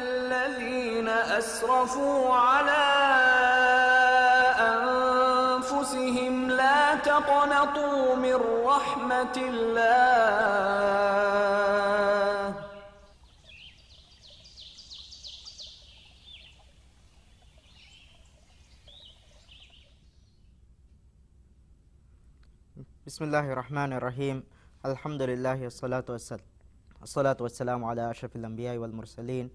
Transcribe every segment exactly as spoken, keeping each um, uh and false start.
الذين أسرفوا على أنفسهم لا تقنطوا من رحمة الله. بسم الله الرحمن الرحيم. الحمد لله والصلاة والسل-، والصلاة والسلام على أشرف الأنبياء والمرسلين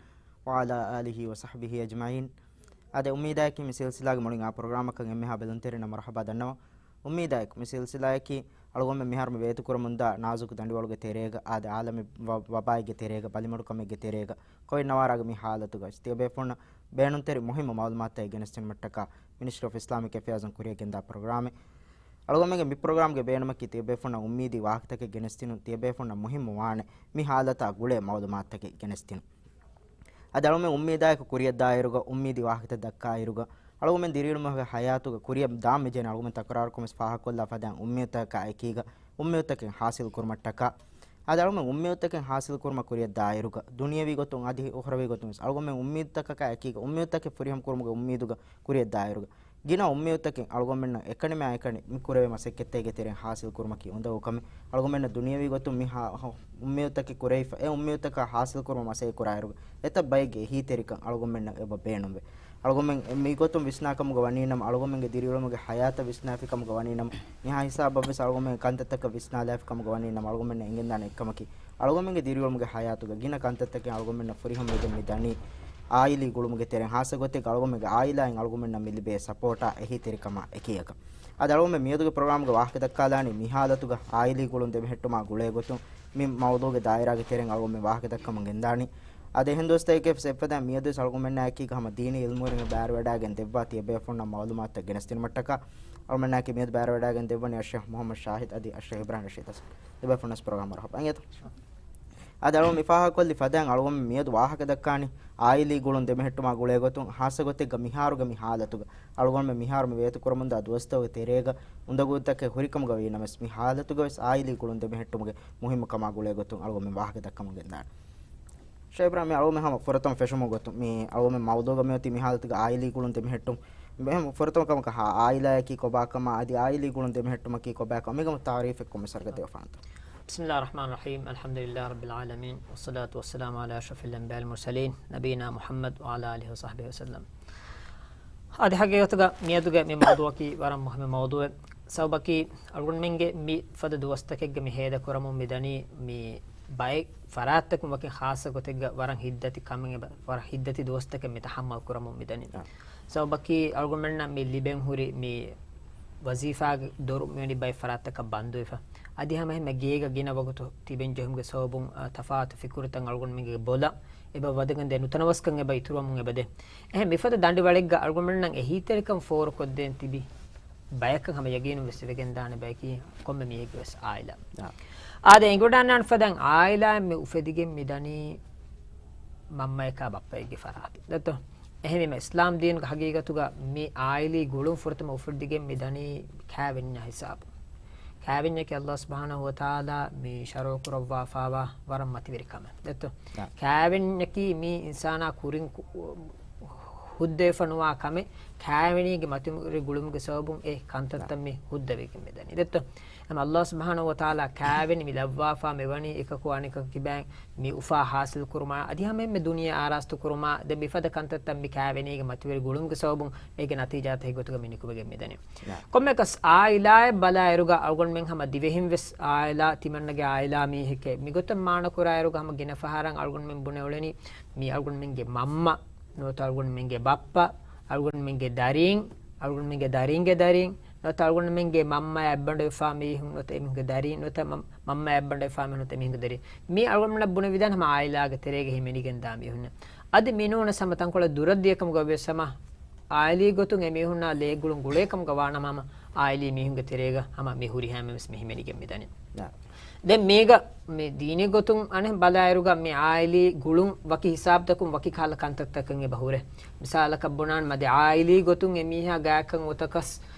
وعلى آله وصحبه أجمعين. އާދެ، އުއްމީދާއެކީ މި ސިލްސިލާގެ މުޅިން އާ ޕްރޮގްރާމަކަށް އެންމެހާ ބެލުންތެރިންނަށް މަރުޙަބާ ދަންނަވަން. އުއްމީދާއެކު މި ސިލްސިލާއަކީ އަޅުގަނޑުމެން މިހާރު މި ވޭތުކުރަމުންދާ ނާޒުކު ދަނޑިވަޅުގެ ތެރޭގަ، އާދެ، އާލަމީ ވަ-، ވަބާއެއްގެ ތެރޭގަ، ބަލިމަޑުކަމެއްގެ ތެރޭގަ، ކޮވިޑް ނަވާރާގެ މި ޙާލަތުގައި ތިޔަބޭފުޅުންނަށް ބޭނުންތެރި މުހިއްމު މަޢުލޫމާތުތައް ގެނެސްދިނުމަށްޓަކާ މިނިސްޓްރީ އޮފް އިސްލާމިކް އެފެއާޒުން ކުރިއަށް ގެންދާ ޕްރޮގްރާމެއް. އަޅުގަނޑުމެންގެ މި ޕްރޮގްރާމްގެ ބޭނުމަކީ ތިޔަބޭފުޅުންނަށް އުއްމީދީ ވާހަކަތަކެއް ގެނެސްދިނުން، ތިޔަބޭފުޅުންނަށް މުހިއްމު ވާނެ މި ޙާލަތާ ގުޅޭ މަޢުލޫމާތުތަކެއް ގެނެސްދިނުން. އަދި އަޅުގަނޑުމެން އުއްމީދާއެކު ކުރިއަށްދާއިރުގަ، އުއްމީދީ ވާހަކަތައް ދައްކާއިރުގަ، އަޅުގަނޑުމެން ދިރިއުޅުމުގެ ޙަޔާތުގަ ކުރިއަށް ދާން މިޖެހޭނެ އަޅުގަނޑުމެން ތަކުރާރުކޮށް ވެސް ފާހަގަކޮށްލާ ފަދައިން އުއްމީދުތަކާ އެކީގަ، އުއްމީދުތަކެއް ޙާޞިލް ކުރުމަށްޓަކާ. އަދި އަޅުގަނޑުމެން އުއްމީދުތަކެއް ޙާޞިލް ކުރުމަށް ކުރިއަށްދާއިރުގަ، ދުނިޔަވީ ގޮތުން އަދި އުޚްރަވީ ގޮތުން ވެސް އަޅުގަނޑުމެން އުއްމީދުތަކަކާ އެކީގަ، އުއްމީދުތަކެއް ފުރިހަމަ ކުރުމުގެ އުއްމީދުގަ ކުރިއަށްދާއިރުގަ، ގިނަ އުއްމީދުތަކެއް އަޅުގަނޑުމެންނަށް އެކަނިމާ އެކަނި މި ކުރެވޭ މަސައްކަތްތަކެއްގެ ތެރެއިން ޙާޞިލް ކުރުމަކީ އުނދަގޫ ކަމެއް. އަޅުގަނޑުމެންނަށް ދުނިޔަވީ ގޮތުން މި ހާ-، ހަ-، އުއްމީދުތަކެއް ކުރެވިފަ، އެ އުއްމީދުތަކާ ޙާޞިލް ކުރުމަށް މަސައްކަތް ކުރާއިރުގަ، އެތައް ބައެއްގެ އެހީތެރިކަން އަޅުގަނޑުމެންނަށް އެބަ ބޭނުންވޭ. އަޅުގަނޑުމެން މިގޮތުން ވިސްނާކަމުގަ ވަނީނަމަ، އަޅުގަނޑުމެންގެ ދިރިއުޅުމުގެ ޙަޔާތަށް ވިސްނާފިކަމުގަ ވަނީނަމަ، މިހާ ހިސާބަށްވެސް އަޅުގަނޑުމެން ކަންތައްތަކަށް ވިސްނާލާފިކަމުގަ ވަނީނަމަ، އަޅުގަނޑުމެންނަށް އެނގެންދާނެ އެއްކަމަކީ، އަޅުގަނޑުމެންގެ ދިރިއުޅުމުގެ ޙަޔާތުގަ ގިނަ ކަންތައްތަކެއް އަޅުގަނޑުމެންނަށް ފުރިހަމަވެގެން މި ދަނީ، ޢާއިލީ ގުޅުމުގެ ތެރެއިން، ޚާއްޞަ ގޮތެއްގަ އަޅުގަނޑުމެންގެ ޢާއިލާއިން އަޅުގަނޑުމެންނަށް މި ލިބޭ ސަޕޯޓާ އެހީތެރިކަމާ އެކީއަކަށް. އަދި އަޅުގަނޑުމެން މިއަދުގެ ޕްރޮގްރާމްގަ ވާހަކަ ދައްކާލާނީ މި ޙާލަތުގަ ޢާއިލީ ގުޅުން ދެމެހެއްޓުމާ ގުޅޭ ގޮތުން މި މައުޟޫގެ ދާއިރާގެ ތެރެއިން އަޅުގަނޑުމެން ވާހަކަ ދައްކަމުން ގެންދާނީ. އަދި އެހެން ދުވަސްތަކެއް އެއްފަދައިން މިއަދުވެސް އަޅުގަނޑުމެންނާއެކީގަ ހަމަ ދީނީ ޢިލްމުވެރިން ބައިވެރިވެވަޑައިގެން ދެއްވާ ތިޔަބޭފުޅުންނަށް މަޢުލޫމާތުތައް ގެނެސްދިނުމަށްޓަކާ އަޅުގަނޑުމެންނާއެކީ މިއަދު ބައިވެރިވެވަޑައިގެން ދެއްވަނީ އައްޝައިޚް މުޙައްމަދު ޝާހިދު އަދި އައްޝައިޚް އިބްރާހިމް ރަޝީދު އަސް. ދެބޭފުޅުންނަށް ޕްރޮގްރާމް މަރުޙަބާ. އިނގޭތޯ؟ އަދި އަޅުގަނޑު މި ފާހަގަކޮށްލި ފަދައިން އަޅުގަނޑު މިއަދު ވާހަކަ ދައްކާނީ ޢާއިލީ ގުޅުން ދެމެހެއްޓުމާ ގުޅޭ ގޮތުން، ޚާއްޞަ ގޮތެއްގަ މިހާރުގެ މި ޙާލަތުގަ އަޅުގަނޑުމެން މިހާރު މި ވޭތުކުރަމުންދާ ދުވަސްތަކުގެ ތެރޭގަ އުނދަގޫތަކެއް ހުރިކަމުގަ ވީނަމަވެސް، މި ޙާލަތުގަވެސް ޢާއިލީ ގުޅުން ދެމެހެއްޓުމުގެ މުހިއްމުކަމާ ގުޅޭ ގޮތުން އަޅުގަނޑުމެން ވާހަކަ ދައްކަމުން ގެންދާނެ. ޝޭޚް އިބްރާހިމް، އަޅުގަނޑުމެން ހަމަ ފުރަތަމަ ފެށުމުގެ ގޮތުން، މި އަޅުގަނޑުމެން މައުޟޫގަ މިއޮތީ މި ޙާލަތުގަ ޢާއިލީ ގުޅުން ދެމެހެއްޓުން. އެހެން ފުރަތަމަ ކަމަކަށް ޢާއިލާއަކީ ކޮބާކަމާ، އަދި ޢާއިލީ ގުޅުން ދެމެހެއްޓުމަކީ ކޮބާކަމާ، މިގަމު ތަޢުރީފެއް ކޮންމެސް ވަރަކަށް ދެއްވާފާނަންތޯ؟ بسم الله الرحمن الرحيم. الحمد لله رب العالمين. والصلاة والسلام على أشرف الأنبياء والمرسلين نبينا محمد وعلى آله وصحبه وسلم. އަދި ޙަޤީޤަތުގަ މިއަދުގެ މި މައުޟޫޢަކީ ވަރަށް މުހިއްމު މައުޟޫޢެއް. ސަބަބަކީ އަޅުގަނޑުމެންގެ މި ފަދަ ދުވަސްތަކެއްގަ މި ހޭދަކުރަމުން މި ދަނީ މި ބައެއް ފަރާތްތަކުން ވަކި ޚާއްޞަ ގޮތެއްގަ ވަރަށް ހިތްދަތި ކަމެއް އެބަ، ވަރަށް ހިތްދަތި ދުވަސްތަކެއް މި ތަޙައްމަލް ކުރަމުން މި ދަނީ. އާ. ސަބަބަކީ އަޅުގަނޑުމެންނަށް މި ލިބެން ހުރި މި ވަޒީފާގެ ދޮރު މިވެނި ބައެއް ފަރާތްތަކަށް ބަންދުވެފަ. އަދި ހަމަ އެހެންމެ ގޭގަ ގިނަ ވަގުތު ތިބެން ޖެހުމުގެ ސަބަބުން، އާ، ތަފާތު ފިކުރުތައް އަޅުގަނޑުމެންގެ ބޮލަށް އެބަ ވަދެގެން ދޭ ނުތަނަވަސްކަން އެބަ އިތުރުވަމުން އެބަ ދޭ. އެހެން މިފަދަ ދަނޑިވަޅެއްގަ އަޅުގަނޑުމެންނަށް އެހީތެރިކަން ފޯރުކޮށްދޭން ތިބި ބަޔަކަށް ހަމަ ޔަގީނުން ވެސް ވެގެންދާނެ ބަޔަކީ ކޮންމެ މީހެއްގެ ވެސް ޢާއިލާ. އާ. އާދެ، އެނގިވަޑައިގަންނަވާނެ ފަދައިން ޢާއިލާއެއް މި އުފެދިގެން މި ދަނީ މަންމަޔަކާ ބައްޕައެއްގެ ފަރާތުން. ދެއްތޯ؟ އެހެންވީމަ އިސްލާމް ދީނުގެ ޙަޤީޤަތުގަ މި ޢާއިލީ ގުޅުން ފުރަތަމަ އުފެއްދިގެން މި ދަނީ ކާވެންޏާ ހިސާބުން. ކާވެންޏަކީ ﷲ ސުބްޙާނަހޫ ވަތަޢާލާ މި ޝަރުޢު ކުރައްވާފާވާ ވަރަށް މަތިވެރި ކަމެއް. ދެއްތޯ؟ އާ. ކާވެންޏަކީ މީ އިންސާނާ ކުރިން ކު-، ހުއްދަވެފަ ނުވާ ކަމެއް. ކާވެނީގެ މަތިވެރި ގުޅުމުގެ ސަބަބުން އެ ކަންތައްތައް މި ހުއްދަވެގެން މި ދަނީ. ދެއްތޯ؟ އެމަ ﷲ ސުބްޙާނަހޫ ވަތަޢާލާ ކާވެނި މި ލައްވާފާ މިވަނީ އެކަކު އަނެކަކު ކިބައިން މި އުފާ ޙާޞިލް ކުރުމާ، އަދި ހަމައެންމެ ދުނިޔެ އާރާސްތު ކުރުމާ، ދެން މިފަދަ ކަންތައްތައް މި ކާވެނީގެ މަތިވެރި ގުޅުމުގެ ސަބަބުން އޭގެ ނަތީޖާތަކެއް ގޮތުގަ މި ނިކުމެގެން މިދަނީ. ކޮންމެއަކަސް ޢާއިލާއެއް ބަލާއިރުގަ އަޅުގަނޑުމެން ހަމަ ދިވެހިން ވެސް ޢާއިލާ ތިމަންނަގެ ޢާއިލާ މީހެކޭ. މިގޮތަށް މާނަކުރާއިރުގަ ހަމަ ގިނަ ފަހަރަށް އަޅުގަނޑުމެން ބުނެ އުޅެނީ މީ އަޅުގަނޑުމެންގެ މަންމަ، ނުވަތަ އަޅުގަނޑުމެންގެ ބައްޕަ، އަޅުގަނޑުމެންގެ ދަރީން، އަޅުގަނޑުމެންގެ ދަރީންގެ ދަރީން، ނުވަތަ އަޅުގަނޑުމެންގެ މަންމަޔާ އެއްބަނޑުވެފާ މީހުން ނުވަތަ އެމީހުންގެ ދަރީން، ނުވަތަ މަ-، މަންމަޔާ އެއްބަނޑުވެފާ މީހުން ނުވަތަ އެމީހުންގެ ދަރީން. މީ އަޅުގަނޑުމެންނަށް ބުނެވިދާނެ ހަމަ ޢާއިލާގެ ތެރޭގަ ހިމެނިގެންދާ މީހުން. އަދި މިނޫނަސް ހަމަ ތަންކޮޅެއް ދުރަށް ދިޔަކަމުގަ ވެސް ހަމަ ޢާއިލީ ގޮތުން އެމީހުންނާ ލޭގުޅުން ގުޅޭ ކަމުގަ ވާނަމަ ހަމަ ޢާއިލީ މީހުންގެ ތެރޭގަ ހަމަ މި ހުރިހާ އެންމެން ވެސް މި ހިމެނިގެން މިދަނީ. ނާ. ދެން މީގަ މި ދީނީ ގޮތުން އަނެއް ބަލާއިރުގަ މި ޢާއިލީ ގުޅުން ވަކި ހިސާބުތަކުން ވަކި ކަހަލަ ކަންތައްތަކެއް އެބަ ހުރޭ. މިސާލަކަށް ބުނާން މަދެ ޢާއިލީ ގޮތުން އެމީހާ ގާތްކަން އޮތަކަސް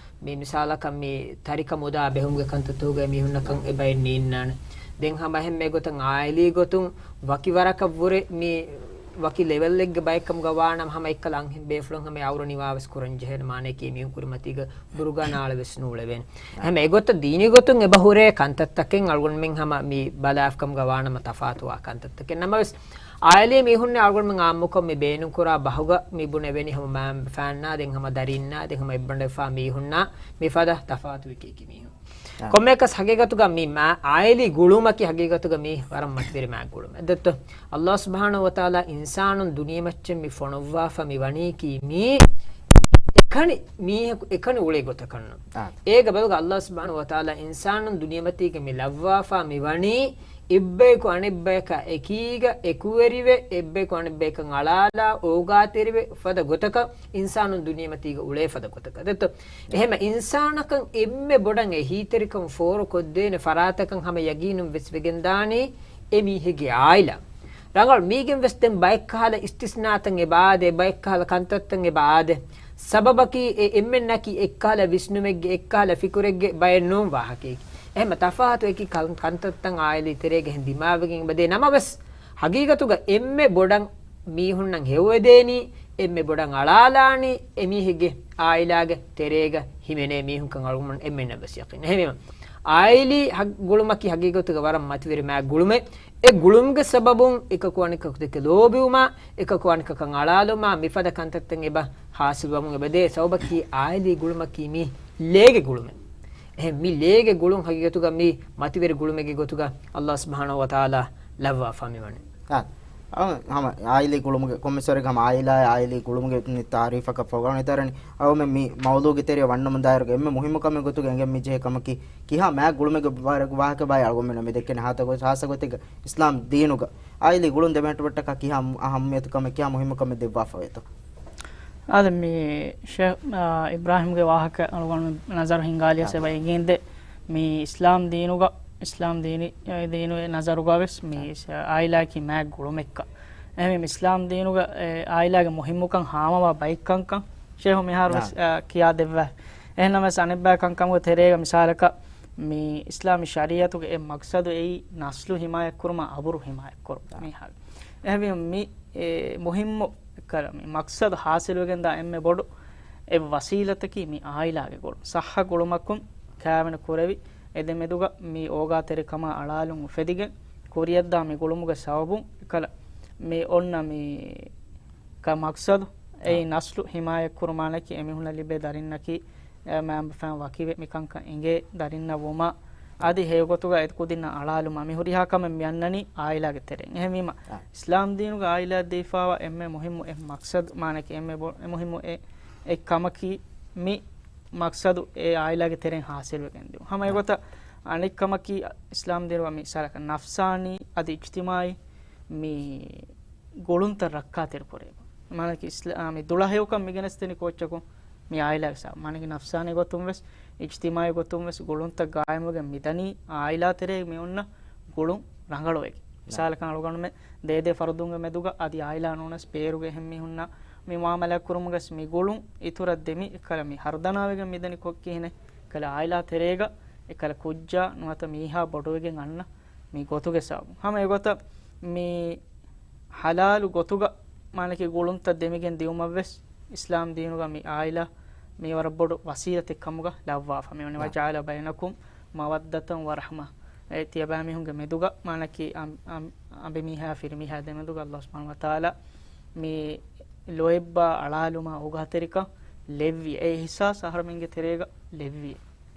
މި މިސާލަކަށް މި ތަރިކަ މުދާ ބެހުމުގެ ކަންތައްތަކުގައި މީހުންނަކަށް އެބައިން ނީންނާނެ. ދެން ހަމަ އެހެންމެ ގޮތަށް ޢާއިލީ ގޮތުން ވަކި ވަރަކަށް ވުރެ މި ވަކި ލެވެލްއެއްގެ ބައެއްކަމުގަ ވާނަމަ، ހަމަ އެއްކަލަ އަންހެން ބޭފުޅުން ހަމަ އައުރަ ނިވާވެސް ކުރަން ޖެހޭނެ މާނައަކީ މީހުން ކުރިމަތީގަ ބުރުގާ ނާޅެވެސް ނޫޅެވޭނެ. ހަމަ އެގޮތަށް ދީނީ ގޮތުން އެބަ ހުރޭ ކަންތައްތަކެއް އަޅުގަނޑުމެން ހަމަ މި ބަލާފަކަމުގަ ވާނަމަ ތަފާތުވާ ކަންތައްތަކެއް. ނަމަވެސް، އާއިލީ މީހުންނޭ އަޅުގަނޑުމެން އާއްމުކޮށް މި ބޭނުންކުރާ ބަހުގަ މި ބުނެވެނީ ހަމަ މައިންބަފައިންނާ ދެން ހަމަ ދަރީންނާ ދެން ހަމަ އެއްބަނޑުވެފާ މީހުންނާ މިފަދަ ތަފާތު އެކި އެކި މީހުން. ކޮންމެއަކަސް ހަގީގަތުގަ މި މާ-، އާއިލީ ގުޅުމަކީ ހަގީގަތުގަ މީ ވަރަށް މަތިވެރި މާ ގުޅުމެއް. ދެއްތޯ؟ ﷲ ސުބްޙާނަހޫ ވަތަޢާލާ އިންސާނުން ދުނިޔެމައްޗަށް މި ފޮނުއްވާފަ މި ވަނީކީ މީ އެކަނި މީހަކު އެކަނި އުޅޭ ގޮތަކަށްނު. އާ. އޭގަ ބަލުގަ ﷲ ސުބްޙާނަހޫ ވަތަޢާލާ އިންސާނުން ދުނިޔެމަތީގަ މި ލައްވާފަ މި ވަނީ އެއްބަޔަކު އަނެއްބަޔަކާ އެކީގަ އެކުވެރިވެ، އެއްބަޔަކު އަނެއްބަޔަކަށް އަޅާލާ އޯގާތެރިވެ ފަދަ ގޮތަކަށް އިންސާނުން ދުނިޔެމަތީގަ އުޅޭ ފަދަ ގޮތަކަށް. ދެއްތޯ؟ އެހެމަ އިންސާނަކަށް އެންމެ ބޮޑަށް އެހީތެރިކަން ފޯރުކޮށްދޭނެ ފަރާތަކަށް ހަމަ ޔަގީނުން ވެސް ވެގެންދާނީ އެ މީހެއްގެ އާއިލާ. ރަނގަޅު މީގެން ވެސް ދެން ބައެއްކަހަލަ އިސްތިސްނާތައް އެބަ އާދޭ، ބައެއްކަހަލަ ކަންތައްތައް އެބަ އާދޭ. ސަބަބަކީ އެ އެންމެންނަކީ އެއްކަހަލަ ވިސްނުމެއްގެ، އެއްކަހަލަ ފިކުރެއްގެ ބައެއް ނޫން ވާހަކައެކި. އެހެމަ ތަފާތު އެކި ކަން-، ކަންތައްތައް އާއިލީ ތެރޭގަ އެހެން ދިމާވެގެން އެބަދޭ. ނަމަވެސް، ހަގީގަތުގަ އެންމެ ބޮޑަށް މީހުންނަށް ހެޔޮވެދޭނީ، އެންމެ ބޮޑަށް އަޅާލާނީ، އެމީހެއްގެ އާއިލާގެ ތެރޭގަ ހިމެނޭ މީހުންކަން އަޅުގަނޑު އެންމެންނަށް ވެސް ޔަޤީން. އެހެންވީމަ، އާއިލީ ހަ-، ގުޅުމަކީ ހަގީގަތުގަ ވަރަށް މަތިވެރި މާ ގުޅުމެއް. އެ ގުޅުމުގެ ސަބަބުން އެކަކު އަނެކަކު ދެކެ ލޯބިވުމާ، އެކަކު އަނެކަކަށް އަޅާލުމާ، މިފަދަ ކަންތައްތައް އެބަ ހާސިލްވަމުން އެބަދޭ. ސަބަބަކީ އާއިލީ ގުޅުމަކީ މީ ލޭގެ ގުޅުމެއް. އެހެން މި ލޭގެ ގުޅުން ހަގީގަތުގަ މީ މަތިވެރި ގުޅުމެއްގެ ގޮތުގަ ﷲ ސުބްޙާނަހޫ ވަތަޢާލާ ލައްވާފަ މިވަނީ. އާ، އަ، ހަމަ އާއިލީ ގުޅުމުގެ ކޮންމެސްވަރެއްގަ ހަމަ އާއިލާ، އާއިލީ ގުޅުމުގެ މި ތާރީފަކަށް ފޮގާނެ ތަރަނި. އަޅުމެން މި މައުޟޫގެ ތެރެއަށް ވަންނަމުން ދާއިރުގަ އެންމެ މުހިއްމު ކަމެއް ގޮތުގަ އެނގެން މި ޖެހޭ ކަމަކީ، ކިހާ މާތް ގުޅުމެއްގެ ވާ-، ވާހަކަ ބާއި އަޅުގަނޑުމެން މި ދެއްކެނީ ހާއްސަ ގޮތް-، ހާއްސަ ގޮތެއްގަ އިސްލާމް ދީނުގަ އާއިލީ ގުޅުން ދެމެހެއްޓުމަށްޓަކާ ކިހާ އަހައްމިއްޔަތު ކަމެއް، ކިހާ މުހިއްމު ކަމެއް ދެއްވާފަ ވޭތޯ؟ އާދެ، މި ޝޭޚް، އާ، އިބްރާހިމްގެ ވާހަކަ އަޅުގަނޑު ނަޒަރު ހިންގާލިޔަސް އާ. އެބަ އެނގޭންދެ، މި އިސްލާމް ދީނުގަ، އިސްލާމް ދީނި-، އެ، ދީނުގެ ނަޒަރުގަ ވެސް މި އާ. އިސް-، އާއިލާއަކީ މާތް ގުޅުމެއްކަ. އެހެންވީމަ އިސްލާމް ދީނުގަ، އެ، އާއިލާގެ މުހިއްމުކަން ހާމަވާ ބައެއްކަންކަން ޝޭޚް މިހާރު ވެސް، އާ. އާ، ކިޔާ ދެއްވާ. އެހެންނަމަވެސް އަނެއްބައި ކަންކަމުގެ ތެރޭގަ މިސާލަކަށް މި އިސްލާމީ ޝަރީއަތުގެ އެއް މަޤްޞަދު އެއީ ނަސްލު ހިމާޔަތްކުރުމާ އަބުރު ހިމާޔަތްކުރުން އާ. މީހާގެ. އެހެންވީމަ މި އެ މުހިއްމު ކަރ-، މި މަޤްޞަދު ހާސިލުވެގެންދާ އެންމެ ބޮޑު އެއް ވަސީލަތަކީ މި އާއިލާގެ ގުޅުން. ޞައްޙަ ގުޅުމަކުން ކާވެނި ކުރެވި، އެދެމެދުގަ މި އޯގާތެރިކަމާ އަޅާލުން އުފެދިގެން، ކުރިޔަށްދާ މި ގުޅުމުގެ ސަބަބުން އެކަލަ މި އޮންނަ މި ކަ މަޤްޞަދު އެއީ އާ. ނަސްލު ހިމާޔަތްކުރުމާނަކީ އެމީހުންނަށް ލިބޭ ދަރިންނަކީ އެ، މައިންބަފައިން ވަކިވެ މިކަންކަން އެނގޭ ދަރިންނަށް ވުމާ، އަދި ހެޔޮގޮތުގަ އެ ކުދިންނަށް އަޅާލުމާ، މި ހުރިހާ ކަމެއް މި އަންނަނީ އާއިލާގެ ތެރެއިން. އެހެންވީމަ، އާ. އިސްލާމް ދީނުގަ އާއިލާއަށް ދީފާވާ އެންމެ މުހިއްމު އެއް މަޤްޞަދު، މާނައަކީ އެންމެ ބޮ-، އެ މުހިއްމު އެއް، އެއް ކަމަކީ މި މަޤްޞަދު އެ އާއިލާގެ ތެރެއިން ހާސިލްވެގެން ދިޔުން. ހަމަ އާ. އެގޮތަށް އަނެއް ކަމަކީ އިސްލާމް ދީނުގަ މި ސާލަކަށް ނަފްސާނީ އަދި އިޖްތިމާޢީ މި ގުޅުންތައް ރައްކާތެރި ކުރީމަ. މާނައަކީ އިސްލާ-، މި ދުޅަހެޔޮކަން މިގެނެސްދެނީ ކޯއްޗަކުން؟ މި އާއިލާގެ ސާ-، މާނައަކީ ނަފްސާނީ ގޮތުން ވެސް، އިޖްތިމާޢީ ގޮތުން ވެސް ގުޅުންތައް ގާއިމުވެގެން މިދަނީ އާއިލާ ތެރޭ މި އޮންނަ ގުޅުން ރަނގަޅުވެގެން. ނަ. މިސާލަކަށް އަޅުގަނޑުމެން ދޭދޭ ފަރުދުންގެ މެދުގަ އަދި އާއިލާ ނޫނަސް ބޭރުގެ އެހެން މީހުންނާ މި މުޢާމަލާތް ކުރުމުގަސް މި ގުޅުން އިތުރަށް ދެމި އެކަލަ މި ހަރުދަނާވެގެން މިދަނީ ކޮ-، ކިހިނެއް؟ އެކަލަ އާއިލާ ތެރޭގަ އެކަލަ ކުއްޖާ ނުވަތަ މީހާ ބޮޑުވެގެން އަންނަ މި ގޮތުގެ ސަބަބުން. ހަމަ އެގޮތަށް މި ޙަލާލު ގޮތުގަ މާނައަކީ ގުޅުންތައް ދެމިގެން ދިއުމަށްވެސް އިސްލާމް ދީނުގަ މި އާއިލާ މީ ވަރަށް ބޮޑު ވަސީލަތެއް ކަމުގަ ލައްވާފަ. މިވަނީ ނަ. وَجَعَلَ بَيْنَكُمْ مَوَدَّةً وَرَحْمَةً. އެ ތިޔަބައިމީހުންގެ މެދުގަ މާނައަކީ އަން-، އަން-، އަނބިމީހާ ފިރިމީހާ ދެމެދުގަ ﷲ ސުބްޙާނަހޫ ވަތަޢާލާ މި ލޯތްބާ އަޅާލުމާ އޯގާތެރިކަން ލެއްވި. އެ އިޙްސާސް އަހަރެމެންގެ ތެރޭގަ ލެއްވި.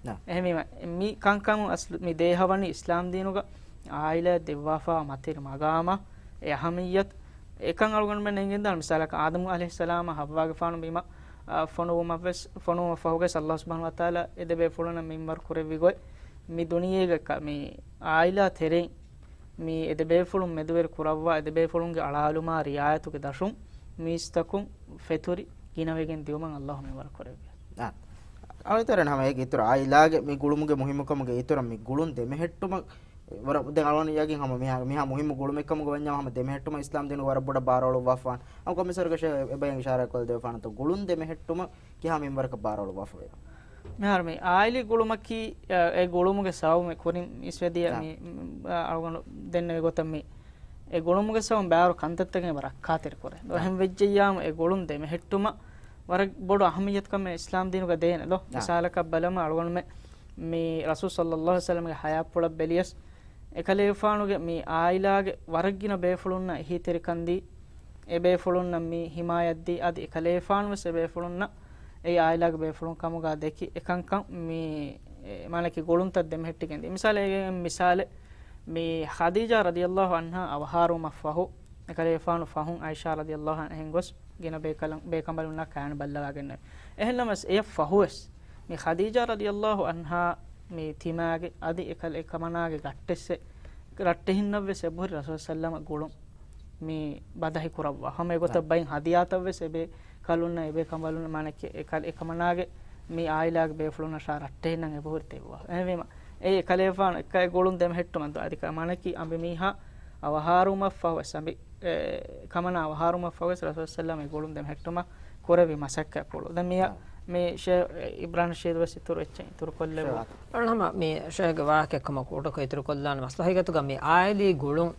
ނަ. އެހެންވީމަ، މި ކަންކަމުން އަސްލު މި ދޭހަވަނީ އިސްލާމް ދީނުގަ އާއިލާއަށް ދެއްވާފާ މަތިވެރި މަގާމާ އެ އަހަމިއްޔަތު. އެކަން އަޅުގަނޑުމެން އެނގެންދާނެ މިސާލަކަށް އާދަމު ޢަލައިހިއްސަލާމާ ޙައްވާގެފާނު ބިމަށް، އާ، ފޮނުވުމަށްވެސް، ފޮނުވުމަށް ފަހުގަސް ﷲ ސުބްޙާނަހޫ ވަތަޢާލާ އެ ދެ ބޭފުޅުންނަށް މިންވަރު ކުރެއްވި ގޮތް، މި ދުނިޔޭގަ މި އާއިލާ ތެރެއިން މި އެ ދެ ބޭފުޅުން މެދުވެރި ކުރައްވާ، އެ ދެ ބޭފުޅުންގެ އަޅާލުމާ ރިޢާޔަތުގެ ދަށުން މީސްތަކުން ފެތުރި ގިނަވެގެން ދިއުމަށް ﷲ މިންވަރު ކުރެއްވި. އާ. އަޅުތަރެން ހަމަ އޭގެ އިތުރަށް އާއިލާގެ މި ގުޅުމުގެ މުހިއްމުކަމުގެ އިތުރަށް މި ގުޅުން ދެމެހެއްޓުމަށް ވަރަށް ދެން އަޅުވަނީ ޔަގީން ހަމަ މިހާ، މިހާ މުހިއްމު ގުޅުމެއްކަމުގަ ވަންޏާ ހަމަ ދެމެހެއްޓުމަށް އިސްލާމް ދީނުގަ ވަރަށް ބޮޑަށް ބާރުއަޅުއްވާފާނެ. އަން ކޮމިސަރުގެ ޝޭ އެބައިން އިޝާރާތްކޮށްދެވިފާނެތޯ ގުޅުން ދެމެހެއްޓުމަށް ކިހާ މިންވަރަކަށް ބާރުއަޅުއްވާފަވޭ؟ މިހާރު މި އާއިލީ ގުޅުމަކީ، އަ، އެ ގުޅުމުގެ ސަބަބު މި ކުރިން އިސްވެދިޔަ އާ. މި، އަ، އަޅުގަނޑު ދެންނެވި ގޮތަށް މި އެ ގުޅުމުގެ ސަބަބުން ބާރު ކަންތައްތަކެއް ރައްކާތެރި ކުރޭ. ދޯ އެހެން ވެއްޖެއްޔާމު އެ ގުޅުން ދެމެހެއްޓުމަށް ވަރަށް ބޮޑު އަހައްމިއްޔަތުކަމެއް އިސްލާމް ދީނުގަ ދޭނެ ދޯ. މިސާލަކަށް ބަލަމާ އަޅުގަނޑުމެ މި ރަސޫލް ޞައްލައްލާހު ޢަލައިހި ވަސައްލަމްގެ ޙަޔާތްޕުޅަށް ބެލިޔަސް، އެކަލޭފާނުގެ މި ޢާއިލާގެ ވަރަށްގިނަ ބޭފުޅުންނަށް އެހީތެރިކަން ދީ، އެ ބޭފުޅުންނަށް މި ޙިމާޔަތް ދީ، އަދި އެކަލޭފާނުވެސް އެ ބޭފުޅުންނަށް އެ ޢާއިލާގެ ބޭފުޅުން ކަމުގަ ދެކި އެކަންކަން މި، އެ، މާނަކީ ގުޅުންތައް ދެމެހެއްޓިގެން ދީ. މިސާލެއް، މިސާލެއް، މި ޚަދީޖާ ރަޟިޔައްލާހު ޢަންހާ އަވަހާރަވުމަށްފަހު، އެކަލޭފާނު ފަހުން ޢާއިޝާ ރަޟިޔައްލާހު ޢަންހާ އެހެން ގޮސް ގިނަ ބޭކަލަން، ބޭކަނބަލުންނާ ކާން ބައްލަވާގެންނެވި. އެހެންނަމަވެސް އެޔަށް ފަހުވެސް މި ޚަދީޖާ ރަޟިޔައްލާހު ޢަންހާ މި ތިމާގެ އަދި އެކަލް އެކަމަނާގެ ގައްޓެއްސެ ރައްޓެހިންނަށްވެސް އެބަހުރި ރަސޫލު ސައްލަމަ ގުޅުން މި ބަދަހި ކުރައްވާ. ހަމަ އެގޮތަށް ބައިން ހަދިޔާތައްވެސް އެބޭ ކަލުންނަށް އެބޭ ކަނބަލުން މާނަކީ އެކަލް އެކަމަނާގެ މި ޢާއިލާގެ ބޭފުޅުންނަށާ ރައްޓެހިންނަށް އެބަހުރި ދެއްވާ. އެހެންވީމަ އެ އެކަލޭފާނު އެއްކައި ގުޅުން ދެމެހެއްޓުމަށް ދޯ އަދި ކަ-، މާނަކީ އަނބިމީހާ އަވަހާރުވުމަށްފަހުވެސް އަނބި އެ، ކަމަނާ އަވަހާރުމަށްފަހުވެސް ރަސޫލު ސައްލަމް އެ ގުޅުން ދެމެހެއްޓުމަށް ކުރެއްވި މަސައްކަތްޕުޅު. ދެން މިއަށް މި ޝޭޚް އިބްރާހިމް ނަޝީދު ވެސް އިތުރު އެއްޗެއް އިތުރުކޮށްލެއްވާ. އަޅުގަނޑު މި ޝޭޚްގެ ވާހަކައެއްކަމަށް ކުޑަކޮށް އިތުރުކޮށްލާނަމަ، އަސްލު ހަގީގަތުގަ މި އާއިލީ ގުޅުން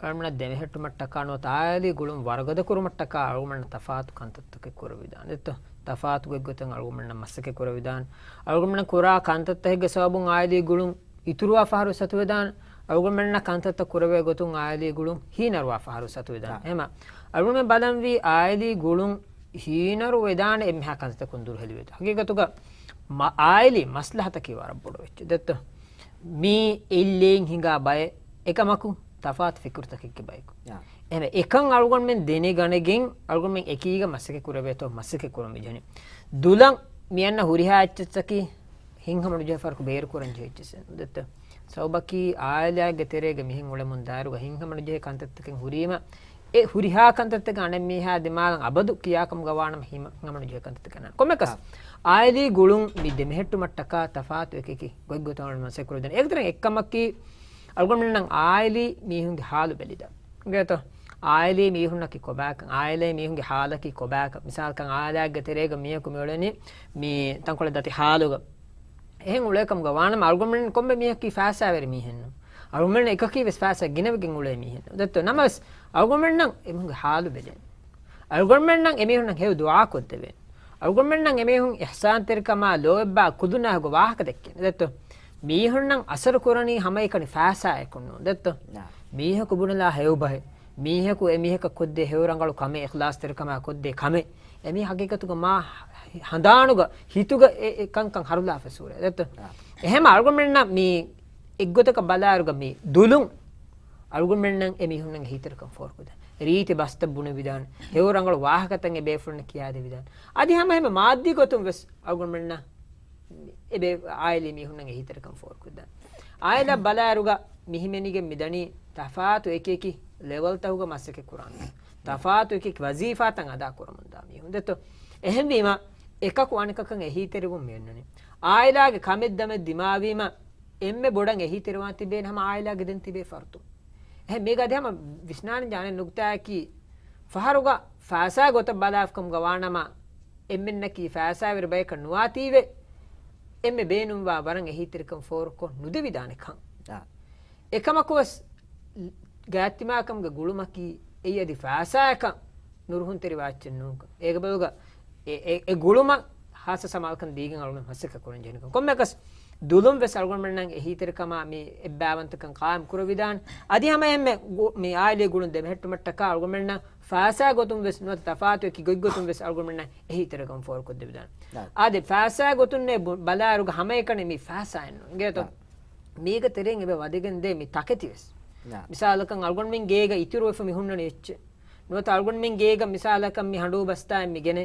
އަޅުގަނޑަށް ދެމެހެއްޓުމަށްޓަކާ ނުވަތަ އާއިލީ ގުޅުން ވަރުގަދަކުރުމަށްޓަކާ އަޅުގަނޑަށް ތަފާތު ކަންތައްތަކެއް ކުރެވިދާނެ. ދެއްތޯ؟ ތަފާތު ގޮތްގޮތުން އަޅުގަނޑަށް މަސައްކަތް ކުރެވިދާނެ. އަޅުގަނޑު ކުރާ ކަންތައްތަކެއްގެ ސަބަބުން އާއިލީ ގުޅުން އިތުރުވާ ފަހަރު ސަތުވެދާނެ. އަޅުގަނޑުމެންނަށް ކަންތައްތައް ކުރެވޭ ގޮތުން އާއިލީ ގުޅުން ހީނަރުވާ ފަހަރު ސަތުވެދާނެ. އާ. އެހެމަ އަޅުގަނޑުމެން ބަލަންވީ އާއިލީ ގުޅުން ހީނަރު ވެދާނެ އެންމެހާ ކަންތައްތަކުން ދުރުހެލިވޭތޯ. ހަގީގަތުގަ މަ-، އާއިލީ މަސްލަހަތަކީ ވަރަށް ބޮޑު އެއްޗެއް ދެއްތޯ. މީ އެއްލެއިން ހިނގާ ބައެއް އެކަމަކު ތަފާތު ފިކުރުތަކެއްގެ ބަޔަކު. އާ. އެހެމަ އެކަން އަޅުގަނޑުމެން ދެނެގަނެގެން އަޅުގަނޑުމެން އެކީގަ މަސައްކަތް ކުރެވޭތޯ މަސައްކަތް ކުރަން މިޖެހެނީ. ދުލަން މި އަންނަ ހުރިހާ އެއްޗެއްތަކީ ހިތްހަމަނުޖެހޭ ފަރުކު ބޭރުކުރަން ޖެހިއްޖެސެން. ދެއްތޯ؟ ސަބަބަކީ އާއިލާގެ ތެރޭގަ މިހެން އުޅެމުން ދާއިރުގަ ހިތްހަމަނުޖެހޭ ކަންތައްތަކެއް ހުރީމަ، އެ ހުރިހާ ކަންތައްތަކެއް އަނެއްމީހާ ދިމާލަށް އަބަދު ކިޔާކަމުގަ ވާނަމަ ހިތްހަމަނުޖެހޭ ކަންތައްތަކެއް ނާން. ކޮންމެއަކަސް، އާ. އާއިލީ ގުޅުން މި ދެމެހެއްޓުމަށްޓަކާ ތަފާތު އެކިއެކި ގޮތްގޮތުން މަސައްކަތް ކުރެވިދާނެ. އޭގެ ތެރެއިން އެއްކަމަކީ، އަޅުގަނޑުމެންނަށް އާއިލީ މީހުންގެ ހާލު ބެލިދާން. އިނގޭތޯ؟ އާއިލީ މީހުންނަކީ ކޮބާކަން، އާއިލީ މީހުންގެ ހާލަކީ ކޮބާކަން. މިސާލަކަށް އާއިލާއެއްގެ ތެރޭގަ މީހަކު މި އުޅެނީ މި ތަންކޮޅެއް ދަތި ހާލުގަ. އެހެން އުޅޭކަމުގަ ވާނަމަ އަޅުގަނޑުމެން ކޮންމެ މީހަކީ ފައިސާވެރި މީހެއްނު. އަޅުގަނޑުމެން އެކަކީ ވެސް ފައިސާ ގިނަވެގެން އުޅޭ މީހެއްނު. ދެއްތޯ؟ ނަމަވެސް އަޅުގަނޑުމެންނަށް އެމީހުންގެ ހާލު ބެލޭނެ. އަޅުގަނޑުމެންނަށް އެމީހުންނަށް ހެޔޮ ދުޢާ ކޮށްދެވޭނެ. އަޅުގަނޑުމެންނަށް އެމީހުން އިޙްސާންތެރިކަމާ ލޯތްބާ ކުދުންނާ ހަގު ވާހަކަ ދެއްކޭނެ. ދެއްތޯ؟ މީހުންނަށް އަސަރު ކުރަނީ ހަމައެކަނި ފައިސާއަކުންނު. ދެއްތޯ؟ ނާ. މީހަކު ބުނެލާ ހެޔޮ ބަހެއް. މީހަކު އެމީހަކަށް ކޮށްދޭ ހެޔޮ ރަނގަޅު ކަމެއް، އިޚްލާޞްތެރިކަމާ ކޮށްދޭ ކަމެއް. އެމީ ހަގީގަތުގަ މާ ހަނދާނުގަ ހިތުގަ އެ، އެ ކަންކަން ހަރުލާފަ ސޫރަ. ދެއްތޯ؟ އާ. އެހެމަ އަޅުގަނޑުމެންނަށް މި އެއްގޮތަކަށް ބަލާއިރުގަ މި ދުލުން އަޅުގަނޑުމެންނަށް އެމީހުންނަށް އެހީތެރިކަން ފޯރުކޮށްދާނެ. ރީތި ބަސްތައް ބުނެވިދާނެ. ހެޔޮ ރަނގަޅު ވާހަކަތައް އެބޭފުޅުންނަށް ކިޔާދެވިދާނެ. އަދި ހަމަ އެހެމަ މާއްދީ ގޮތުން ވެސް އަޅުގަނޑުމެންނަށް އެބޭ އާއިލީ މީހުންނަށް އެހީތެރިކަން ފޯރުކޮށްދާނެ. އާއިލާ ބަލާއިރުގަ މިހިމެނިގެން މިދަނީ ތަފާތު އެކިއެކި ލެވަލްތަކުގަ މަސައްކަތް ކުރާން. ތަފާތު އެކި ވަޒީފާތައް އަދާ ކުރަމުންދާ މީހުން. ދެއްތޯ؟ އެހެންވީމަ، އެކަކު އަނެކަކަށް އެހީތެރިވުން މިއޮންނަނީ. އާއިލާގެ ކަމެއްދަމެއް ދިމާވީމަ، އެންމެ ބޮޑަށް އެހީތެރިވާން ތިބޭނެ ހަމަ އާއިލާގެ ދެން ތިބޭ ފަރުދު. އެހެން މީގަ އަދި ހަމަ ވިސްނާނެ ޖާނެ ނުކްތާއަކީ، ފަހަރުގަ ފައިސާ ގޮތަށް ބަލާފަކަމުގަ ވާނަމަ، އެންމެންނަކީ ފައިސާވެރި ބަޔަކަށް ނުވާތީވެ، އެންމެ ބޭނުންވާ ވަރަށް އެހީތެރިކަން ފޯރުކޮށް ނުދެވިދާނެ ކަން. އާ. އެކަމަކުވެސް ގާތްތިމާކަމުގެ ގުޅުމަކީ އެއީ އަދި ފައިސާއަކަށް ނުރުހުންތެރިވާ އެއްޗެއް ނޫންކަން. އޭގެ ބަދަލުގަ އެ، އެ، އެ ގުޅުމަށް ހާއްސަ ސަމާލުކަން ދީގެން އަޅުގަނޑު މަސައްކަތް ކުރަން ޖެހެނީ ކަން. ކޮންމެއަކަސް ދުލުން ވެސް އަޅުގަނޑުމެންނަށް އެހީތެރިކަމާ މި އެއްބާވަންތަކަން ޤާއިމް ކުރެވިދާނެ. އަދި ހަމަ އެހެންމެ ގު-، މި އާއިލީ ގުޅުން ދެމެހެއްޓުމަށްޓަކާ އަޅުގަނޑުމެންނަށް ފައިސާ ގޮތުން ވެސް ނުވަތަ ތަފާތު އެކި ގޮތްގޮތުން ވެސް އަޅުގަނޑުމެންނަށް އެހީތެރިކަން ފޯރުކޮށްދެވިދާނެ. އާދެ، ފައިސާ ގޮތުންނޭ ބު-، ބަލާއިރުގަ ހަމައެކަނި މި ފައިސާއެއްނު. އިނގޭތޯ؟ މީގެ ތެރެއިން އެބަ ވަދެގެން ދޭ މި ތަކެތި ވެސް. މިސާލަކަށް އަޅުގަނޑުމެން ގޭގަ އިތުރުވެފަ މި ހުންނަނީ އެއްޗެއް. ނުވަތަ އަޅުގަނޑުމެން ގޭގަ މިސާލަކަށް މި ހަނޑޫ ބަސްތާއެއް މި ގެނޭ.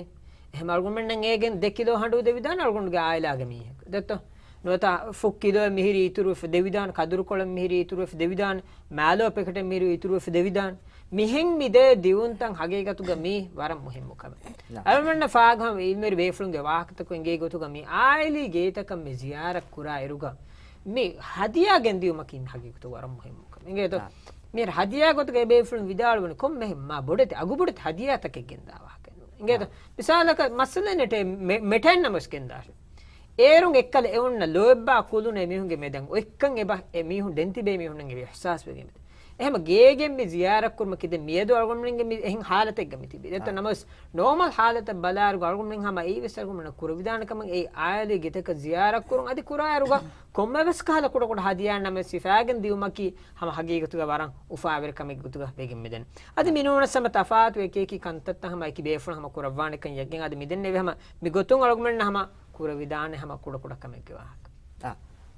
އެހެން އަޅުގަނޑުމެންނަށް އޭގެން ދެ ކިލޯ ހަނޑޫ ދެވިދާނެ އަޅުގަނޑުގެ އާއިލާގެ މީހަކު. ދެއްތޯ؟ ނުވަތަ ފުށް ކިލޯއެއް މިހިރީ އިތުރުވެފަ ދެވިދާނެ، ކަދުރުކޮޅެއް މިހިރީ އިތުރުވެފަ ދެވިދާނެ، މާލޯ ޕެކެޓެއް މިހިރީ އިތުރުވެފަ ދެވިދާނެ. މިހެން މި ދޭ ދިއުންތައް ހަގީގަތުގަ މީ ވަރަށް މުހިއްމު ކަމެއް. އަޅުގަނޑަށް ފާހަގަ ހަމަ އިލްމުވެރި ބޭފުޅުންގެ ވާހަކަތަކުން އެނގޭ ގޮތުގަ މި އާއިލީ ގޭތަކަށް މި ޒިޔާރަތް ކުރާ އިރުގަ މި ހަދިޔާ ގެންދިއުމަކީ މި ހަގީގަތު ވަރަށް މުހިއްމު ކަމެއް. އިނގޭތޯ؟ ނާ. މި ހަދިޔާ ގޮތުގަ އެބޭފުޅުން ވިދާޅުވަނީ ކޮންމެހެން މާ ބޮޑެތި، އަގުބޮޑެތި ހަދިޔާތަކެއް ގެންދާ ވާހަކައެއް ނޫން. އިނގޭތޯ؟ ނާ. މިސާލަކަށް މައްސަލައެއް ނެތޭ މެ-، މެޓެން ނަމަވެސް ގެންދާށެވެ. އޭރުން އެއްކަލަ އެ އޮންނަ ލޯތްބާ ކުލުން އެމީހުންގެ މެދަން އޮތްކަން އެބަ އެ މީހުން ދެން ތިބޭ މީހުންނަށް އެބަ އިޙްސާސް ވެގެން މިދަނީ. އެހެމަ ގޭގެން މި ޒިޔާރަތް ކުރުމަކީ ދެން މިއަދު އަޅުގަނޑުމެންގެ މި އެހެން ހާލަތެއްގަ މި ތިބީ. ދެންތޯ ނަމަވެސް ނޯމަލް ހާލަތަށް ބަލާއިރުގަ އަޅުގަނޑުމެން ހަމަ އެއީވެސް އަޅުގަނޑުމެންނަށް ކުރެވިދާނެ ކަމެއް އެއީ އާއިލީ ގެތަކަށް ޒިޔާރަތް ކުރުން އަދި ކުރާއިރުގަ ކޮންމެވެސް ކަހަލަ ކުޑަކުޑަ ހަދިޔާ ނަމަވެސް ހިފާގެން ދިއުމަކީ ހަމަ ހަގީގަތުގަ ވަރަށް އުފާވެރި ކަމެއްގެ ގޮތުގަ ވެގެން މިދަނީ. އަދި މިނޫނަސް ހަމަ ތަފާތު އެކި އެކި ކަންތައްތައް ހަމަ އެކި ބޭފުޅުން ހަމަ ކުރައްވާނެކަން ޔަގީން. އަދި މިދެންނެވި ހަމަ މިގޮތުން އަޅުގަނޑުމެންނަށް ހަމަ ކުރެވިދާނެ ހަމަ ކުޑަކުޑަ ކަމެއްގެ ވާހަކަ. އާ،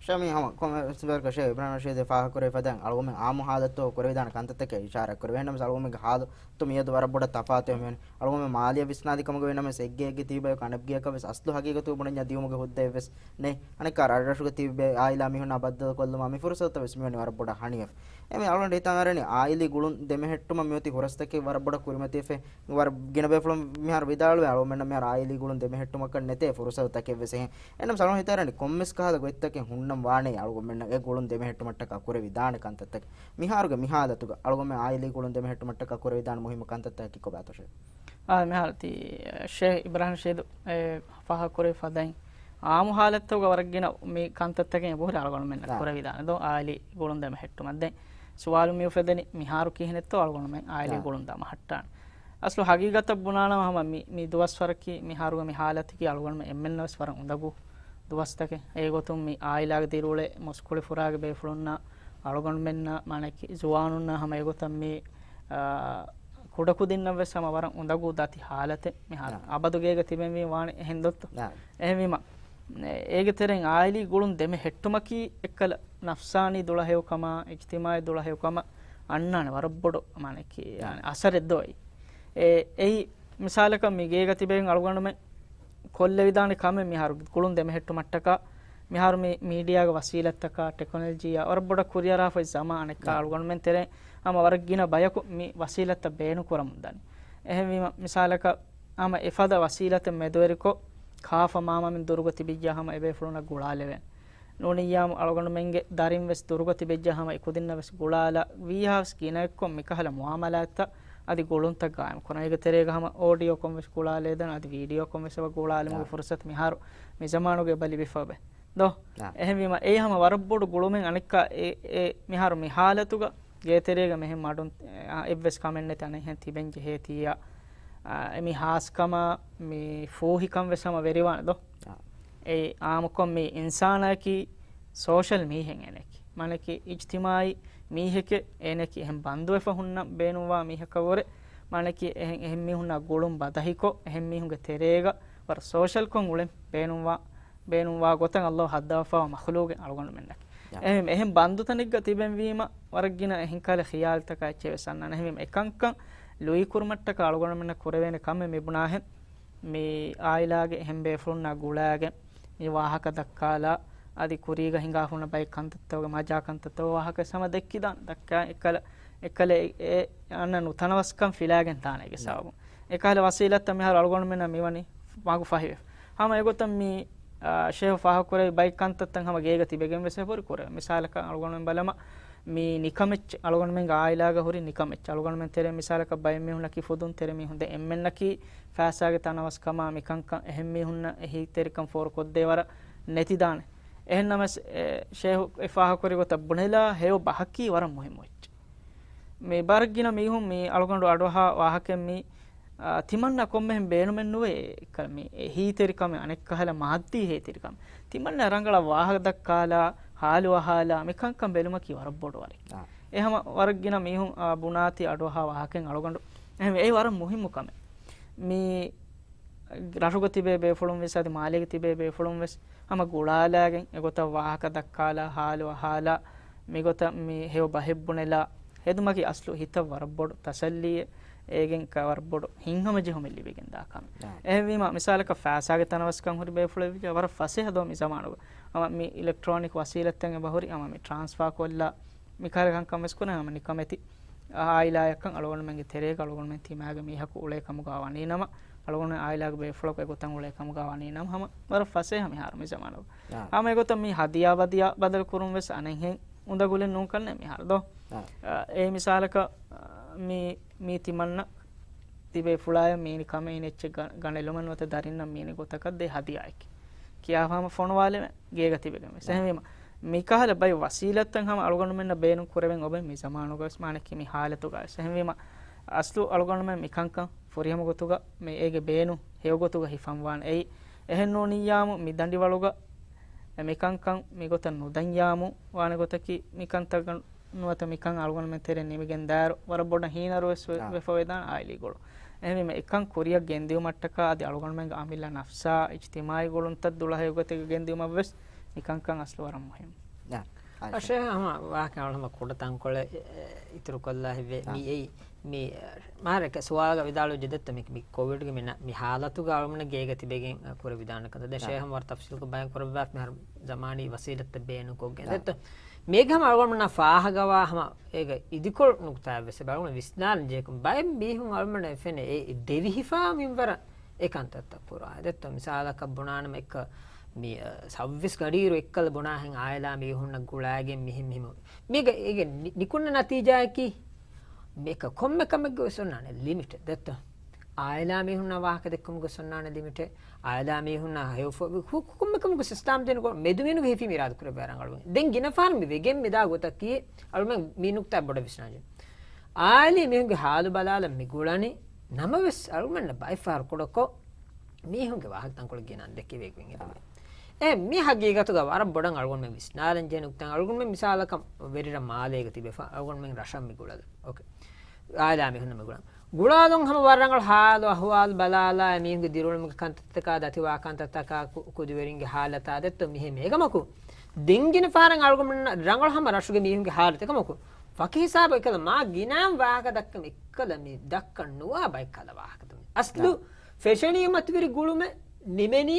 ޝަމީ ހަމަ ކޮންމެވެސް ބަޔަކަށް ޝޭޚް އިބްރާހިމް ރަޝީދު ފާހަގަކުރެވި ފަދައިން އަޅުގަނޑުމެން އާއްމު ހާލަތު ކުރެވިދާނެ ކަންތައްތަކެއް އިޝާރާތް ކުރެވި. އެހެންނަމަވެސް އަޅުގަނޑުމެންގެ ހާލު ތު މިއަދު ވަރަށް ބޮޑަށް ތަފާތުވެ މިވަނީ. އަޅުގަނޑުމެން މާލީއަށް ވިސްނާލި ކަމުގަ ވީ ނަމަވެސް އެއްގެއެއްގެ ތިބި ބަޔަކު އަނެއްގެއަކަށް ވެސް އަސްލު ހަގީގަތުގަ ބުނަންޏާ ދިއުމުގެ ހުއްދައެއް ވެސް ނެތް. އަނެއްކާ ރަށްރަށުގަ ތިބި ބޭ-، އާއިލާ މީހުންނާ ބައްދަލުކޮށްލުމާ މި ފުރުސަތުތައް ވެސް މިވަނީ ވަރަށް ބޮޑަށް ހަނިވެފަ. އެމީ އަޅުގަނޑު ހިތަށް އަރަނީ އާއިލީ ގުޅުން ދެމެހެއްޓުމަށް މިއޮތީ ހުރަސްތަކެއް ވަރަށް ބޮޑަށް ކުރިމަތިވެފަ. ވަރަށް ގިނަ ބޭފުޅުން މިހާރު ވިދާޅުވޭ އަޅުގަނޑުމެންނަށް މިހާރު އާއިލީ ގުޅުން ދެމެހެއްޓުމަކަށް ނެތޭ ފުރުސަތުތަކެއް ވެސް އެހެން. އެހެންނަމަވެސް އަޅުގަނޑު ހިތަށް އަރަނީ ކޮންމެސް ކަހަލަ ގޮތްތަކެއް ހުންނަން ވާނެ އަޅުގަނޑުމެންނަށް އެ ގުޅުން ދެމެހެއްޓުމަށްޓަކާ ކުރެވިދާނެ ކަންތައްތަކެއް. މިހާރުގެ މި ހާލަތުގަ އަޅުގަނޑުމެން އާއިލީ ގުޅުން ދެމެހެއްޓުމަށްޓަކާ ކުރެވިދާނެ މުހިއްމު ކަންތައްތަކަކީ ކޮބާތޯ ޝޭޚް؟ އާ، މިހާރު ތި ޝޭޚް އިބްރާހިމް ރަޝީދު އެ ފާހަގަކުރެވި ފަދައިން އާއްމު ހާލަތުގަ ވަރަށް ގިނަ މި ކަންތައްތަކެއް އެބަހުރި އަޅުގަނޑުމެންނަށް އާ. ކުރެވިދާނެ ދޯ އާއިލީ ގުޅުން ދެމެހެއްޓުމަށް. ދެން ސުވާލު މި އުފެދެނީ މިހާރު ކިހިނެއްތޯ އަޅުގަނޑުމެން އާއިލީ އާ. ގުޅުން ދަމަހައްޓާނެ. އަސްލު ހަގީގަތަށް ބުނާނަމަ ހަމަ މި، މި ދުވަސްވަރަކީ މިހާރުގެ މި ހާލަތަކީ އަޅުގަނޑުމެން އެންމެންނަށް ވެސް ވަރަށް އުނދަގޫ ދުވަސްތަކެއް. އެގޮތުން މި އާއިލާގެ ދިރިއުޅޭ މުސްކުޅި ފުރާގެ ބޭފުޅުންނާ އަޅުގަނޑުމެންނާ މާނައަކީ ޒުވާނުންނާ ހަމަ އެގޮތަށް މި، އާ، ކުޑަކުދިންނަށް ވެސް ހަމަ ވަރަށް އުނދަގޫ ދަތި ހާލަތެއް މިހާރު. އާ. އަބަދު ގޭގަ ތިބެންވީ ވާނެ އެހެން ދޮއްތޯ؟ އާ. އެހެންވީމަ، އޭގެ ތެރެއިން އާއިލީ ގުޅުން ދެމެ ހެއްޓުމަކީ އެއްކަލަ ނަފްސާނީ ދުޅަހެޔޮކަމާ، އިޖްތިމާޢީ ދުޅަހެޔޮކަމަށް އަންނާނެ ވަރަށް ބޮޑު މާނައަކީ، އާ. އަސަރެއް ދޯ އެއީ. އެ، އެއީ މިސާލަކަށް މި ގޭގަ ތިބެން އަޅުގަނޑުމެން ކޮށްލެވިދާނެ ކަމެއް މިހާރު ގުޅުން ދެމެހެއްޓުމަށްޓަކާ، މިހާރު މި މީޑިއާގެ ވަސީލަތްތަކާ، ޓެކްނޮލޮޖީއާ ވަރަށް ބޮޑަށް ކުރިއަރާފައި ޒަމާނެއްކާ އާ. އަޅުގަނޑުމެން ތެރެއިން ހަމަ ވަރަށް ގިނަ ބަޔަކު މި ވަސީލަތްތައް ބޭނުން ކުރަމުން ދަނީ. އެހެންވީމަ، މިސާލަކަށް ހަމަ އެފަދަ ވަސީލަތެއް މެދުވެރިކޮށް، ކާފަ މާމަމެން ދުރުގަ ތިބިއްޔާ ހަމަ އެބޭފުޅުންނަށް ގުޅާލެވޭނެ. ނޫނިއްޔާމު އަޅުގަނޑުމެންގެ ދަރިން ވެސް ދުރުގަ ތިބެއްޖެ ހަމަ އެކުދިންނަށް ވެސް ގުޅާލާ ވީހާވެސް ގިނައެއްކޮށް މިކަހަލަ މުއާމަލާތްތައް އަދި ގުޅުންތައް ގާއިމް ކުރަން. އޭގެ ތެރޭގަ ހަމަ އޯޑިއޯކޮން ވެސް ގުޅާލައިދާނެ އަދި ވީޑިއޯކޮން ވެސް އެބަ ގުޅާލުމުގެ އާ. ފުރުސަތު މިހާރު މި ޒަމާނުގަ އެބަ ލިބިފަ އެބަ ދޯ. އާ. އެހެންވީމަ އެއީ ހަމަ ވަރަށް ބޮޑު ގުޅުމެއް. އަނެއްކާ އެ، އެ މިހާރު މި ހާލަތުގަ ގޭތެރޭގަ މިހެން މަޑުން، އާ، އެއްވެސް ކަމެއް ނެތި އަނެއްހެން ތިބެން ޖެހޭތީއާ، އާ، އެ މި ހާސްކަމާ މި ފޫހިކަން ވެސް ހަމަ ވެރިވާނެ ދޯ. އާ. އެ އާއްމުކޮށް މި އިންސާނާއަކީ ސޯޝަލް މީހެއް އޭނައަކީ. މާނައަކީ އިޖްތިމާޢީ މީހެކޭ އޭނައަކީ އެހެން ބަންދުވެފަ ހުންނަ ބޭނުންވާ މީހަކަށްވުރެ. މާނައަކީ އެހެން، އެހެން މީހުންނާ ގުޅުން ބަދަހިކޮށް، އެހެން މީހުންގެ ތެރޭގަ ވަރަށް ސޯޝަލްކޮށް އުޅެން ބޭނުންވާ، ބޭނުންވާ ގޮތަށް ﷲ ހައްދަވާފައިވާ މަޚްލޫގެއް އަޅުގަނޑުމެންނަކީ. ޔާ. އެހެން، އެހެން ބަންދުތަނެއްގަ ތިބެންވީމަ ވަރަށް ގިނަ އެހެން ކަހަލަ ޚިޔާލުތަކާ އެއްޗެއް ވެސް އަންނާނެ. އެހެންވީމަ އެކަންކަން ލުއިކުރުމަށްޓަކާ އަޅުގަނޑުމެންނަށް ކުރެވޭނެ ކަމެއް މި ބުނާހެން މި އާއިލާގެ އެހެން ބޭފުޅުންނާ ގުޅާގެން މި ވާހަކަ ދައްކާލާ، އަދި ކުރީގަ ހިނގާ ހުންނަ ބައެއް ކަންތައްތަކުގެ މަޖާ ކަންތައްތަކުގެ ވާހަކަ ހަމަ ދެއްކިދާނެ. ދައްކާ އެއްކަލަ، އެއްކަލަ އެ، އެ އަންނަ ނުތަނަވަސްކަން ފިލާގެން ދާނެ އޭގެ ނަ. ސަބަބުން. އެކަހަލަ ވަސީލަތްތައް މިހާރު އަޅުގަނޑުމެންނަށް މިވަނީ މަގު ފަހިވެފަ. ހަމަ އެގޮތަށް މި، އާ، ޝޭހު ފާހަގަކުރެއްވި ބައެއް ކަންތައްތައް ހަމަ ގޭގަ ތިބެގެން ވެސް އެބަހުރި ކުރެވޭ. މިސާލަކަށް އަޅުގަނޑުމެން ބަލަމާ މި ނިކަމެއްޗެއް، އަޅުގަނޑުމެންގެ އާއިލާގަ ހުރި ނިކަމެއްޗެއް. އަޅުގަނޑުމެން ތެރޭ މިސާލަކަށް ބައެއް މީހުންނަކީ ފުދުން ތެރޭ މީހުން. ދެން އެންމެންނަކީ ފައިސާގެ ތަނަވަސްކަމާ މިކަންކަން އެހެން މީހުންނަށް އެހީތެރިކަން ފޯރުކޮށްދޭ ވަރަށް ނެތިދާނެ. އެހެންނަމަވެސް، އެ، ޝޭހު އެ ފާހަގަކުރި ގޮތަށް ބުނެލާ ހެޔޮ ބަހަކީ ވަރަށް މުހިއްމު އެއްޗެއް. މި ވަރަށް ގިނަ މީހުން މި އަޅުގަނޑު އަޑުއަހާ ވާހަކައެއް މި، އާ، ތިމަންނަ ކޮންމެހެން ބޭނުމެއް ނުވޭ އެކަލަ މި އެ ހީތެރިކަމެއް އަނެއްކަހަލަ މާއްދީ ހޭތެރިކަމެއް. ތިމަންނަ ރަނގަޅަށް ވާހަކަ ދައްކާލާ، ހާލު އަހާލާ، މިކަންކަން ބެލުމަކީ ވަރަށް ބޮޑު ވަރެއް. އާ. އެ ހަމަ ވަރަށް ގިނަ މީހުން، އާ، ބުނާތީ އަޑުއަހާ ވާހަކައިން އަޅުގަނޑު. އެހެންވެ، އެ ވަރަށް މުހިއްމު ކަމެއް. މި ރަށުގަ ތިބޭ ބޭފުޅުން ވެސް އަދި މާލޭގަ ތިބޭ ބޭފުޅުން ވެސް ހަމަ ގުޅާލާގެން އެގޮތަށް ވާހަކަ ދައްކާލާ، ހާލު އަހާލާ، މިގޮތަށް މި ހެޔޮ ބަހެއް ބުނެލާ، ހެދުމަކީ އަސްލު ހިތަށް ވަރަށް ބޮޑު ތަސައްލީއެއް، އޭގެން ކަ-، ވަރަށް ބޮޑު ހިތްހަމަޖެހުމެއް ލިބިގެންދާ ކަމެއް. އާ. އެހެންވީމަ، މިސާލަކަށް ފައިސާގެ ތަނަވަސްކަން ހުރި ބޭފުޅެއްވިއްޔާ ވަރަށް ފަސޭހަ ދޯ މި ޒަމާނުގަ. ހަމަ މި އިލެކްޓްރޯނިކް ވަސީލަތްތައް އެބަހުރި، ހަމަ މި ޓްރާންސްފާ ކޮށްލާ، މިކަހަލަ ކަންކަން ވެސް ކުރޭ، ހަމަ ނިކަމެތި އާއިލާއަކަށް އަޅުގަނޑުމެންގެ ތެރޭގަ އަޅުގަނޑުމެން ތިމާގެ މީހަކު އުޅޭ ކަމުގަ ވަނީނަމަ، އަޅުގަނޑު އާއިލާގެ ބޭފުޅަކު އެގޮތަށް އުޅޭ ކަމުގަ ވަނީނަމަ، ހަމަ ވަރަށް ފަސޭހަ މިހާރު މި ޒަމާނުގަ. އާ. ހަމަ އެގޮތަށް މި ހަދިޔާ ވަދިޔާ ބަދަލު ކުރުން ވެސް އަނެއްހެން އުނދަގުލެއް ނޫން ކަންނޭ މިހާރު ދޯ. އާ. އާ، އެ މިސާލަކަށް، އާ، މި، މީ ތިމަންނަ ތިބޭފުޅާޔަށް މީނި ކަމެއް އިން އެއްޗެއް ގަ-، ގަނެލުމަށް ނުވަތަ ދަރިންނަށް މީނި ގޮތަކަށް ދޭ ހަދިޔާއެކޭ ކިޔާފަ ހަމަ ފޮނުވާލެވޭ ގޭގަ ތިބެގެން ވެސް. އާ. އެހެންވީމަ، މިކަހަލަ ބައެއް ވަސީލަތްތައް ހަމަ އަޅުގަނޑުމެންނަށް ބޭނުން ކުރެވެން އޮވެ މި ޒަމާނުގަވެސް މާނައަކީ މި ހާލަތުގަވެސް. އެހެންވީމަ، އަސްލު އަޅުގަނޑުމެން މިކަންކަން ފުރިހަމަ ގޮތުގަ މި އޭގެ ބޭނުން ހެޔޮގޮތުގަ ހިފަންވާނެ. އެއީ އެހެން ނޫނިއްޔާމު މި ދަނޑިވަޅުގަ މިކަންކަން މިގޮތަށް ނުދަންޏާމު ވާނެ ގޮތަކީ މިކަންތައް ނުވަތަ މިކަން އަޅުގަނޑުމެން ތެރެއިން ނިމިގެން ދާއިރު ވަރަށް ބޮޑަށް ހީނަރުވެސް ވެ-، އާ. ވެފަ ވެދާނެ އާއިލީ ގުޅުން. އެހެންވީމަ އެކަން ކުރިއަށް ގެންދިއުމަށްޓަކާ އަދި އަޅުގަނޑުމެންގެ އަމިއްލަ ނަފްސާ އިޖްތިމާއީ ގުޅުންތައް ދުޅަހެޔޮ ގޮތެއްގަ ގެންދިއުމަށްވެސް މިކަންކަން އަސްލު ވަރަށް މުހިންމު. އާ، އާ، ޝޭހް ހަމަ ވާހަކަ އަޅު ހަމަ ކުޑަ ތަންކޮޅެއް އިތުރުކޮށްލާ ހިތްވޭ. އާ. މި އެއީ، މި މާރަކަ ސުވާލުގަ ވިދާޅުވެއްޖެ ދެއްތޯ، މި، މި ކޮވިޑްގެ މި ނަ-، މި ހާލަތުގަ އަޅުމެންނަށް ގޭގަ ތިބެގެން ކުރެވިދާނެ ކަންތައް. ދެން އާ. ޝޭހް ހަމަ ވަރަށް ތަފްސީލުކޮށް ބަޔާން ކުރައްވާފަ މިހާރު ޒަމާނީ ވަސީލަތްތައް ބޭނުންކޮށްގެން. އާ. ދެއްތޯ، މީގެ ހަމަ އަޅުގަނޑުމެންނަށް ފާހަގަވާ ހަމަ އޭގަ އިދިކޮޅު ނުކުތާއެއްވެސް އެބަ އަޅުގަނޑު ވިސްނާލަން ޖެހޭ. ބައެއް މީހުން އަޅުމެންނަށް ފެނޭ އެ ދެވިހިފާ މިންވަރަށް އެ ކަންތައްތައް ކުރާ. ދެއްތޯ، މިސާލަކަށް ބުނާނަމަ އެއްކަ މި، އަ، ސައުވީސް ގަޑިއިރު އެއްކަލަ ބުނާހެން އާއިލާ މީހުންނަށް ގުޅާގެން މިހެން މިހެން. މީގަ އޭގެ ނި-، ނިކުންނަ ނަތީޖާއަކީ މިކަ ކޮންމެ ކަމެއްގެ ވެސް އޮންނާނެ ލިމިޓެއް. ދެއްތޯ، އާއިލާ މީހުންނާ ވާހަކަ ދެއްކުމުގެ ވެސް އޮންނާނެ ލިމިޓެއް. އާއިލާ މީހުންނާ ހެޔޮ ފޮ-، ހު-، ކޮންމެ ކަމަކު ސިސްޓާމް ދިނުގޮ-، މެދުމިނުގެ ހިފީމަ އިރާދަ ކުރެއްވާ ރަނގަޅުވެ. ދެން ގިނަ ފަހަރު މި ވެގެން މިދާ ގޮތަކީ އަޅުމެން މި ނުކްތާ ބޮޑަށް ވިސްނާޖެ. އާއިލީ މީހުންގެ ހާލު ބަލާލަން މި ގުޅަނީ. ނަމަވެސް އަޅުގަނޑަށް ބައެއް ފަހަރު ކުޑަކޮށް މީހުންގެ ވާހަކަ ތަންކޮޅެއް ގެނަން ދެކެވޭ ގޮތް އެބަ. އެ މި ހަގީގަތުގަ ވަރަށް ބޮޑަށް އަޅުގަނޑުމެން ވިސްނާލަން ޖެހޭ ނުކްތާ. އަޅުގަނޑުމެން މިސާލަކަށް ވެރިރަށް މާލޭގަ ތިބެފަ އަޅުގަނޑުމެން ރަށަށް މި ގުޅަލަ. އޯކޭ. އާއިލާ މީހުންނަށް މި ގުޅަން. ގުޅާލުން ހަމަ ވަރަށް ރަނގަޅު ހާލު އަހުވާލު ބަލާލާ އެ މީހުންގެ ދިރިއުޅުމުގެ ކަންތައްތަކާ، ދަތިވާ ކަންތައްތަކާ، ކު-، ކުދިވެރިންގެ ހާލަތާ ދެއްތޯ މިހެން އެކަމަކު. ދެން ގިނަ ފަހަރަށް އަޅުގަނޑުމެން ރަނގަޅު ހަމަ ރަށުގެ މީހުންގެ ހާލަތެއް ކަމަކު. ވަކި ހިސާބަށް އެކަލަ މާ ގިނައިން ވާހަކަ ދައްކަން އެއްކަލަ މި ދައްކަން ނުވާ ބައެއް ކަލަ ވާހަކަ ތަމަ. އަސްލު ފެށެނީ މަތިވެރި ގުޅުމެއް ނިމެނީ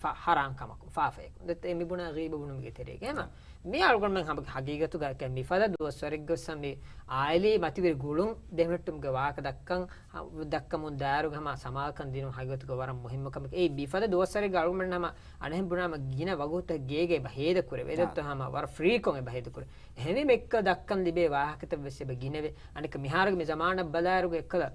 ފަ-، ހަރާން ކަމަކު، ފާފައެކު. ދެއްތޯ އެ މި ބުނާ ޣީބަ ބުނުމުގެ ތެރޭގަ. މި އަޅުގަނޑުމެން ހަމަ ހަގީގަތުގަ މިފަދަ ދުވަސްވަރެއްގަ ވެސް މި އާއިލީ މަތިވެރި ގުޅުން ދެމެހެއްޓުމުގެ ވާހަކަ ދައްކަން، ހަ-، ދައްކަމުން ދާއިރުގަ ހަމަ ސަމާލުކަން ދިނުން ހަގީގަތުގަ ވަރަށް މުހިންމު ކަމެކޭ. އެއީ މިފަދަ ދުވަސްވަރެއްގަ އަޅުގަނޑުމެން ހަމަ އަނެއްހެން ބުނާމަ ގިނަ ވަގުތަށް ގޭގަ އެބަ ހޭދަ ކުރެވޭ. އާ. ދެއްތޯ ހަމަ ވަރަށް ފްރީކޮށް އެބަ ހޭދަ ކުރޭ. އެހެންވީމަ އެއްކަލަ ދައްކަން ލިބޭ ވާހަކަތައް ވެސް އެބަ ގިނަވޭ. އަނެއްކާ މިހާރުގެ މި ޒަމާނަށް ބަލާއިރުގަ އެއްކަލަ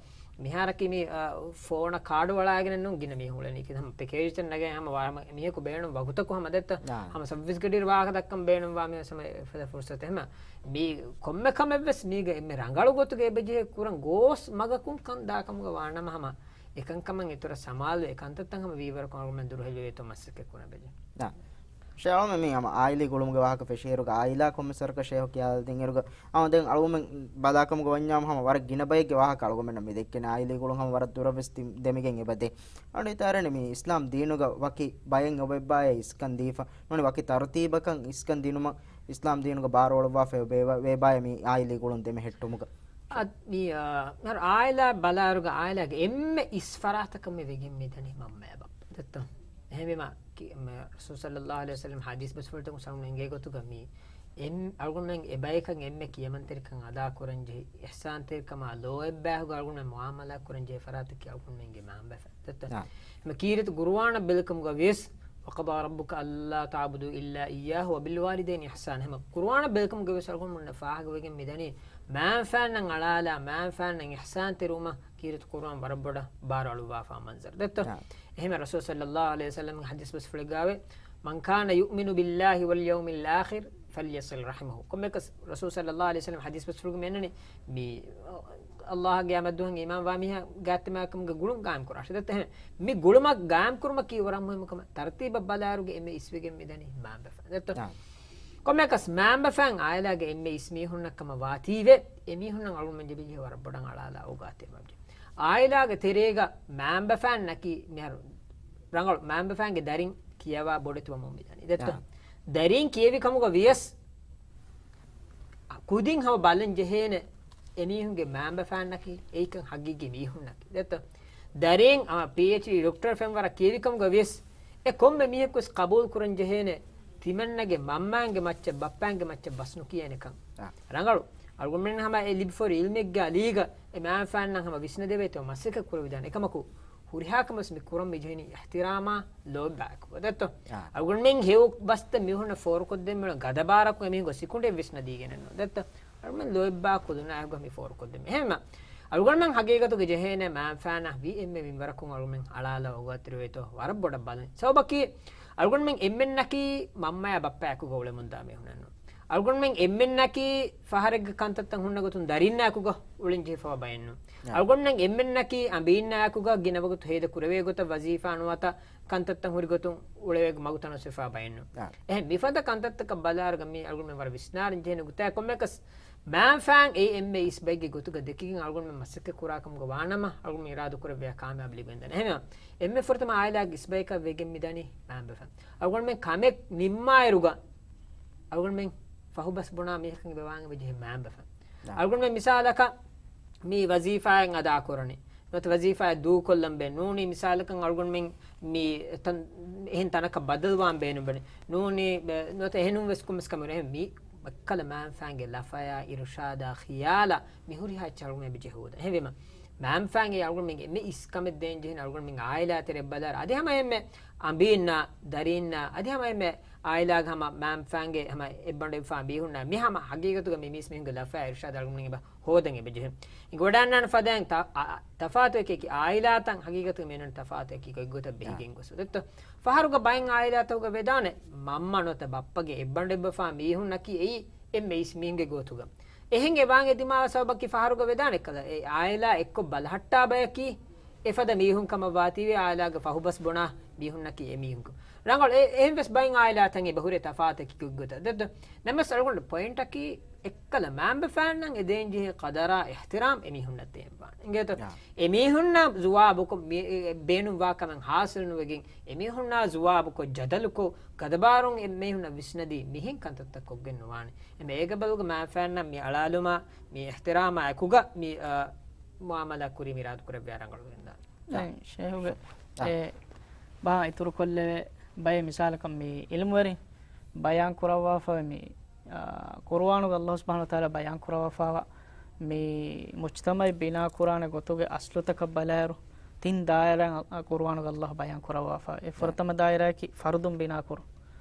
މިހާރަކީ މި، އާ، ފޯނަށް ކާޑު އަޅާގެނެއް ނޫން ގިނަ މީހުން އުޅެނީ. ކި-، ހަމަ ޕެކޭޖްތައް ނަގައި ހަމަ ވާ-، ހަމަ މީހަކު ބޭނުން ވަގުތަކު ހަމަ ދެއްތޯ؟ އާ. ހަމަ ސައުވީސް ގަޑިއިރު ވާހަކަ ދައްކަން ބޭނުންވާ މި ހަމަ އެފަދަ ފުރުސަތެއް. ހަމަ މި ކޮންމެ ކަމެއް ވެސް މީގަ އެންމެ ރަނގަޅު ގޮތުގަ އެބަ ޖެހޭ ކުރަން ގޯސް މަގަކުން ކަން ދާ ކަމުގަ ވާނަމަ ހަމަ އެކަންކަމަށް އިތުރަށް ސަމާލުވެ އެކަންތައްތައް ހަމަ ވީވަރަކުން އަޅުގަނޑުމެން ދުރުހެލިވޭތޯ މަސައްކަތް ކުރަން ބެޖެ. އާ. ޝޭހް އަޅުމެން މި ހަމަ އާއިލީ ގުޅުމުގެ ވާހަކަ ފެށިއިރުގަ އާއިލާ ކޮންމެސް ވަރަކަށް ޝޭހު ކިޔާލަދިންއިރުގަ އާ، ދެން އަޅުގަނޑުމެން ބަލާކަމުގަ ވަންޏާމު ހަމަ ވަރަށް ގިނަ ބައެއްގެ ވާހަކަ އަޅުގަނޑުމެންނަށް މި ދެއްކެނީ އާއިލީ ގުޅުން ހަމަ ވަރަށް ދުރަށް ވެސް ދި-، ދެމިގެން އެބަދޭ. އަޅުގަނޑު ހިތަށް އަރަނީ މި އިސްލާމް ދީނުގަ ވަކި ބައެއް އެބަ އެއްބާޔަށް އިސްކަން ދީފަ ނޫނީ ވަކި ތަރުތީބަކަށް އިސްކަން ދިނުމަށް އިސްލާމް ދީނުގަ ބާރުއަޅުއްވާފަ އެބަ އެބަ-، އެބައޭ މި އާއިލީ ގުޅުން ދެމެހެއްޓުމުގަ. އަދި މި، އާ، މިހާރު އާއިލާ ބަލާއިރުގަ އާއިލާގެ އެންމެ އިސް ފަރާތަކަށް މި ވެގެން މިދަނީ މަންމަޔާ ބައްޕަ. ދެއްތޯ؟ އެހެންވީމަ، ކި-، މެ-، ރަސޫލު ޞައްލައްލާހު ޢަލައިހި ވަސައްލަމް ޙަދީޘް ބަސްފުޅުތަކުން ސަމުން އެނގޭ ގޮތުގަ މި އެން-، އަޅުގަނޑުމެން އެބަޔަކަށް އެންމެ ކިޔަމަންތެރިކަން އަދާކުރަންޖެހޭ، އިޙްސާންތެރިކަމާ ލޯ އެއްބައިހުގަ އަޅުގަނޑުމެން މުޢާމަލާތް ކުރަންޖެހޭ ފަރާތަކީ އަޅުގަނޑުމެންގެ މައިންބަފަ. ދެއްތޯ؟ އާ. މި ކީރިތި ޤުރުއާނަށް ބެލިކަމުގަ ވިޔަސް، وَقَضَىٰ رَبُّكَ أَلَّا تَعْبُدُوا إِلَّا إِيَّاهُ وَبِالْوَالِدَيْنِ إِحْسَانًا. އެހެން ޤުރުއާނަށް ބެލިކަމުގަ ވިޔަސް އަޅުގަނޑުމެންނަށް ފާހަގަވެގެން މިދަނީ މައިންބަފައިންނަށް އަޅާލާ މައިންބަފައިންނަށް އިޙްސާންތެރިވުމަށް ކީރިތި ޤުރުއާން ވަރަށް ބޮޑަށް ބާރު އަޅުއްވާފާ މަންޒަރު. ދެއްތޯ؟ އާ. އެހެން ރަސޫލު ޞައްލައްލާހު ޢަލައިހި ވަސައްލަމްގެ ޙަދީޘް ބަސްފުޅެއްގައި، مَنْ كَانَ يُؤْمِنُ بِاللَّهِ وَالْيَوْمِ الْآخِرِ فَلْيَصِلْ رَحِمَهُ. ކޮންމެއަކަސް ރަސޫލު ޞައްލައްލާހު ޢަލައިހި ވަސައްލަމް ޙަދީޘް ބަސްފުޅުގަ މިއަންނަނީ މި ﷲ ގެ ޤިޔާމަތް ދުވަހަށް އީމާންވާ މީހާ ގާތްތެރިކަމުގެ ގުޅުން ޤާއިމް ކުރާށޭ. ދެއްތޯ؟ އެހެން މި ގުޅުމަށް ޤާއިމް ކުރުމަކީ ވަރަށް މުހިއްމު ކަމެއް. ތަރުތީބަށް ބަލާއިރުގަ އެންމެ އިސްވެގެން މިދަނީ މައިންބަފަ. ދެއްތޯ؟ އާ. ކޮންމެއަކަސް މައިންބަފައިން އާއިލާގެ އެންމެ އިސް މީހުންނަށް ކަމަށް ވާތީވެ، އެ މީހުންނަށް އަޅުގަނޑުމެން ޖެހޭ ވަރަށް ބޮޑަށް އަޅާލާ އޯގާތެރިވާންޖެހޭ. އާއިލާގެ ތެރޭގަ މައިންބަފައިންނަކީ މިހާރު ރަނގަޅު މައިންބަފައިންގެ ދަރިން ކިޔަވާ ބޮޑެތިވަމުން މިދަނީ. ދެއްތޯ؟ އާ. ދަރިން ކިޔެވި ކަމުގަ ވިޔަސް ކުދިން ހަމަ ބަލަން ޖެހޭނެ އެމީހުންގެ މައިންބަފައިންނަކީ އެއީކަން ހަގީގީ މީހުންނަކީ. ދެއްތޯ؟ ދަރިން އަ، ޕީއެޗްޑީ ޑޮކްޓަރ ފެންވަރަށް ކިޔެވި ކަމުގަ ވިޔަސް އެ ކޮންމެ މީހަކުވެސް ޤަބޫލު ކުރަން ޖެހޭނެ ތިމަންނަގެ މަންމައިންގެ މައްޗަށް ބައްޕައިންގެ މައްޗަށް ބަސް ނުކިޔޭނެކަން. އާ. ރަނގަޅު. އަޅުގަނޑުމެން ހަމަ އެ ލިބިފައިވާ ޢިލްމެއްގެ އަލީގަ އެ މައިންބަފައިންނަށް ހަމަ ވިސްނަދެވޭތޯ މަސައްކަތް ކުރެވިދާނެ. އެކަމަކު ހުރިހާ ކަމެއް މި ކުރަން މި ޖެހެނީ އިޙްތިރާމާ ލޯތްބާއެކު. ދެއްތޯ؟ އާ. އަޅުގަނޑުމެން ހެޔޮ ބަސްތައް މީހުންނަށް ފޯރުކޮށްދޭން މިއޮންނަ ގަދަބާރަކު އެމީހުންގެ ސިކުނޑެއް ވިސްނަދީގެނެއް ނޫން. ދެއްތޯ؟ އަޅުމެން ލޯތްބާ ކުދިންނާއެކު މި ފޯރުކޮށްދެމެ. އެހެންމަ އަޅުގަނޑުމެން ހަގީގަތުގަ ޖެހޭނެ މައިންބަފައިންނަށް ވީ އެންމެ މިންވަރަކުން އަޅުމެން އަޅާލާ އޯގާތެރިވޭތޯ ވަރަށް ބޮޑަށް ބަލަން. ސަބަބަކީ އަޅުގަނޑުމެން އެންމެންނަކީ މަންމަޔާ ބައްޕަ އެކުގަ އުޅެމުންދާ މީހުންނެއްނު. އަޅުގަނޑުމެން އެންމެންނަކީ ފަހަރެއްގެ ކަންތައްތައް ހުންނަ ގޮތުން ދަރިންނާ އެކުގަ އުޅެން ޖެހިފަވާ ބައެއްނު. އަޅުގަނޑުމެން އެންމެންނަކީ އަނބީންނާ އެކުގަ ގިނަ ވަގުތު ހޭދަ ކުރެވޭ ގޮތަށް ވަޒީފާ ނުވަތަ ކަންތައްތައް ހުރި ގޮތުން އުޅެވޭ މަގު ތަނަވަސްވެފަވާ ބައެއްނު. އެހެން މިފަދަ ކަންތައްތަކަށް ބަލާއިރުގަ މީ އަޅުގަނޑުމެން ވަރަށް ވިސްނާލަން ޖެހޭނެ ގޮތާ ކޮންމެއަކަސް މައިންބަފައިން އެއީ އެންމެ އިސް ބައެއްގެ ގޮތުގަ ދެކިގެން އަޅުގަނޑުމެން މަސައްކަތް ކުރާ ކަމުގަ ވާނަމަ، އަޅުގަނޑުމެން އިރާދަ ކުރެއްވިޔާ ކާމިޔާބު ލިބެންދަނީ. އެހެންވީމަ، އެންމެ ފުރަތަމަ އާއިލާގެ އިސް ބަޔަކަށް ވެގެން މިދަނީ މައިންބަފައިން. އަޅުގަނޑުމެން ކަމެއް ނިންމާއިރުގަ، އަޅުގަނޑުމެން ފަހުބަސް ބުނާ މީހަކަށް އެބަ ވާން އެބަ ޖެހޭ މައިންބަފައިން. އަޅުގަނޑުމެން މިސާލަކަށް މި ވަޒީފާއެއް އަދާ ކުރަނީ. ނުވަތަ ވަޒީފާއެއް ދޫކޮށްލަން ބޭނުން ނޫނީ، މިސާލަކަށް އަޅުގަނޑުމެން މި ތަން، އެހެން ތަނަކަށް ބަދަލުވާން ބޭނުންވަނީ ނޫނީ، ނުވަތަ އެހެނުން ވެސް ކޮންމެސް ކަމެއް ނުވޭ. އެހެން މި އެއްކަލަ މައިންބަފައިންގެ ލަފަޔާ، އިރުޝާދާ، ޚިޔާލާ މި ހުރިހާ އެއްޗެއް އަޅުގަނޑުމެން އެބަ ޖެހި ހޯދަން. އެހެންވީމަ، މައިންބަފައިން އެއީ އަޅުގަނޑުމެންގެ އެންމެ އިސް ކަމެއް ދޭން ޖެހޭނެ އަޅުގަނޑުމެންގެ އާއިލާ ތެރެއަށް ބަލާއިރު. އަދި ހަމަ އެންމެ އަނބީންނާ، ދަރީންނާ، އަދި ހަމަ އެންމެ އާއިލާގެ ހަމަ މައިންބަފައިންގެ ހަމަ އެއްބަނޑު އެބަފާ މީހުންނާ މި ހަމަ ހަގީގަތުގަ މި މީސް މީހުންގެ ލަފަޔާ އިރުޝާދާ އަޅުގަނޑުމެން އެބަ ހޯދަން އެބަ ޖެހޭ. އިނގިވަޑައިގަންނާނެ ފަދައިން ތަ-، އަ-، އަ-، ތަފާތު އެކި އެކި އާއިލާތައް ހަގީގަތުގަ މިއޮންނަނީ ތަފާތު އެކި ގޮތްގޮތަށް ބެހިގެން ގޮސް. ދެއްތޯ؟ ފަހަރުގަ ބައެއް އާއިލާތަކުގަ ވެދާނެ މަންމަ ނުވަތަ ބައްޕަގެ އެއްބަނޑު އެއްބަފާ މީހުންނަކީ އެއީ އެންމެ އިސް މީހުންގެ ގޯތުގަ. އެހެން އެ ވާން އެދިމާވާ ސަބަބަކީ ފަހަރުގަ ވެދާނެ ކަލަ އެ އާއިލާ އެއްކޮށް ބަލަހައްޓާ ބަޔަކީ އެފަދަ މީހުން ކަމަށް ވާތީވެ އާއިލާގެ ފަހުބަސް ބުނާ މީހުންނަކީ އެ މީހުން. ރަނގަޅު އެ-، އެހެން ވެސް ބައެއް އާއިލާތައް އެބަ ހުރޭ ތަފާތަކީ ގޮތްގޮތަށް. ދެއްތޯ؟ ނަމަވެސް އަޅުގަނޑު ޕޮއިންޓަކީ އެއްކަލަ މައިންބަފައިންނަށް އެ ދޭން ޖެހޭ ޤަދަރާ އިޙްތިރާމް އެމީހުންނަށް ދޭން ވާނެ. އިނގޭތޯ؟ ޔާ. އެމީހުންނަށް ޒުވާބުކޮށް މި-، އެ-، އެ ބޭނުންވާ ކަމެއް ހާސިލް ނުވެގެން، އެމީހުންނާ ޒުވާބުކޮށް، ޖަދަލުކޮށް، ގަދަބާރުން އެ މީހުންނަށް ވިސްނަދީ މިހެން ކަންތައްތައް ކޮށްގެން ނުވާނެ. އެމެ އޭގެ ބަދަލުގަ މައިންބަފައިންނަށް މި އަޅާލުމާ، މި އިޙްތިރާމާ އެކުގަ މި، އާ، މުއާމަލާ ކުރީމަ އިރާދަ ކުރެއްވިޔާ ރަނގަޅު ވެގެންދާނެ. އާ. އެ، ޝޭހުގެ، އާ. އެ، ބާ އިތުރުކޮށްލެވޭ ބައެއް މިސާލަކަށް މި އިލްމުވެރިން ބަޔާން ކުރައްވާފައި މި، އާ، ޤުރުއާނުގަ ﷲ ސުބްޙާނަހޫ ވަތަޢާލާ ބަޔާން ކުރައްވާފައިވާ މި މުޖްތަމަޢެއް ބިނާ ކުރާނެ ގޮތުގެ އަސްލުތަކަށް ބަލާއިރު، ތިން ދާއިރާ ޤުރުއާނުގަ ﷲ ބަޔާން ކުރައްވާފައި. އެ ފުރަތަމަ ދާއިރާއަކީ ފަރުދުން ބިނާކުރުން.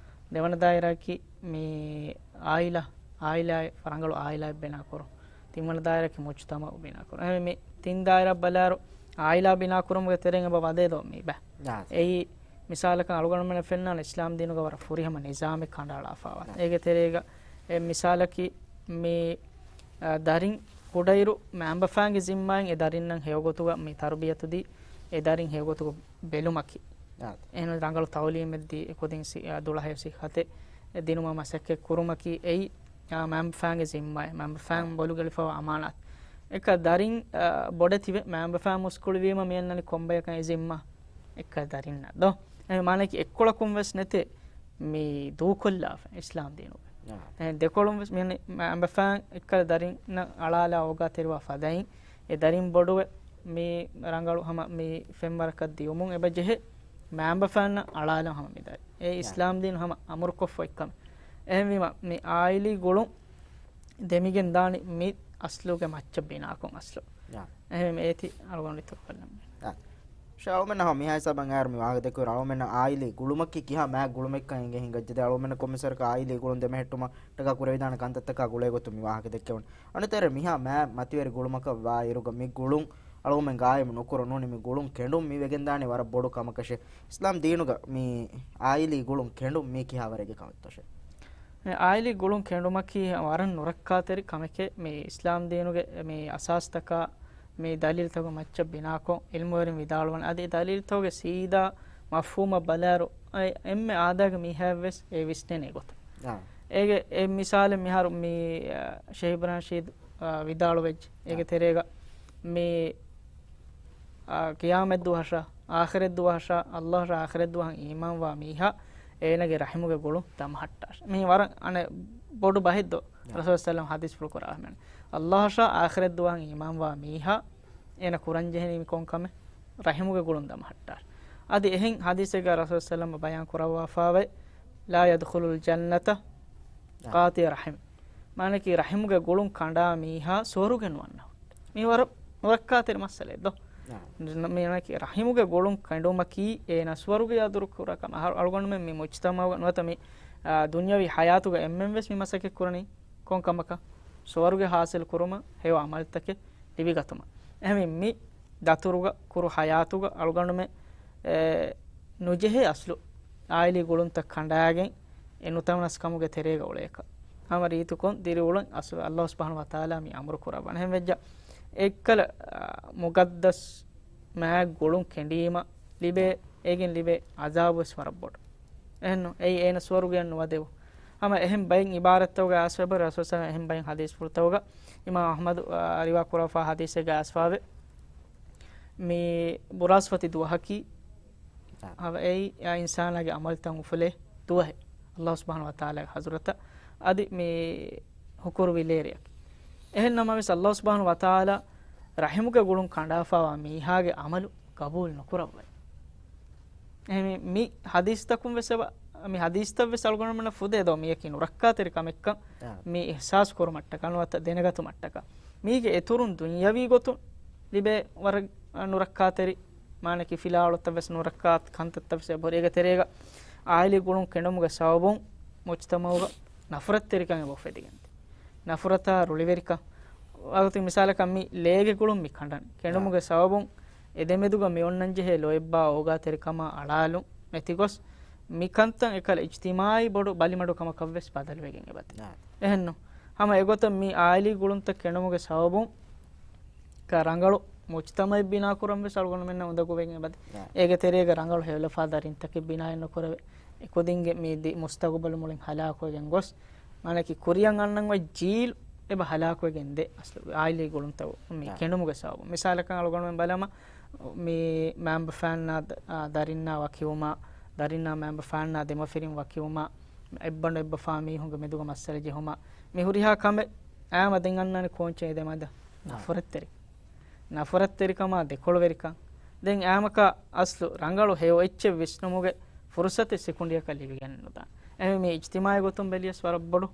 ދެވަނަ ދާއިރާއަކީ މި އާއިލާ، އާއިލާއެއް، ރަނގަޅު އާއިލާއެއް ބިނާކުރުން. ތިންވަނަ ދާއިރާއަކީ މުޖްތަމަޢު ބިނާކުރުން. އެހެންވެ، މި ތިން ދާއިރާ ބަލާއިރު، އާއިލާ ބިނާކުރުމުގެ ތެރެއިން އެބަ ވަދެދޯ މި ބަ. އެއީ، މިސާލަކަށް އަޅުގަނޑުމެންނަށް ފެންނާނެ އިސްލާމް ދީނުގަ ވަރަށް ފުރިހަމަ ނިޒާމެއް ކަނޑައަޅާފައިވާ. އޭގެ ތެރޭގަ އެ މިސާލަކީ މި، އަ، ދަރިން ކުޑައިރު މައިންބަފައިންގެ ޒިންމާއިން އެ ދަރިންނަށް ހެޔޮގޮތުގަ މި ތަރުބިޔަތު ދީ، އެ ދަރިން ހެޔޮގޮތުގަ ބެލުމަކީ. އާ. އެހެން ރަނގަޅު ތައުލީމެއް ދީ، އެ ކުދިން ސި-، އަ، ދުޅަހެޔޮ ސިއްހަތެއް ދިނުމަށް މަސައްކަތް ކުރުމަކީ އެއީ، އާ، މައިންބަފައިންގެ ޒިންމާއެއް، މައިންބަފައިން އާ. ބޮލުގަ އެޅިފައިވާ އަމާނާތް. އެކަ ދަރިން، އާ، ބޮޑެތިވެ، މައިންބަފައިން މުސްކުޅިވީމަ މިއަންނަނީ ކޮންބަޔަކަށް އެ ޒިންމާ؟ އެއްކަލަ ދަރިންނަށް ދޯ؟ އެ މާނައަކީ އެއްކޮޅަކުން ވެސް ނެތޭ މި ދޫކޮށްލާފަ އިސްލާމް ދީނުގަ. އާ. އެ ދެކޮޅުން ވެސް މި-، މައިންބަފައިން އެއްކަލަ ދަރިންނަށް އަޅާލާ އޯގާތެރިވާ ފަދައިން، އެ ދަރިން ބޮޑުވެ މި ރަނގަޅު ހަމަ މި ފެންވަރަކަށް ދިޔުމުން އެބަ ޖެހޭ މައިންބަފައިންނަށް އަޅާލަން ހަމަ މި ދަރިން. އެ އާ. އިސްލާމް ދީނު ހަމަ އަމުރުކޮށްފަ އެއްކަމެއް. އެހެންވީމަ، މި އާއިލީ ގުޅުން ދެމިގެން ދާނީ މި އަސްލުގެ މައްޗަށް ބިނާކޮށް އަސްލު. އާ. އެހެންވެ އޭތި އަޅުގަނޑު އިތުރުކޮށްލަން. އާ. ޝާ އަޅުމެންނަށް މިހާ ހިސާބަށް އައިރު މި ވާހަކަ ދެއްކުވި އަޅުމެންނަށް އާއިލީ ގުޅުމަކީ ކިހާ މާތް ގުޅުމެއްކަން އެނގޭ ހިނގައްޖެ. އަޅުމެންނަށް ކޮންމެސް ވަރަކަށް އާއިލީ ގުޅުން ދެމެހެއްޓުމަށްޓަކާ ކުރެވިދާނެ ކަންތައްތަކާ ގުޅޭ ގޮތުން މި ވާހަކަ ދެއްކެވުނު. އަނެއް ތެރޭ މިހާ މާތް މަތިވެރި ގުޅުމަކަށް ވާ އިރުގަ މި ގުޅުން އަޅުމެން ގާއިމު ނުކުރުން ނޫނީ މި ގުޅުން ކެނޑުން މި ވެގެންދާނީ ވަރަށް ބޮޑު ކަމަކަށެ. އިސްލާމް ދީނުގަ މި އާއިލީ ގުޅުން ކެނޑުން މީ ކިހާ ވަރެއްގެ ކަމެއްތޯށެ؟ އެ އާއިލީ ގުޅުން ކެނޑުމަކީ ވަރަށް ނުރައްކާތެރި ކަމެކޭ. މި އިސްލާމް ދީނުގެ މި އަސާސްތަކާ މި ދަލީލްތަކުގެ މައްޗަށް ބިނާކޮށް، އިލްމުވެރިން ވިދާޅުވަން އަދި ދަލީލްތަކުގެ ސީދާ މަފްހޫމަށް ބަލާއިރު، އެ އެންމެ އާދައިގެ މީހާއަށްވެސް އެ ވިސްނޭނެ ގޮތަށް. އާ. އޭގެ އެ މިސާލެއް މިހާރު މި، އަ، ޝޭހް އިބްރާހިމް ޝީދު، އަ، ވިދާޅުވެއްޖެ. އޭގެ އާ. ތެރޭގަ މި އާ، ޤިޔާމަތްދުވަހަށާ، އާޚިރަތްދުވަހަށާ، ﷲ އަށާ އާޚިރަތްދުވަހަށް އީމާންވާ މީހާ އޭނަގެ ރަޙިމުގެ ގުޅުން ދަމަހައްޓާށޭ. މީ ވަރަށް އަނެއް ބޮޑު ބަހެއްދޯ؟ ޔާ. ރަސޫލު ސައްލަމް ޙަދީޘްފުޅު ކުރާ މި ﷲ އަށާ އާޚިރަތްދުވަހަށް އީމާންވާ މީހާ އޭނަ ކުރަންޖެހެނީ ކޮން ކަމެއް؟ ރަޙިމުގެ ގުޅުން ދަމަހައްޓާށޭ. އަދި އެހެން ޙަދީޘެއްގަ ރަސޫލު ސައްލަމް ބަޔާން ކުރައްވާފައިވޭ، لا يدخل الجنة قاطع رحم. މާނައަކީ ރަޙިމުގެ ގުޅުން ކަނޑާ މީހާ ސުވަރުގެ ނުވަންނަ. މީ ވަރަށް ނުރައްކާތެރި މައްސަލައެއް ދޯ؟ ނާ. މީނަކީ ރަޙިމުގެ ގުޅުން ކެނޑުމަކީ އޭނަ ސުވަރުގެޔާ ދުރުކުރާ ކަމެއް. އަހަރު އަޅުގަނޑުމެން މި މުޖްތަމަޢުގަ ނުވަތަ މި، އާ، ދުނިޔަވީ ޙަޔާތުގަ އެންމެން ވެސް މި މަސައްކަތް ކުރަނީ ކޮން ކަމަކަށް؟ ސުވަރުގެ ޙާޞިލް ކުރުމަށް ހެޔޮ ޢަމަލުތަކެއް ލިބިގަތުމަށް. އެހެންވެ މި ދަތުރުގަ ކުރު ޙަޔާތުގަ އަޅުގަނޑުމެން، އެ، ނުޖެހޭ އަސްލު އާއިލީ ގުޅުންތައް ކަނޑާގެން އެ ނުތަނަވަސް ކަމުގެ ތެރޭގަ އުޅޭކަށް. ހަމަ ރީތިކޮށް ދިރިއުޅުން އަސް-، ﷲ ސުބްޙާނަހޫ ވަތަޢާލާ މި އަމުރު ކުރައްވާނެ. އެހެން ވެއްޖެއްޔާ އެއްކަލަ، އާ، މުޤައްދަސް މާތް ގުޅުން ކެނޑީމަ ލިބޭ، އޭގެން ލިބޭ ޢަޛާބުވެސް ވަރަށް ބޮޑު. އެހެންނު، އެއީ އޭނަ ސުވަރުގެއަށް ނުވަދެވު. ހަމަ އެހެން ބައެއް ޢިބާރަތްތަކުގަ އައިސްފަވޭ، ރަސޫލު ޞައްލަﷲު ޢަލައިހި ވަސައްލަމަ އެހެން ބައެއް ޙަދީޘްފުޅުތަކުގަ، އިމާމް އަޙްމަދު، އާ، ރިވާ ކުރައްވާ ޙަދީޘެއްގަ އައިސްފަވޭ، މި ބުރާސްފަތި ދުވަހަކީ، އާ. ހަމަ އެއީ އާ އިންސާނާގެ ޢަމަލުތައް އުފުލޭ ދުވަހެއް، ﷲ ސުބްޙާނަހޫ ވަތަޢާލާގެ ޙަޟްރަތަށް އަދި މި ހުކުރު ވިލޭރިއަކީ. އެހެން ނަމަވެސް، ﷲ ސުބްޙާނަހޫ ވަތަޢާލާ ރަޙިމުގެ ގުޅުން ކަނޑާފަވާ މީހާގެ ޢަމަލު ޤަބޫލު ނުކުރައްވައި. އެހެން މި ޙަދީޘްތަކުން ވެސް އެބަ-، މި ޙަދީޘްތައް ވެސް އަޅުގަނޑުމެންނަށް ފުދޭ ދޯ، މިޔަކީ ނުރައްކާތެރި ކަމެއްކަން، އާ. މި އިޙްސާސް ކުރުމަށްޓަކާ ނުވަތަ ދެނެގަތުމަށްޓަކާ. މީގެ އިތުރުން ދުނިޔަވީ ގޮތުން ލިބޭ ވަރަށް ނުރައްކާތެރި، މާނައަކީ ފިލާވަޅުތައް ވެސް ނުރައްކާ ކަންތައްތައް ވެސް އެބަހުރި. އޭގެ ތެރޭގަ އާއިލީ ގުޅުން ކެނޑުމުގެ ސަބަބުން މުޖްތަމަޢުގަ ނަފްރަތްތެރިކަން އެބަ އުފެދިގެންދޭ. ނަފްރަތާ ރުޅިވެރިކަން. ވަގުތު މިސާލަކަށް މި ލޭގެ ގުޅުން މި ކަނޑަން. ކެނޑުމުގެ ސަބަބުން އެދެމެދުގަ މި އޮންނަންޖެހޭ ލޯތްބާ އޯގާތެރިކަމާ އަޅާލުން ނެތިގޮސް، މިކަންތައް އެކަލަ އިޖްތިމާޢީ ބޮޑު ބަލިމަޑު ކަމަކަށްވެސް ބަދަލުވެގެން އެބަދޭ. އެހެންނު، ހަމަ އެގޮތަށް މި އާއިލީ ގުޅުންތައް ކެނޑުމުގެ ސަބަބުން ކަ ރަނގަޅު މުޖްތަމަޢެއް ބިނާކުރަން ވެސް އަޅުގަނޑުމެންނަށް އުނދަގޫވެގެން އެބަދޭ. އޭގެ ތެރޭގަ ރަނގަޅު ހެޔޮލަފާ ދަރިންތަކެއް ބިނާއެއް ނުކުރެވޭ. އެކުދިންގެ މި ދި-، މުސްތަގުބަލު މުޅިން ހަލާކުވެގެން ގޮސް، މާނައަކީ ކުރިއަށް އަންނަން އޮތް ޖީލު އެބަ ހަލާކުވެގެން ދޭ އަސްލު އާއިލީ ގުޅުންތައް މި ކެނޑުމުގެ ސަބަބުން. މިސާލަކަށް އަޅުގަނޑުމެން ބަލަމާ، މި މައިންބަފައިންނާ ދަ-، އާ، ދަރިންނާ ވަކިވުމާ، ދަރިންނާ މައިންބަފައިންނާ ދެމަފިރިން ވަކިވުމާ، އެއްބަނޑު އެއްބަފާ މީހުންގެ މެދުގަ މައްސަލަ ޖެހުމާ، މި ހުރިހާ ކަމެއް އާމަ ދެން އަންނާނެ ކޯންޗެއް ދެމެދަށް؟ ނަފްރަތްތެރި. ނަފްރަތްތެރިކަމާ ދެކޮޅުވެރިކަން. ދެން އާމަކާ އަސްލު ރަނގަޅު ހެޔޮ އެއްޗެއް ވިސްނުމުގެ ފުރުސަތެއް ސެކުންޑިއަކަށް ލިބިގެން ނުދާނެ. އެހެން މި އިޖްތިމާޢީ ގޮތުން ބެލިޔަސް ވަރަށް ބޮޑު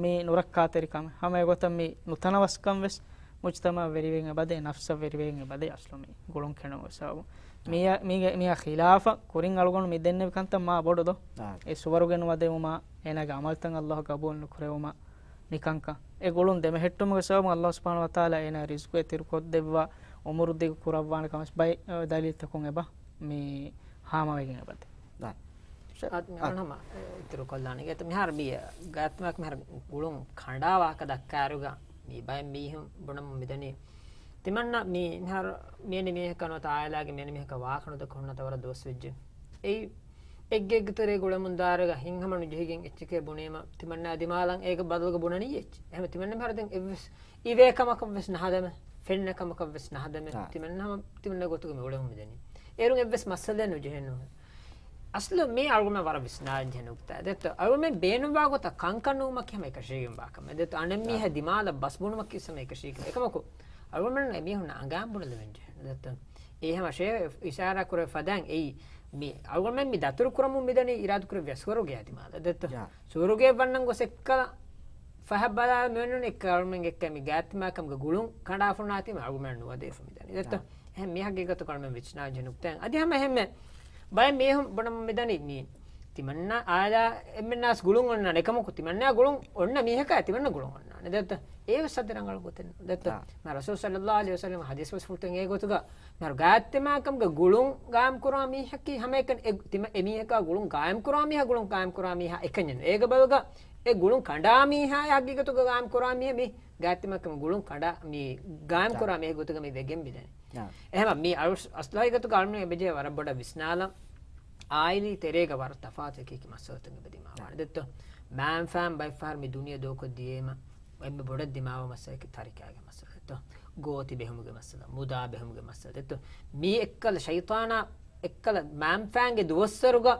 މި ނުރައްކާތެރިކަމެއް. ހަމަ އެގޮތަށް މި ނުތަނަވަސްކަން ވެސް މުޖްތަމަޢަށް ވެރިވެގެން އެބަދޭ، ނަފްސަށް ވެރިވެގެން އެބަދޭ އަސްލު މި ގުޅުން ކެނޑުމުގެ ސަބަބުން. މިޔަ-، މީގެ، މިޔާ ޚިލާފަށް ކުރިން އަޅުގަނޑު މި ދެންނެވި ކަންތައް މާ ބޮޑު ދޯ؟ އާ. އެ ސުވަރުގެ ނުވަދެވުމާ، އޭނާގެ ޢަމަލުތައް ﷲ ޤަބޫލު ނުކުރެވުމާ، ނިކަންކަން. އެ ގުޅުން ދެމެހެއްޓުމުގެ ސަބަބުން ﷲ ސުބްޙާނަހޫ ވަތަޢާލާ އޭނާ ރިޒްޤު އެތިރިކޮށްދެއްވާ، ޢުމުރު ދިގު ކުރައްވާނެ ކަމަށް ބައެއް، އަ، ދަލީލްތަކުން އެބަ މި ހާމަވެގެން އެބަދޭ. ދާ. އަދި މި އަ. އަންހަމަ، އެ، އިތުރު ކޮށްލާނެ. އެތަ މިހާރު މި ގާތްމާކަ މިހާރު ގުޅުން ކަނޑާވާކަ ދައްކާއިރުގަ މި ބައެއް މީހުން ބުނަމުން މިދަނީ. ތިމަންނަ މި މިހާރު މިއެނި މީހަކަށް ނުވަތަ އާއިލާގެ މިއެނި މީހަކަށް ވާހަކަ ނުދައްކަ ހުންނަތަ ވަރަށް ދުވަސް ވެއްޖެ. އެއީ އެއްގެއެއްގެ ތެރޭ ގުޅެމުން ދާއިރުގަ ހިތްހަމަ ނުޖެހިގެން އެއްޗެކޭ ބުނީމަ، ތިމަންނާ ދިމާލަށް އޭގެ ބަދަލުގަ ބުނަނީ އެއްޗެއް. އެހެން ތިމަންނަ މިހާރު ދެން އެއްވެސް އިވޭ ކަމަކަށްވެސް ނަހަދަމެ، ފެންނަ ކަމަކަށްވެސް ނަހަދަމެ، އާ. ތިމަންނަ ހަމަ ތިމަންނަ ގޮތުގަ މި އުޅެމުން މިދަނީ. އޭރުން އެއްވެސް މައްސަލައެއް ނުޖެހެން ނޫން. އަސްލު މީ އަޅުގަނޑުމެން ވަރަށް ވިސްނާލަން ޖެހޭ ނުކުތާ. ދެއްތޯ، އަޅުގަނޑުމެން ބޭނުންވާ ގޮތަށް ކަންކަން ނުވުމަކީ ހަމަ އެކަށީގެންވާ ކަމެއް. ދެއްތޯ، އަނެއް މީހާ އާ. ދިމާލަށް ބަސް ބުނުމަކީ ހަމަ އެކަށީގެން. އެކަމަކު، އަޅުގަނޑުމެން އެމީހުންނަށް އަނގައިން ބުނެލެވެން ޖެހޭ. ދެއްތޯ، އެ ހަމަ ޝޭޚް އިޝާރާ ކުރެ ފަދައިން އެއީ މި އަޅުގަނޑުމެން މި ދަތުރު ކުރަމުން މިދަނީ އިރާދަ ކުރެއްވިޔާ ސުވަރުގެއާ ދިމާލަށް. ދެއްތޯ؟ ޔާ. ސުވަރުގެ ވަންނަން ގޮސް އެއްކަލަ ފަހަށް ބަލާ މިއޮންނަން އެއްކަލަ އަޅުގަނޑުމެން އެއްކަލަ މި ގާތްތިމާކަމުގެ ގުޅުން ކަނޑާފަ ނާތީ އަޅުގަނޑުމެން ނުވަދެވިފަ މިދަނީ. ދެއްތޯ؟ ޔާ. އެހެން މި ހަގީގަތު އަޅުގަނޑުމެން ވިސްނާ ޖެހޭ ނުކުތާ. އަދި ހަމަ އެހެންމެ ބައެއް މީހުން ބުނަމުން މިދަނީ މި ތިމަންނަ އާލާ އެންމެންނާސް ގުޅުން އޮންނާނެ. އެކަމަކު ތިމަންނަ ގުޅުން އޮންނަ މީހަކާ ތިމަންނަ ގުޅުން އޮންނާނެ. ދެއްތޯ؟ އެއީވެސް އަދި ރަނގަޅު ގޮތެއް ނޫން. ދެއްތޯ؟ އާ. މާ ރަސޫލު ޞައްލައްލާހު ޢަލައިހި ވަސައްލަމަ ޙަދީޘް ވެސް ފުޅުތައް އެ ގޮތުގަ މާ ގާތްތިމާކަމުގަ ގުޅުން ގާއިމް ކުރާ މީހަކީ ހަމައެކަނި އެ ތިމަ-، އެ މީހަކާ ގުޅުން ގާއިމް ކުރާ މީހާ ގުޅުން ގާއިމް ކުރާ މީހާ އެކަންޏެއް ނޫން. އޭގެ ބަދަލުގަ އެ ގުޅުން ކަނޑާ މީހާ ހަގީގަތުގަ ގާއިމް ކުރާ މީހާ މި ގާތްތިމާކަމުގަ ގުޅުން ކަނޑާ މި ގާއިމް އާ. ކުރާ މީހެއް ގޮތުގަ މި ވެގެން މިދަނީ. އާ. އެހެންމަ މި އަސްލު ހަގީގަތުގަ އަޅުގަނޑު އެބަޖެހޭ ވަރަށް ބޮޑަށް ވިސްނާލަން. އާއިލީ ތެރޭގަ ވަރަށް ތަފާތު އެކި އެކި މައްސަލަތައް އެބަ ދިމާވާނެ. އާ. ދެއްތޯ؟ މާންފާން ބައެއް ފަހަރު މި ދުނިޔެ ދޫކޮށް ދިޔައީމަ އެންމެ ބޮޑަށް ދިމާވާ މައްސަލައަކީ ތަރިކާގެ މައްސަލަ. ދެއްތޯ؟ ގޯތި ބެހުމުގެ މައްސަލަ، މުދާ ބެހުމުގެ މައްސަލަ. ދެއްތޯ؟ މީ އެއްކަލަ ޝައިޠާނާ އެއްކަލަ މާންފާންގެ ދުވަސްވަރުގަ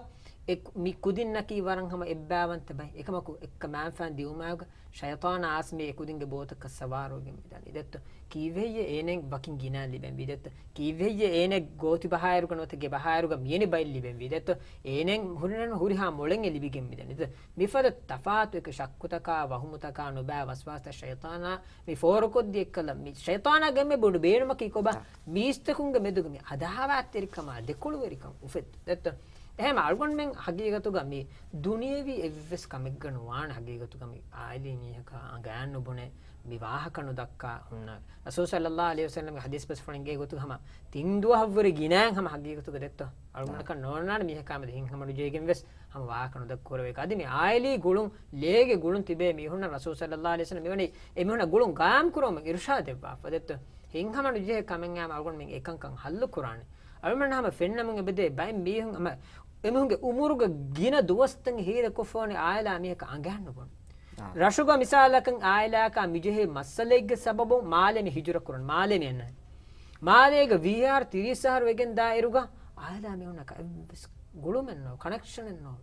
އެ މި ކުދިންނަކީ ވަރަށް ހަމަ އެއްބައިވަންތަ ބައެއް. އެކަމަކު އެއްކަ މާންފާން ދިއުމާގަ ޝައިޠާނާ އައިސް މި އެ ކުދިންގެ ބޯތަކަށް ސަވާރުވެގެން މިދަނީ. ދެއްތޯ؟ ކީއްވެހެއްޔޭ އޭނައަށް ވަކިން ގިނަ ލިބެންވީ؟ ދެއްތޯ؟ ކީއްވެހެއްޔޭ އޭނަ ގޯތި ބަހާއިރުގަ ނުވަތަ ގެ ބަހާއިރުގަ މިޔަނި ބައެއް ލިބެންވީ؟ ދެއްތޯ؟ އޭނައަށް ހުރިހާ މޮޅެއް ލިބިގެން މިދަނީ. ދެއްތޯ؟ މިފަދަ ތަފާތު އެކި ޝައްކުތަކާ، ވަހުމުތަކާ، ނުބައި ވަސްވާސްތައް ޝައިޠާނާ މި ފޯރުކޮށްދިޔަ އެއްކަލަ، މި ޝައިޠާނާގެ އެންމެ ބޮޑު ބޭނުމަކީ ކޮބާ؟ އާ. މީސްތަކުންގެ މެދުގަ މި އަދާވާތްތެރިކަމާ، ދެކޮޅުވެރިކަން އުފެއްދުން. ދެއްތޯ؟ އެހެން އަޅުގަނޑުމެން ހަގީގަތުގަ މި ދުނިޔެވީ އެއްވެސް ކަމެއްގަ ނުވާނެ ހަގީގަތުގަ މި އާއިލީ މީހަކާ އަނގައިން ނުބުނެ، މި ވާހަކަ ނުދައްކާ ހުންނަ. ރަސޫލު ޞައްލައްލާހު ޢަލައިހި ވަސައްލަމްގެ ޙަދީޘް ބަސްފުޅެންގެ ގޮތުގަ ހަމަ ތިން ދުވަހަށްވުރެ ގިނައިން ހަމަ ޙަޤީޤަތުގަ ދެއްތޯ. އަޅުގަނޑަކަށް ނޯންނާނެ މީހަކާމެދު ހިތްހަމަނުޖެހިގެން ވެސް ހަމަ ވާހަކަ ނުދައްކާ ކުރެވޭ. އަދި މި ޢާއިލީ ގުޅުން، ލޭގެ ގުޅުން ތިބޭ މީހުންނަށް ރަސޫލު ޞައްލައްލާހު ޢަލައިހި ވަސައްލަމް މިވަނީ އެ މީހުންނަށް ގުޅުން ގާއިމް ކުރުމަށް އިރުޝާދު ދެއްވާފަ ދެއްތޯ. ހިތްހަމަނުޖެހޭ ކަމެއް އަޅުގަނޑުމެން އެކަންކަން ހައްލު ކުރާނެ. އަޅުމެން ހަމަ ފެންނަމުން އެބަދޭ ބައެއް މީހުން ހަމަ އެމީހުންގެ އުމުރުގަ ގިނަ ދުވަސްތައް ހީލަކޮށްފަވަނީ ޢާއިލާ މީހަކަށް އަނގައިން ނުބުނު. ރަށުގަ މިސާލަކަށް ޢާއިލާއަކާ މިޖެހޭ މައްސަލައެއްގެ ސަބަބުން މާލެ މި ހިޖުރަ ކުރަން. މާލެ މި އަންނަނީ. މާލޭގަ ވީހާރު ތިރީސް އަހަރު ވެގެން ދާއިރުގަ ޢާއިލާ މީހުންނަކަށް އެއްވެސް ގުޅުމެއް ނޯ، ކަނެކްޝަނެއް ނޯ.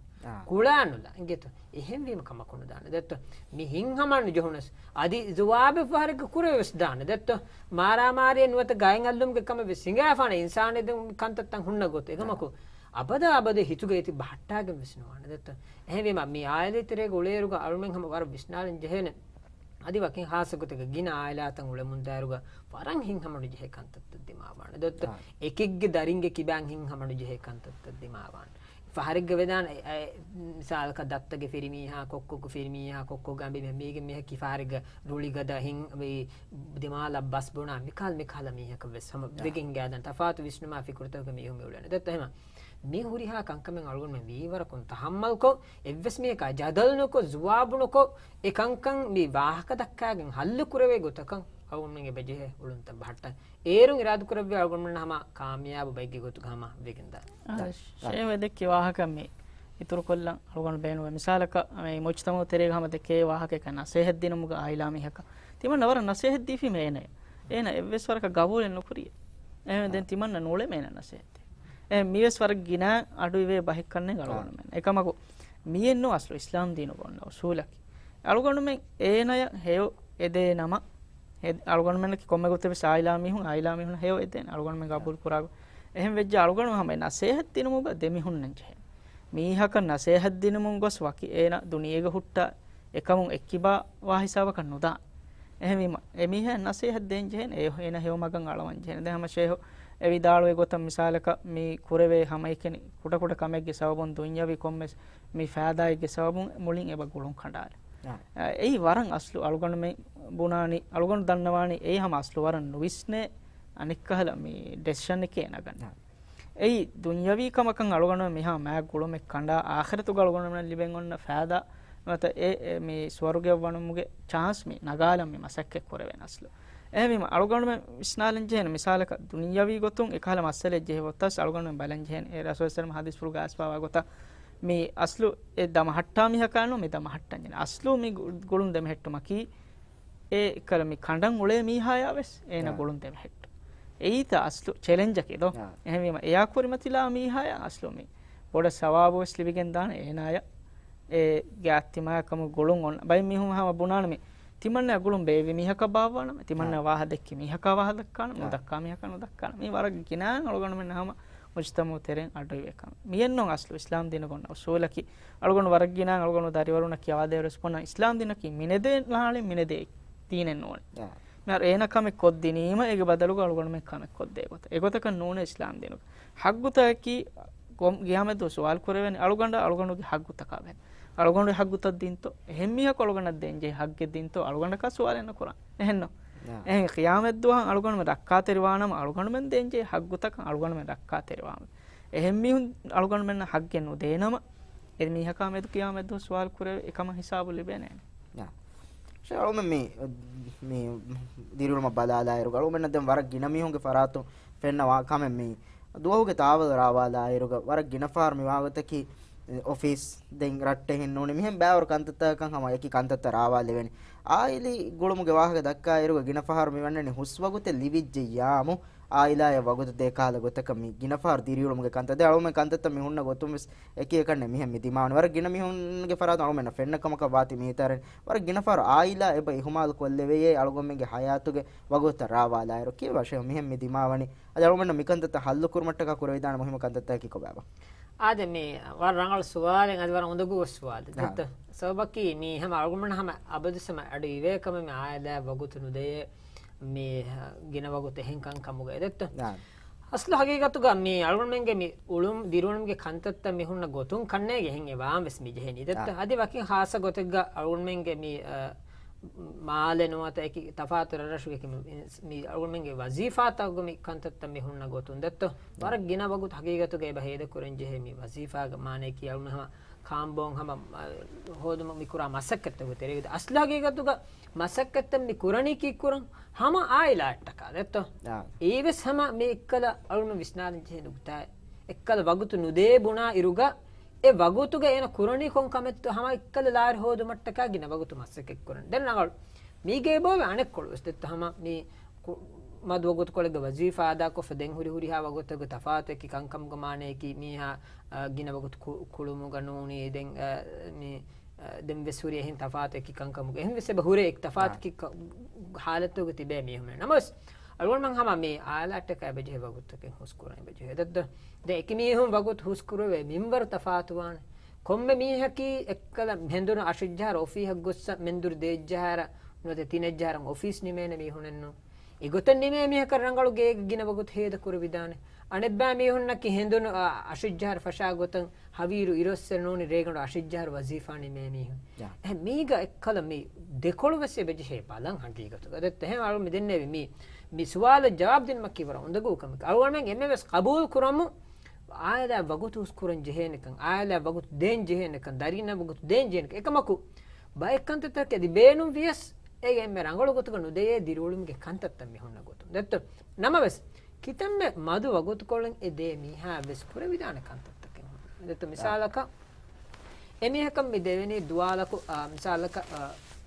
ކުޅާނުލާ އިނގޭތޯ. އެހެންވީމަ ކަމަކު ނުދާނެ ދެއްތޯ. މި ހިތްހަމަނުޖެހުނަސް އަދި ޖަވާބެއް ފަހަރެއްގަ ކުރެވެސް ދާނެ ދެއްތޯ. މާރާމާރީއެއް ނުވަތަ ގައިން އައްލުމުގެ ކަމެއް ވެސް ހިނގާފާނެ އިންސާނެއް ދެން ކަންތައްތައް ހުންނަ ގޮތު. އެކަމަކު އަބަދާ އަބަދު ހިތުގައި ތި ބަހައްޓާގެން ވެސް ނުވާނެ ދެއްތޯ. އެހެންވީމަ މި ޢާއިލީ ތެރޭގަ އުޅޭއިރުގަ އަޅުމެން ހަމަ ވަރަށް ވިސްނާލަން ޖެހޭނެ. އަދި ވަކިން ޚާއްޞަ ގޮތެއްގަ ގިނަ ޢާއިލާތައް އުޅެމުންދާއިރުގަ ވަރަށް ހިތްހަމަނުޖެހޭ ކަންތައްތައް ދިމާވާނެ ދެއްތޯ. އެކެއްގެ ދަރިންގެ ކިބާން ހިތްހަމަނުޖެހޭ ކަންތައްތައް ދިމާވާނެ. ފަހަރެއްގަ ވެދާނެ އެ، އެ، މިސާލަކަށް ދައްތަގެ ފިރިމީހާ، ކޮއްކޮގެ ފިރިމީހާ، ކޮއްކޮގެ އަނބި މީގެ މީހަކީ ފަހަރެއްގަ ރުޅިގަދަ ހިން ދިމާލަށް ބަސް ބުނާ މިކަހަލަ މިކަހަލަ މީހަކަށް ވެސް ހަމަ ވެގެން ހިނގާދާނެ. ތަފާތު ވިސްނުމާ ފިކުރުތަކުގެ މީހުން އެ އުޅޭނެ ދެއްތޯ. އެހެމަ މި ހުރިހާ ކަންކަމެއް އަޅުގަނޑުމެން ވީވަރަކުން ތަޙައްމަލްކޮށް، އެއްވެސް މީހަކާ ޖަދަލު ނުކޮށް، ޒުވާބު ނުކޮށް، އެ ކަންކަން މި ވާހަކަ ދައްކާގެން ހައްލު ކުރެވޭ ގޮތަކަށް އަޅުގަނޑުމެން އެބަޖެހޭ އުޅުންތައް ބަހައްޓަން. އޭރުން އިރާދަކުރެއްވި އަޅުގަނޑުމެން ހަމަ ކާމިޔާބު ބައެއްގެ ގޮތުގަ ހަމަ ވެގެންދާނެ. އާ، ޝޭހް ދެއްކި ވާހަކަ މި އިތުރުކޮށްލަން އަޅުގަނޑު ބޭނުންވޭ. މިސާލަކަށް މި މުޖްތަމަޢު ތެރޭގަ ހަމަ ދެއްކޭ ވާހަކައަކަށް ނަސޭހަތް ދިނުމުގަ ޢާއިލާ މީހަކަށް ތިމަންނަ ވަރަށް ނަސޭހަތް ދީފީމޭ އޭނަޔަށް. އޭނަ އެއްވެސް ވަރަކަށް ގަބޫލެއް ނުކުރި. އެހެން ދެން ތިމަންނަ ނޫޅެ މޭނަ ނަސޭހަތް. އެ މިވެސް ވަރަށް ގިނަ އަޑު އިވޭ ބަހެއް ކަންނޭނގެ އަޅުގަނޑުމެން. އެކަމަކު މިއެއްނު އަސްލު އިސްލާމް ދީނުގަ އޮންނަ އުސޫލަކީ. އަޅުގަނޑުމެން އޭނަޔަށް ހެޔޮ އެދޭ ނަމަ، އަޅުގަނޑުމެންނަކީ ކޮންމެ ގޮތެއް ވެސް ޢާއިލާ މީހުން، ޢާއިލާ މީހުން ހެޔޮ އެދޭނެ. އަޅުގަނޑުމެން ގަބޫލު ކުރާ ގޮތް. އެހެން ވެއްޖެ އަޅުގަނޑު ހަމަ ނަސޭހަތް ދިނުމުގަ ދެމިހުންނަން ޖެހޭ. މީހަކަށް ނަސޭހަތް ދިނުމުން ގޮސް ވަކި އޭނަ ދުނިޔޭގަ ހުއްޓާ އެކަމުން އެއްކިބާ ވާ ހިސާބަކަށް ނުދާނެ. އެހެންވީމަ، އެމީހާ ނަސޭހަތް ދޭން ޖެހޭނެ، އެ، އޭނަ ހެޔޮ މަގަށް އަޅަވަން ޖެހޭނެ. ދެން ހަމަ ޝޭހު އެ ވިދާޅުވި ގޮތަށް މިސާލަކަށް މި ކުރެވޭ ހަމައެކަނި ކުޑަކުޑަ ކަމެއްގެ ސަބަބުން ދުންޔަވީ ކޮންމެސް މި ފައިދާއެއްގެ ސަބަބުން މުޅިން އެބަ ގުޅުން ކަނޑާލި. އާ. އެއީ ވަރަށް އަސްލު އަޅުގަނޑުމެން ބުނާނީ، އަޅުގަނޑު ދަންނަވާނީ އެއީ ހަމަ އަސްލު ވަރަށް ނުވިސްނޭ އަނެއްކަހަލަ މި ޑެސިޝަނެކޭ ނަގަނީ. އާ. އެއީ ދުންޔަވީ ކަމަކަށް އަޅުގަނޑުމެން މިހާ މާތް ގުޅުމެއް ކަނޑާ، އާޚިރަތުގަ އަޅުގަނޑުމެން ލިބެން އޮންނަ ފައިދާ ނުވަތަ އެ، އެ، މި ސުވަރުގެއަށް ވަނުމުގެ ޗާންސް މި ނަގާލަން މި މަސައްކަތް ކުރެވޭނެ އަސްލު. އެހެންވީމަ، އަޅުގަނޑުމެން ވިސްނާލަން ޖެހޭނެ މިސާލަކަށް ދުނިޔަވީ ގޮތުން އެކަހަލަ މައްސަލައެއް ޖެހި ވަގުތަށް އަޅުގަނޑުމެން ބަލަން ޖެހޭނެ އެ ރަސޫލު ސަލަމް ޙަދީޘްފުޅުގަ އައިސްފަވާ ގޮތަށް މި އަސްލު އެ ދަމަހައްޓާ މީހަކާ ނޫން މި ދަމަހައްޓަން ޖެހޭނެ. އަސްލު މި ގު-، ގުޅުން ދެމެހެއްޓުމަކީ އެ އެއްކަލަ މި ކަނޑަން އުޅޭ މީހާޔާ ވެސް އޭނަ އާ. ގުޅުން ދެމެހެއްޓުން. އެއީތަ އަސްލު ޗެލެންޖަކީ ދޯ؟ އާ. އެހެންވީމަ އެޔާ ކުރިމަތިލާ މީހާޔާ އަސްލު މި ބޮޑަށް ސަވާބު ވެސް ލިބިގެން ދާނެ އޭނާޔަށް. އެ ގާތްތިމާޔަކަމު ގުޅުން އޮންނަ ބައެއް މީހުން ހަމަ ބުނާނެ މި ތިމަންނަ ގުޅުން ބޭއްވި މީހަކަށް ބާއްވާނަމޭ، ތިމަންނަ އާ. ވާހަ ދެއްކި މީހަކާ ވާހަ ދައްކާނަމޭ، އާ. ނުދައްކާ މީހަކާ ނުދައްކާނަމޭ. މީ ވަރަށް ގިނައިން އަޅުގަނޑުމެން ހަމަ މުޖްތަމަޢު ތެރެއިން އަޑުއިވޭ ކަމެއް. މިއެއްނޫން އަސްލު އިސްލާމް ދީނުގަ އޮންނަ އުސޫލަކީ. އަޅުގަނޑު ވަރަށް ގިނައިން އަޅުގަނޑު ދަރިވަރުންނަށް ކިޔަވާދޭވެރިވެސް ބުނަން، އިސްލާމް ދީނަކީ މިނެދޭ ލާޅި މިނެދޭ ދީނެއް ނޫނޭ. އާ. މިހާރު އޭނަ ކަމެއް ކޮށްދިނީމަ އޭގެ ބަދަލުގަ އަޅުގަނޑުމެން ކަމެއް ކޮށްދޭ ގޮތަށް. އެގޮތަކަށް ނޫނޭ އިސްލާމް ދީނުގަ. ޙައްގުތަކަކީ ގޮ-، ގިޔާމަތްދުވަހު ސުވާލު ކުރެވޭނެ އަޅުގަނޑަށް އަޅުގަނޑުގެ ޙައްގުތަކާ ބެހޭ. އަޅުގަނޑުގެ ޙައްގުތައް ދިންތޯ؟ އެހެން މީހަކު އަޅުގަނޑަށް ދޭންޖެހޭ ޙައްގެއް ދިންތޯ؟ އަޅުގަނޑަކާ ސުވާލެއް ނުކުރާނެ. އެހެންނު؟ އާ. އެހެން ޤިޔާމަތްދުވަހަށް އަޅުގަނޑުމެން ރައްކާތެރިވާނަމަ އަޅުގަނޑުމެން ދޭންޖެހޭ ޙައްގުތަކަށް އަޅުގަނޑުމެން ރައްކާތެރިވާނަމަ. އެހެން މީހުން އަޅުގަނޑުމެންނަށް ޙައްގެއް ނުދޭނަމަ، އެ މީހަކާ މެދު ޤިޔާމަތްދުވަހު ސުވާލު ކުރެވޭ އެކަމަށް ހިސާބު ލިބޭނެ. އާ. ޝޭޚް އަޅުމެން މި، މި ދިރިއުޅުމަށް ބަލާލާއިރު، އަޅުމެންނަށް ދެން ވަރަށް ގިނަ މީހުންގެ ފަރާތުން ފެންނަވާ ކަމެއް މި ދުވަހުގެ ތާވަލު ރާވާލާއިރުގަ ވަރަށް ގިނަ ފަހަރު މި ވާގޮތަކީ، އޮފީސް ދެން ރައްޓެހިން ނޫނީ މިހެން ބައިވަރު ކަންތައްތަކަކަށް ހަމަ އެކި ކަންތައްތައް ރާވާލެވޭނެ. އާއިލީ ގުޅުމުގެ ވާހަކަ ދައްކާއިރުގަ ގިނަ ފަހަރު މި ވަންނަނީ ހުސް ވަގުތެއް ލިބިއްޖެއްޔާމު، އާއިލާއަށް ވަގުތު ދޭ ކަހަލަ ގޮތަކަށް މި ގިނަ ފަހަރު ދިރިއުޅުމުގެ ކަންތައް ދެ އަޅުމެން ކަންތައްތައް މި ހުންނަ ގޮތުން ވެސް އެކި އެކަންނެ މިހެން މި ދިމާވަނީ. ވަރަށް ގިނަ މީހުންގެ ފަރާތުން އަޅުމެންނަށް ފެންނަ ކަމަކަށް ވާތީ މިހިތާރެން. ވަރަށް ގިނަ ފަހަރު އާއިލާ އެބަ އިހުމާލު ކޮށްލެވެޔޭ އަޅުގަނޑުމެންގެ ޙަޔާތުގެ ވަގުތުތައް ރާވާލާއިރު. ކީއްވެ ޝޭޚް މިހެން މި ދިމާވަނީ؟ އަދި އަޅުމެންނަށް މިކަންތައްތައް ޙައްލު ކުރުމަށްޓަކާ ކުރެވިދާނެ މުހިއްމު ކަންތައްތަކަކީ ކޮބާބާ؟ އާދެ، މި ވަރަށް ރަނގަޅު ސުވާލެއް، އަދި ވަރަށް އުނދަގޫވެސް ސުވާލެއް. އާ. ދެއްތަ؟ ސަބަބަކީ މީ ހަމަ އަޅުގަނޑުމެން ހަމަ އަބަދުސް ހަމަ އަޑު އިވޭ ކަމެއް މި އާއިލާ ވަގުތު ނުދޭ، މި ގިނަ ވަގުތު އެހެން ކަންކަމުގައި ދެއްތަ؟ އާ. އަސްލު ހަގީގަތުގަ މި އަޅުގަނޑުމެންގެ މި އުޅުން ދިރިއުޅުމުގެ ކަންތައްތައް މި ހުންނަ ގޮތުން ކަންނޭނގެ އެހެން އެ ވާން ވެސް މި ޖެހެނީ ދެއްތަ؟ އާ. އަދި ވަކިން ޚާއްޞަ ގޮތެއްގަ އަޅުގަނޑުމެންގެ މި، އަ، މާލެ ނުވަތަ އެކި ތަފާތު ރަށްރަށުގެ މި، މި އަޅުގަނޑުމެންގެ ވަޒީފާތަކުގަ މި ކަންތައްތައް މި ހުންނަ ގޮތުން ދެއްތޯ. ވަރަށް ގިނަ ވަގުތު ހަގީގަތުގަ އެބަ ހޭދަކުރަން ޖެހޭ މި ވަޒީފާގެ މާނަޔަކީ އަޅުގަނޑު ހަމަ ކާންބޯން ހަމަ، އަ، ހޯދުމަށް މި ކުރާ މަސައްކަތްތަކުގެ ތެރޭގަ. އަސްލު ހަގީގަތުގަ މަސައްކަތްތައް މި ކުރަނީ ކީއްކުރަން؟ ހަމަ އާއިލާއަށްޓަކާ ދެއްތޯ. އެއީވެސް ހަމަ މި އެއްކަލަ އަޅުގަނޑު ވިސްނާލަން ޖެހޭ ނުކުތާއެއް. އެއްކަލަ ވަގުތު ނުދޭ ބުނާ އިރުގަ އެ ވަގުތުގަ އޭނަ ކުރަނީ ކޮން ކަމެއްތޯ ހަމަ އެއްކަލަ ލާރި ހޯދުމަށްޓަކާ ގިނަ ވަގުތު މަސައްކަތް ކުރަން. ދެން ރަނގަޅު. މީގެ އެބައޮތް އަނެއްކޮޅު ވެސް ދެއްތޯ ހަމަ މި ކު-، މަދު ވަގުތުކޮޅެއްގަ ވަޒީފާ އަދާކޮށްފަ ދެން ހުރި ހުރިހާ ވަގުތެއްގަ ތަފާތު އެކި ކަންކަމުގެ މާނަޔަކީ މީހާ، އަ، ގިނަ ވަގުތު ކު-، ކުޅުމުގަ ނޫނީ ދެން، އަ، މި، އަ، ދެން ވެސް ހުރި އެހެން ތަފާތު އެކި ކަންކަމުގަ. އެހެން ވެސް އެބަ ހުރޭ އެކި ތަފާތު އެކި ކަ-، ހާލަތުގަ ތިބޭ މީހުން. ނަމަވެސް އަޅުގަނޑުމެން ހަމަ މި އާލާއަށްޓަކާ އެބަޖެހޭ ވަގުތުތަކެއް ހުސްކުރަން އެބަޖެހޭ. ދެއްތޯ؟ ދެން އެކި މީހުން ވަގުތު ހުސްކުރެވޭ މިންވަރު ތަފާތުވާނެ. ކޮންމެ މީހަކީ އެއްކަލަ ހެނދުނު އަށެއްޖަހާރަ އޮފީހަށް ގޮއްސަ މެންދުރު ދޭއްޖަހާރަ ނުވަތަ ތިނެއްޖަހާރަ އޮފީސް ނިމޭނެ މީހުނެއްނު. އެގޮތަށް ނިމޭ މީހަކަށް ރަނގަޅު ގޭގަ ގިނަ ވަގުތު ހޭދަ ކުރެވިދާނެ. އަނެއްބައި މީހުންނަކީ ހެނދުނު، އަ، އަށެއްޖަހާރަ ފަށާ ގޮތަށް ހަވީރު އިރުއޮއްސެ ނޫނީ ރޭގަނޑު އަށެއްޖަހާރަ ވަޒީފާ ނިމޭ މީހުން. އެހެން މީގަ އެއްކަލަ މި ދެކޮޅު ވެސް އެބަޖެހޭ ބަލަން ހަގީގަތުގަ. ދެއްތޯ އެހެން އަޅު މި ދެންނެވި މި، މި ސުވާލަށް ޖަވާބު ދިނުމަކީ ވަރަށް އުނދަގޫ ކަމެއް. އަޅުގަނޑުމެން އެންމެ ވެސް ޤަބޫލު ކުރަމު، އާއިލާ ވަގުތު ހުސްކުރަން ޖެހޭނެކަން، އާއިލާ ވަގުތު ދޭން ޖެހޭނެކަން، ދަރީންނަށް ވަގުތު ދޭން ޖެހޭނެކަން. އެކަމަކު، ބައެއް ކަންތައްތަކަށް އަދި ބޭނުން ވިޔަސް، އޭގެ އެންމެ ރަނގަޅު ގޮތުގަ ނުދެޔޭ ދިރިއުޅުމުގެ ކަންތައްތައް މި ހުންނަ ގޮތުން. ދެއްތޯ؟ ނަމަވެސް، ކިތަންމެ މަދު ވަގުތުކޮޅެއް އެ ދޭ މީހާ ވެސް ކުރެވިދާނެ ކަންތައްތަކެއް ހުންނަ. ދެއްތޯ؟ މިސާލަކަށް، އެމީހަކަށް މި ދެވެނީ ދުވާލަކު، އާ، މިސާލަކަށް، އާ،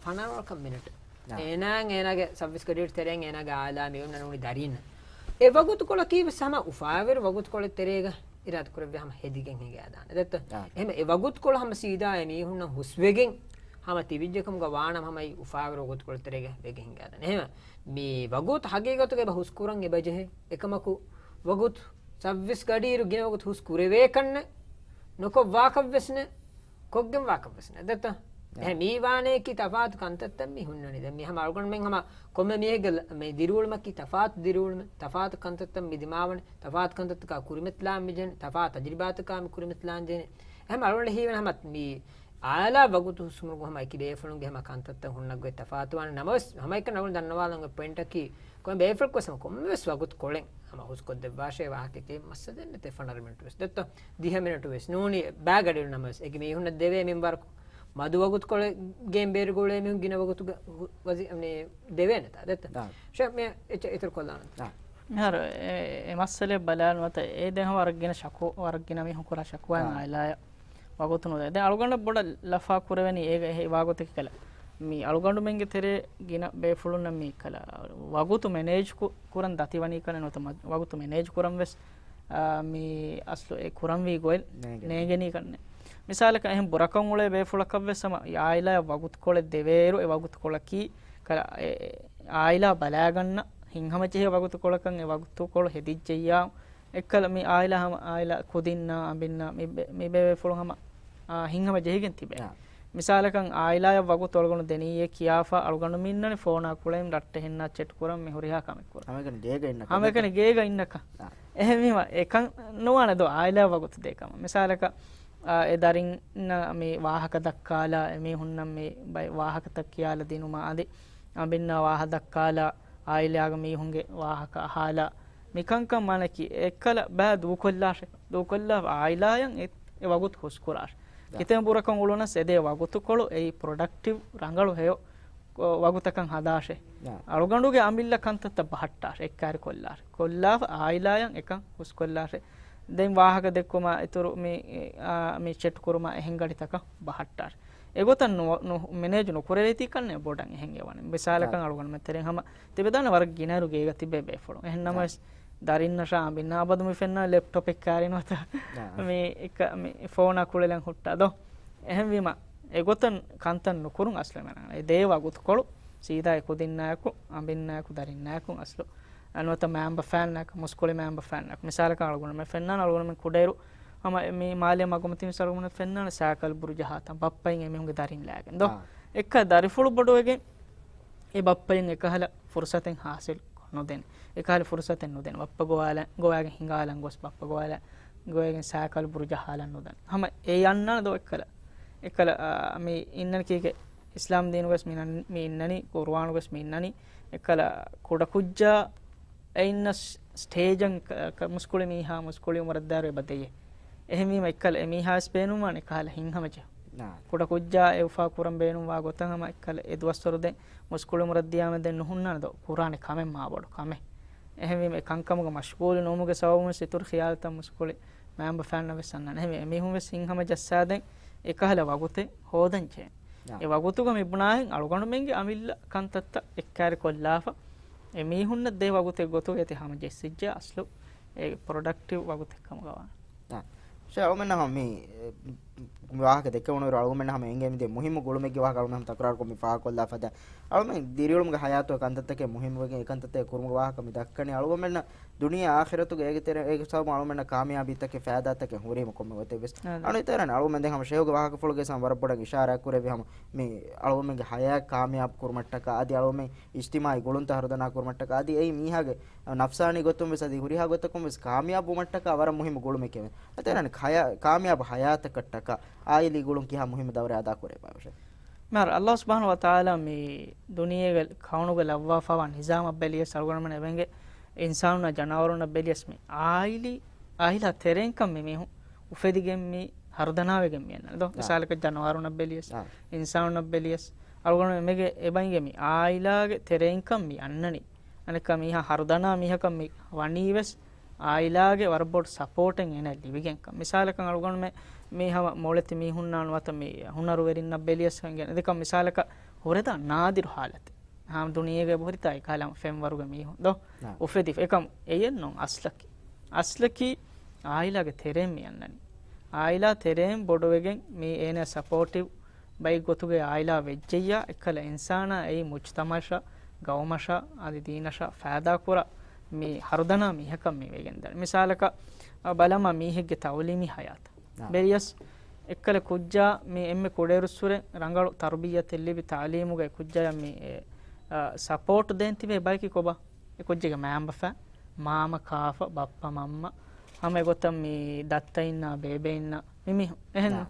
ފަނަރަވަރަކަށް މިނެޓު. އޭނާއަށް އޭނާގެ ސައުވީސް ގަޑިއިރު ތެރެއިން އޭނާގެ އާއިލާ މި އޮންނަ ނޫނީ ދަރީންނަށް. އެ ވަގުތުކޮޅަކީ ވެސް ހަމަ އުފާވެރި ވަގުތުކޮޅެއް ތެރޭގަ އިރާދަކުރެއްވި ހަމަ ހެދިގެން ހިނގައިދާނެ. ދެއްތޯ؟ އެހެން އެ ވަގުތުކޮޅު ހަމަ ސީދާ އެ މީހުންނަށް ހުސްވެގެން ހަމަ ތިބިއްޖެކަމުގަ ވާނަމަ ހަމަ އެ އުފާވެރި ވަގުތުކޮޅެއް ތެރޭގަ ވެގެން ހިނގައިދާނެ. އެހެން މި ވަގުތު ހަގީގަތުގަ އެބަ ހުސްކުރަން އެބަޖެހޭ. އެކަމަކު ވަގުތު ސައުވީސް ގަޑިއިރު ގިނަ ވަގުތު ހުސް ކުރެވޭކަންނެއް، ނުކޮށް ވާކަށްވެސް ނެއް، ކޮށްގެން ވާކަށްވެސް ނެއް. ދެއްތޯ؟ އެހެން މީ ވާނެއަކީ ތަފާތު ކަންތައްތައް މި ހުންނަނީ. ދެން މި ހަމަ އަޅުގަނޑުމެން ހަމަ ކޮންމެ މީހެއްގެ ލަ-، މި ދިރިއުޅުމަކީ ތަފާތު ދިރިއުޅުމެއް، ތަފާތު ކަންތައްތައް މި ދިމާވަނީ، ތަފާތު ކަންތައްތަކާ ކުރިމަތިލާން މި ޖެހެނީ، ތަފާތު ތަޖުރިބާތަކާ މި ކުރިމަތިލާން ޖެހެނީ. އެހެން އަޅުގަނޑަށް ހީވަނީ ހަމަ މި އާއިލާ ވަގުތު ހުސްކުރުމުގަ ހަމަ އެކި ބޭފުޅުންގެ ހަމަ ކަންތައްތައް ހުންނަ ގޮތް ތަފާތުވާނެ. ނަމަވެސް، ހަމައެކަނި އަޅުގަނޑު ދަންނަވާލަން އޮތް ޕޮއިންޓަކީ، ކޮންމެ ބޭފުޅަކުވެސް ހަމަ ކޮންމެވެސް ވަގުތު ކޮޅެއް ހަމަ ހުސްކޮށްދެއްވާށޭ، ވާހަކައެކޭ މައްސަލައެއް ނެތޭ. ފަނަރަ މިނެޓުވެސް ދެއްތޯ، ދިހަ މިނެޓުވެސް ނޫނީ ބާގަޑިއިރު. ނަމަވެސް، އެކި މީހުންނަށް ދެވޭ މިންވަރަކު މަދު ވަގުތުކޮޅެއް ގެން ބޭރުގަ އުޅޭ މީހުން ގިނަ ވަގުތުގަ ވަޒީ-، މި ދެވޭނެތާ ދެއްތޯ؟ ޝޭ، މި އެއްޗެއް އިތުރު ކޮށްލާނަން. މިހާރު އެ، އެ މައްސަލައެއް ބަލާން ނުވަތަ އެ ދެން ހަމަ ވަރަށް ގިނަ ޝަކު، ވަރަށް ގިނަ މީހުން ކުރާ ޝަކުވާ އާ. އާއިލާއަށް ވަގުތު ނުދޭ. ދެން އަޅުގަނޑަށް ބޮޑަށް ލަފާ ކުރެވެނީ އޭގެ އެ ވާގޮތަކީ ކަލަ. މި އަޅުގަނޑުމެންގެ ތެރޭ ގިނަ ބޭފުޅުންނަށް މި ކަލަ ވަގުތު މެނޭޖް ކު-، ކުރަން ދަތިވަނީ ކަންނެއް ނުވަތަ މަ-، ވަގުތު މެނޭޖް ކުރަން ވެސް، އާ، މި އަސްލު އެ ކުރަންވީ ގޮތް ނޭނގެނީ. ނޭނގެނީ ކަންނެއް. މިސާލަކަށް އެހެން ބުރަކޮށް އުޅޭ ބޭފުޅަކަށް ވެސް ހަމަ އާއިލާއަށް ވަގުތުކޮޅެއް ދެވޭއިރު އެ ވަގުތުކޮޅަކީ ކަލަ އެ، އެ އާއިލާ ބަލާގަންނަ ހިތްހަމަޖެހޭ ވަގުތުކޮޅަކަށް އެ ވަގުތުކޮޅު ހެދިއްޖެއްޔާ، އެއްކަލަ މި އާއިލާ ހަމަ، އާއިލާ ކުދިންނާ އަނބިންނާ މި ބޭ-، މި ބޭފުޅުން ހަމަ، އާ، ހިތްހަމަ ޖެހިގެން ތިބޭ. އާ. މިސާލަކަށް އާއިލާއަށް ވަގުތު އަޅުގަނޑު ދެނިއްޔޭ ކިޔާފަ އަޅުގަނޑު މި އިންނަނީ ފޯނާ ކުޅެން ރައްޓެހިންނާ ޗެޓް ކުރަން މި ހުރިހާ ކަމެއް ކުރަން. ހަމައެކަނި ގޭގަ އިންނަކަ. ހަމައެކަނި ގޭގަ އިންނަކަ. އާ. އެހެންވީމަ އެކަން ނުވާނެ ދޯ އާއިލާއަށް ވަގުތު ދޭ ކަމަށް. މިސާލަކަށް، އާ، އެ ދަރިންނަށް މި ވާހަކަ ދައްކާލާ، އެ މީހުންނަށް މި ބައި ވާހަކަތައް ކިޔާލަ ދިނުމާ އަދި އަނބިންނާ ވާހަ ދައްކާލާ، އާއިލާގެ މީހުންގެ ވާހަކަ އަހާލާ، މިކަންކަން މާނަކީ އެއްކަލަ ބައި ދޫކޮށްލާށެ. ދޫކޮށްލާ އާއިލާއަށް އެ، އެ ވަގުތު ހުސްކުރާށެ. ދާ. ކިތަންމެ ބުރަކަށް އުޅުނަސް އެދޭ ވަގުތުކޮޅު އެއީ ޕްރޮޑަކްޓިވް ރަނގަޅު ހެޔޮ ކޮ-، ވަގުތަކަށް ހަދާށެ. ދާ. އަޅުގަނޑުގެ އަމިއްލަ ކަންތައްތައް ބަހައްޓާށެ. އެއްކާރި ކޮށްލާށެ. ކޮށްލާފަ އާއިލާއަށް އެކަން ހުސްކޮށްލާށެ. ދެން ވާހަކަ ދެއްކުމާ އިތުރު މި، އާ، މި ޗެޓް ކުރުމާ އެހެން ގަޑިތަކަށް ބަހައްޓާށެ. އެގޮތަށް ނު-، ނު-، މެނޭޖް ނުކުރެވޭތީ ކަންނެއް ބޮޑަށް އެހެން އެވަނީ. މިސާލަކަށް އާ. އަޅުގަނޑުމެން ތެރެއިން ހަމަ ތިބެދާނެ ވަރަށް ގިނައިރު ގޭގަ ތިބޭ ބޭފުޅުން. އެހެން އާ. ނަމަވެސް ދަރިންނަށާ އަނބިންނާ އަބަދު މި ފެންނާނެ ލެޕްޓޮޕެއް ކާރި ނުވަތަ އާ. މި އެކަ-، މި ފޯނާ ކުޅެލަން ހުއްޓާ ދޯ. އެހެންވީމަ އެގޮތަށް ކަންތައް ނުކުރުން އަސްލު މެނަން. އެ ދޭ ވަގުތުކޮޅު ސީދާ އެ ކުދިންނާއެކު، އަނބިންނާއެކު، ދަރިންނާއެކު އަސްލު. އަ، ނުވަތަ މައިންބަފައިންނާއެކު، މުސްކުޅި މައިންބަފައިންނާއެކު. މިސާލަކަށް އަޅުގަނޑުމެން ފެންނާނެ، އަޅުގަނޑުމެން ކުޑައިރު ހަމަ މި މާލެ މަގުމަތި މިސާލު އަޅުގަނޑުމެން ފެންނާނެ ސައިކަލް ބުރު ޖަހާތަން ބައްޕައިން އެމީހުންގެ ދަރިން ލާގެން ދޯ. އާ. އެއްކަ ދަރިފުޅު ބޮޑުވެގެން އެ ބައްޕައިން އެކަހަލަ ފުރުސަތެއް ހާސިލް ނުދެން. އެކަހަލަ ފުރުސަތެއް ނުދެން. ބައްޕަ ގޮވާލަ-، ގޮވާގެން ހިނގާލަން ގޮސް، ބައްޕަ ގޮވާލަ-، ގޮވާގެން ސައިކަލް ބުރު ޖަހާލަން ނުދަން. ހަމަ އެ އަންނާނެ ދޯ އެއްކަލަ. އެއްކަލަ، އާ، މި އިންނަނީ ކީކޭ؟ އިސްލާމް ދީނުގަސް މި ނަން-، މި އިންނަނީ، ޤުރުއާނުގަސް މި އިންނަނީ، އެއްކަލަ ކުޑަކުއްޖާ އެ އިންނަ ސް-، ސްޓޭޖަށް ކަ-، ކަ-، މުސްކުޅި މީހާ، މުސްކުޅި އުމުރަށްދާއިރު އެބަ ދެޔޭ. އެހެންވީމަ އެއްކަލަ އެ މީހާވެސް ބޭނުންވާނެ ކަހަލަ ހިތްހަމަޖެހުން. ކުޑަކުއްޖާ އެ އުފާ ކުރަން ބޭނުންވާ ގޮތަށް ހަމަ އެއްކަލަ އެ ދުވަސްވަރު ދެން މުސްކުޅި އުމުރަށް ދިޔާމަ ދެން ނުހުންނާނެ ދޯ، ކުރާނެ ކަމެއް މާ ބޮޑު ކަމެއް. އެހެންވީމަ އެ ކަންކަމުގަ މަޝްޣޫލު ނުވުމުގެ ސަބަބުން ވެސް އިތުރު ޚިޔާލުތައް މުސްކުޅި މައިންބަފައިންނަށް ވެސް އަންނާނެ. އެހެންވެ، އެމީހުން ވެސް ހިތްހަމަ ޖައްސާދޭން އެކަހަލަ ވަގުތެއް ހޯދަން ޖެހޭނެ. އެ ވަގުތުގަ މި ބުނާހެން އަޅުގަނޑުމެންގެ އަމިއްލަ ކަންތައްތައް އެއްކާރި ކޮށްލާފަ، އެ މީހުންނަށް ދޭ ވަގުތެއް ގޮތުގަ އޭތި ހަމަ ޖެއްސިއްޖެ އަސްލު އެ ޕްރޮޑަކްޓިވް ވަގުތެއް ކަމުގަ ވާނެ. އާ. ޝޭ އަޅުމެންނަށް ހަމަ މި، އެ، މި ވާހަކަ ދެއްކެވުނުއިރު އަޅުގަނޑުމެންނަށް ހަމަ އެނގޭ މިދޭ މުހިއްމު ގުޅުމެއްގެ ވާހަކަ އަޅުމެން ހަމަ ތަކުރާރުކޮށް މި ފާހަގަކޮށްލާ ފަދަ. އަޅުމެން ދިރިއުޅުމުގެ ހަޔާތުގަ ކަންތައްތަކެއް މުހިއްމުވެގެން އެ ކަންތައްތައް ކުރުމުގެ ވާހަކަ މި ދައްކަނީ އަޅުގަނޑުމެންނަށް ދުނިޔެ އާޚިރަތުގެ އޭގެ ތެރެ-، އޭގެ ސަބަބުން އަޅުމެންނަށް ކާމިޔާބީތަކެއް ފައިދާތަކެއް ހުރީމަ ކޮންމެ ގޮތެއް ވެސް. އަދެ. އަނެއް ތެރޭ އަޅުމެން ދެން ހަމަ ޝޭހުގެ ވާހަކަފުޅުގެ ވެސް ހަމަ ވަރަށް ބޮޑަށް އިޝާރާތް ކުރެއްވި ހަމަ މި އަޅުގަނޑުމެންގެ ހަޔާތް ކާމިޔާބު ކުރުމަށްޓަކާ އަދި އަޅުގަނޑުމެން އިޖްތިމާޢީ ގުޅުންތައް ހަރުދަނާ ކުރުމަށްޓަކާ އަދި އެއީ މީހާގެ ނަފްސާނީ ގޮތުން ވެސް އަދި ހުރިހާ ގޮތަކުން ވެސް ކާމިޔާބު ވުމަށްޓަކާ ވަރަށް މުހިއްމު ގުޅުމެކެވެ. އެތެރެން ކާމިޔާބު ހަޔާތަކަށްޓަކާ އާއިލީ ގުޅުން ކިހާ މުހިއްމު ދައުރެއް އަދާ ކުރެވޭ ބައިވެށެ؟ މާރު، ﷲ ސުބްޙާނަހޫ ވަތަޢާލާ މި ދުނިޔޭގެ ކައުނުގަ ލައްވާފަވާ ނިޒާމަށް ބެލިޔަސް އަޅުގަނޑުމެން އެބައިނގޭ އިންސާނުންނާ ޖަނަވަރުންނަށް ބެލިޔަސް މި އާއިލީ، އާއިލާ ތެރެއިން ކަން މި މީހުން އުފެދިގެން މި ހަރުދަނާވެގެން މި އަންނަނީ ދޯ. އާ. މިސާލަކަށް ޖަނަވަރުންނަށް ބެލިޔަސް، އާ. އިންސާނުންނަށް ބެލިޔަސް އަޅުގަނޑުމެން އެމެގެ އެބައިނގޭ މި އާއިލާގެ ތެރެއިން ކަން މި އަންނަނީ. އަނެއްކާ މީހާ ހަރުދަނާ މީހަކަށް މި ވަނީ ވެސް އާއިލާގެ ވަރަށް ބޮޑު ސަޕޯޓެއް އޭނަ ލިބިގެންކަން. މިސާލަކަށް އަޅުގަނޑުމެ މީ ހަމަ މޮޅެތި މީހުންނާ ނުވަތަ މި ހުނަރުވެރިންނަށް ބެލިޔަސް އެނގެން އެދެކަން މިސާލަކަށް ހުރެދާ ނާދިރު ހާލަތެއް. ހާ، ދުނިޔޭގަ އެބަހުރިތާ އެކަހަލަ ފެންވަރުގެ މީހުން ދޯ؟ އާ. އުފެދިފަ. އެކަމް އެޔެއް ނޫން އަސްލަކީ. އަސްލަކީ އާއިލާގެ ތެރެއިން މި އަންނަނީ. އާއިލާ ތެރެއިން ބޮޑުވެގެން މީ އޭނަ ސަޕޯޓިވް ބައެއް ގޮތުގެ އާއިލާ ވެއްޖެއްޔާ އެއްކަލަ އިންސާނާ އެއީ މުޖްތަމަޢަށާ، ގައުމަށާ، އަދި ދީނަށާ ފައިދާކުރާ މި ހަރުދަނާ މީހަކަށް މި ވެގެންދާނެ. މިސާލަކަށް، އަ، ބަލަމާ މީހެއްގެ ތަޢުލީމީ ހަޔާތަށް. އާ. ބެރިޔަސް އެއްކަލަ ކުއްޖާ މި އެންމެ ކުޑައިރުއްސުރެ ރަނގަޅު ތަރުބިއްޔަތެއް ލިބި ތަޢުލީމުގައި ކުއްޖާޔަށް މި އެ، އަ، ސަޕޯޓް ދޭން ތިބޭ ބަޔަކީ ކޮބާ؟ އެ ކުއްޖެއްގެ މައިންބަފަ، މާމަ ކާފަ، ބައްޕަ މަންމަ، ހަމަ އެގޮތަށް މި ދައްތައިންނާ ބޭބެއިންނާ މި މީހުން. އެހެން. އާ.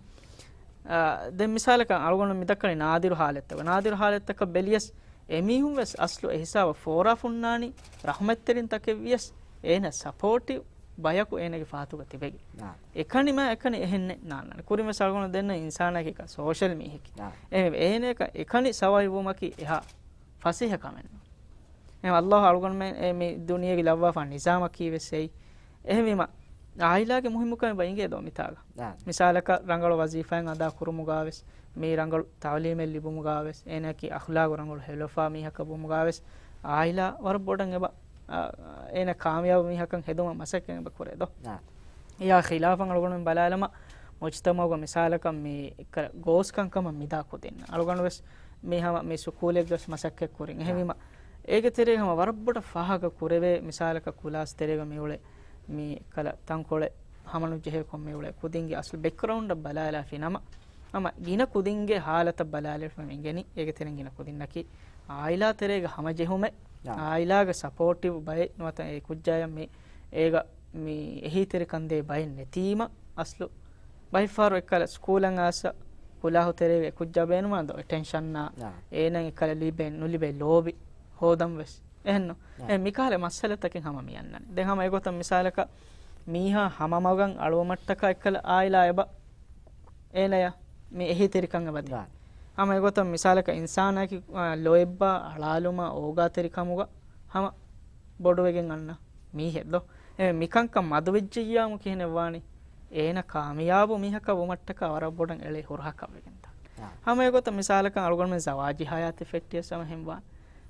އަ، ދެން މިސާލަކަށް އަޅުގަނޑު މި ދައްކަނީ ނާދިރު ހާލަތްތަކަށް. ނާދިރު ހާލަތްތަކަށް ބެލިޔަސް އެމީހުން ވެސް އަސްލު އެހިސާބަށް ފޯރާފަ ހުންނާނީ ރަޙުމަތްތެރިން ތަކެއް ވިޔަސް އޭނަ ސަޕޯޓިވް ބަޔަކު އޭނަގެ ފަހަތުގަ ތިބެގެން. އާ. އެކަނި މާ އެކަނި އެހެންނެއް ނާންނާނެ. ކުރިން ވެސް އަޅުގަނޑު ދެންނެވި އިންސާނާއެކީ ސޯޝަލް މީހެކޭ. އާ. އެ، އޭނައަކަށް އެކަނި ސަވައިވް ވުމަކީ އެހާ ފަސޭހަ ކަމެއް ނޫން. އެހެން ﷲ އަޅުގަނޑުމެން އެ މި ދުނިޔޭގެ ލައްވާފާ ނިޒާމަކީ ވެސް އެއީ. އެހެންވީމަ، އާއިލާގެ މުހިއްމުކަމެއް އެބަ އިނގޭ ދޯ މިތާގަ؟ އާ. މިސާލަކަށް ރަނގަޅު ވަޒީފާއެއް އަދާ ކުރުމުގާ ވެސް، މި ރަނގަޅު ތަޢުލީމެއް ލިބުމުގާ ވެސް، އޭނައަކީ އަޚްލާގު ރަނގަޅު ހެޔޮލަފާ މީހަކަށް ވުމުގާ ވެސް، އާއިލާ ވަރަށް ބޮޑަށް އެބަ، އާ، އޭނަ ކާމިޔާބު މީހަކަށް ހެދުމަށް މަސައްކަތް އެބަ ކުރޭ ދޯ؟ އާ. އެއާ ޚިލާފަށް އަޅުގަނޑުމެން ބަލާލަމާ، މުޖްތަމަޢުގަ މިސާލަކަށް މި އެއްކަލަ ގޯސް ކަންކަމަށް މިދާ ކުދިން. އަޅުގަނޑު ވެސް މި ހަމަ މި ސުކޫލެއްގަސް މަސައްކަތް ކުރިން. އެހެންވީމަ، އާ. އޭގެ ތެރޭ ހަމަ ވަރަށް ބޮޑަށް ފާހަގަ ކުރެވޭ މިސާލަކަށް ކުލާސް ތެރޭގަ މިއުޅޭ މި އެއްކަލަ ތަންކޮޅެއް ހަމަނުޖެހޭ ކޮން މިއުޅޭ ކުދިންގެ އަސްލު ބެކްގްރައުންޑަށް ބަލާލާފި ނަމަ، ހަމަ ގިނަ ކުދިންގެ ހާލަތަށް ބަލާލެވިފަ މި އިނގެނީ. އޭގެ ތެރެއިން ގިނަ ކުދިންނަކީ އާއިލާ ތެރޭގަ ހަމަޖެހުމެއް، އާ. އާއިލާގެ ސަޕޯޓިވް ބައެއް ނުވަތަ އެ ކުއްޖާޔަށް މި އޭގަ މި އެހީތެރިކަން ދޭ ބައެއް ނެތީމަ އަސްލު ބައެއްފަހަރު އެއްކަލަ ސްކޫލަށް އައިސް ކުލާހު ތެރޭގަ އެ ކުއްޖާ ބޭނުމާ ދޯ އެޓެންޝަންއާ، އާ. އޭނަ އެއްކަލަ ލިބޭ ނުލިބޭ ލޯބި ހޯދަން ވެސް. އެހެންނު. އާ. އެ މިކަހަލަ މައްސަލަތަކެއް ހަމަ މި އަންނަނީ. ދެން ހަމަ އެގޮތަށް މިސާލަކަށް މީހާ ހަމަމަގަށް އަޅުވުމަށްޓަކާ އެއްކަލަ އާއިލާ އެބަ އޭނަޔަށް މި އެހީތެރިކަން އެބަދޭ. އާ. ހަމަ އެގޮތަށް މިސާލަކަށް އިންސާނާއަކީ، އާ، ލޯތްބާ އަޅާލުމާ އޯގާތެރިކަމުގަ ހަމަ ބޮޑުވެގެން އަންނަ މީހެއް ދޯ؟ އެ މިކަންކަން މަދުވެއްޖެއްޔާމު ކިހިނެއްވާނީ؟ އޭނަ ކާމިޔާބު މީހަކަށް ވުމަށްޓަކާ ވަރަށް ބޮޑަށް އެޅޭ ހުރަހަކަށް ވެގެންދާނެ. އާ. ހަމަ އެގޮތަށް މިސާލަކަށް އަޅުގަނޑުމެން ޒަވާޖީ ހަޔާތެއް ފެއްޓިޔަސް ހަމަ އެހެންވާނެ.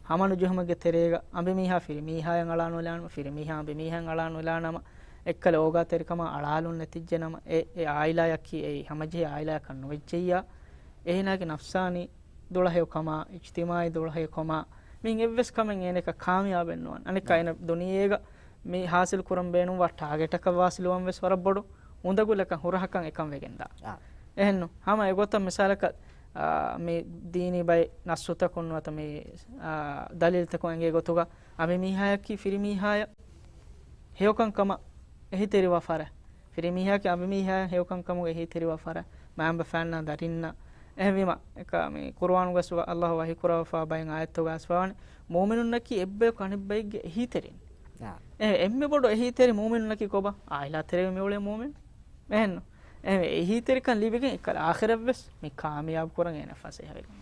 ހަމަނުޖެހުމެއްގެ ތެރޭގަ އަނބިމީހާ ފިރިމީހާޔަށް އަޅާ ނުލާނަމަ، ފިރިމީހާ އަނބިމީހާއަށް އަޅާ ނުލާނަމަ، އެއްކަލަ އޯގާތެރިކަމާ އަޅާލުން ނެތިއްޖެނަމަ، އެ، އެ އާއިލާއަކީ އެއީ ހަމަޖެހޭ އާއިލާއަކަށް ނުވެއްޖެއްޔާ، އޭނާގެ ނަފްސާނީ ދުޅަހެޔޮކަމާ، އިޖްތިމާޢީ ދުޅަހެޔޮކަމާ، މިއިން އެއްވެސް ކަމެއް އޭނައަކަށް ކާމިޔާބެއް ނުވާނެ. އަނެއްކާ އޭނަ ދުނިޔޭގަ މި ހާސިލް ކުރަން ބޭނުންވާ ޓާގެޓަކަށް ވާސިލުވަން ވެސް ވަރަށް ބޮޑު އުނދަގުލަކަށް ހުރަހަކަށް އެކަން ވެގެންދާ. އާ. އެހެންނު. ހަމަ އެގޮތަށް މިސާލަކަށް، އާ، މި ދީނީ ބައެއް ނައްސުތަކުން ނުވަތަ މި، އާ، ދަލީލްތަކުން އެނގޭ ގޮތުގަ އަނބިމީހާޔަކީ ފިރިމީހާޔަށް ހެޔޮކަންކަމަށް އެހީތެރިވާ ފަރާތް. ފިރިމީހާއަކީ އަނބިމީހާޔަށް ހެޔޮކަންކަމުގަ އެހީތެރިވާ ފަރާތް. މައިންބަފައިންނާ ދަރިންނަށް އެހެންވީމަ، އެކަ މި ޤުރުއާނުގަސް ވަ-، ﷲ ވަޙީ ކުރައްވާފާ ބައެއް އާޔަތްތަކުގަސް ވާނެ، މުއުމިނުންނަކީ އެއްބަޔަކު އަނެއްބައެއްގެ އެހީތެރިން. އާ. އެ، އެންމެ ބޮޑު އެހީތެރި މުއުމިނުންނަކީ ކޮބާ؟ އާއިލާ ތެރޭގަ މިއުޅޭ މުއުމިނު. އެހެންނު. އެ، އެހީތެރިކަން ލިބިގެން އެކަލަ އާޚިރަތްވެސް މި ކާމިޔާބު ކުރަން އޭނަ ފަސޭހަވެގެން.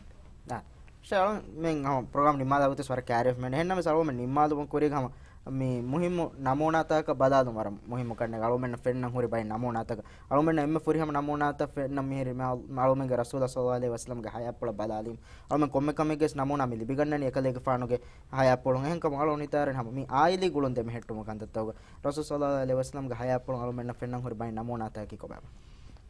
އާ. ޝޭޚް އަޅު މެން ހަމަ ޕްރޮގްރާމް ނިންމާލާ ގޮތަސް ވަރަށް ކައިރިވެފަ މެން. އެހެންނަމަސް އަޅުގަނޑު ނިންމާލުމުން ކުރީގަ ހަމަ މި މުހިއްމު ނަމޫނާތަކަށް ބަލާލުން ވަރަށް މުހިއްމު ކަންނެ. އަޅުގަނޑަށް ފެންނަން ހުރި ބައެއް ނަމޫނާތަކަށް. އަޅުގަނޑަށް އެންމެ ފުރިހަމަ ނަމޫނާތައް ފެންނަން މިހިރީ މި އަޅު-، އަޅުގަނޑުގެ ރަސޫލާ ޞައްލަﷲ ޢަލައިހި ވަސައްލަމްގެ ޙަޔާތްޕުޅަށް ބަލާލީމަ. އަޅުގަނޑު ކޮންމެ ކަމެއްގެސް ނަމޫނާ މި ލިބިގަންނަނީ އެކަލޭގެފާނުގެ ޙަޔާތްޕުޅުން. އެހެންކަމުން އަޅުގަނޑު ހިތަށް އަރަނީ ހަމަ މި އާއިލީ ގުޅުން ދެމެހެއްޓުމުގެ ކަންތައްތަކުގަ. ރަސޫލު ޞައްލަﷲ ޢަލައިހި ވަސައްލަމްގެ ޙަޔާތްޕުޅުން އަޅުގަނޑަށް ފެންނަން ހުރި ބައެއް ނަމޫނާތަކަކީ ކޮބާބާ؟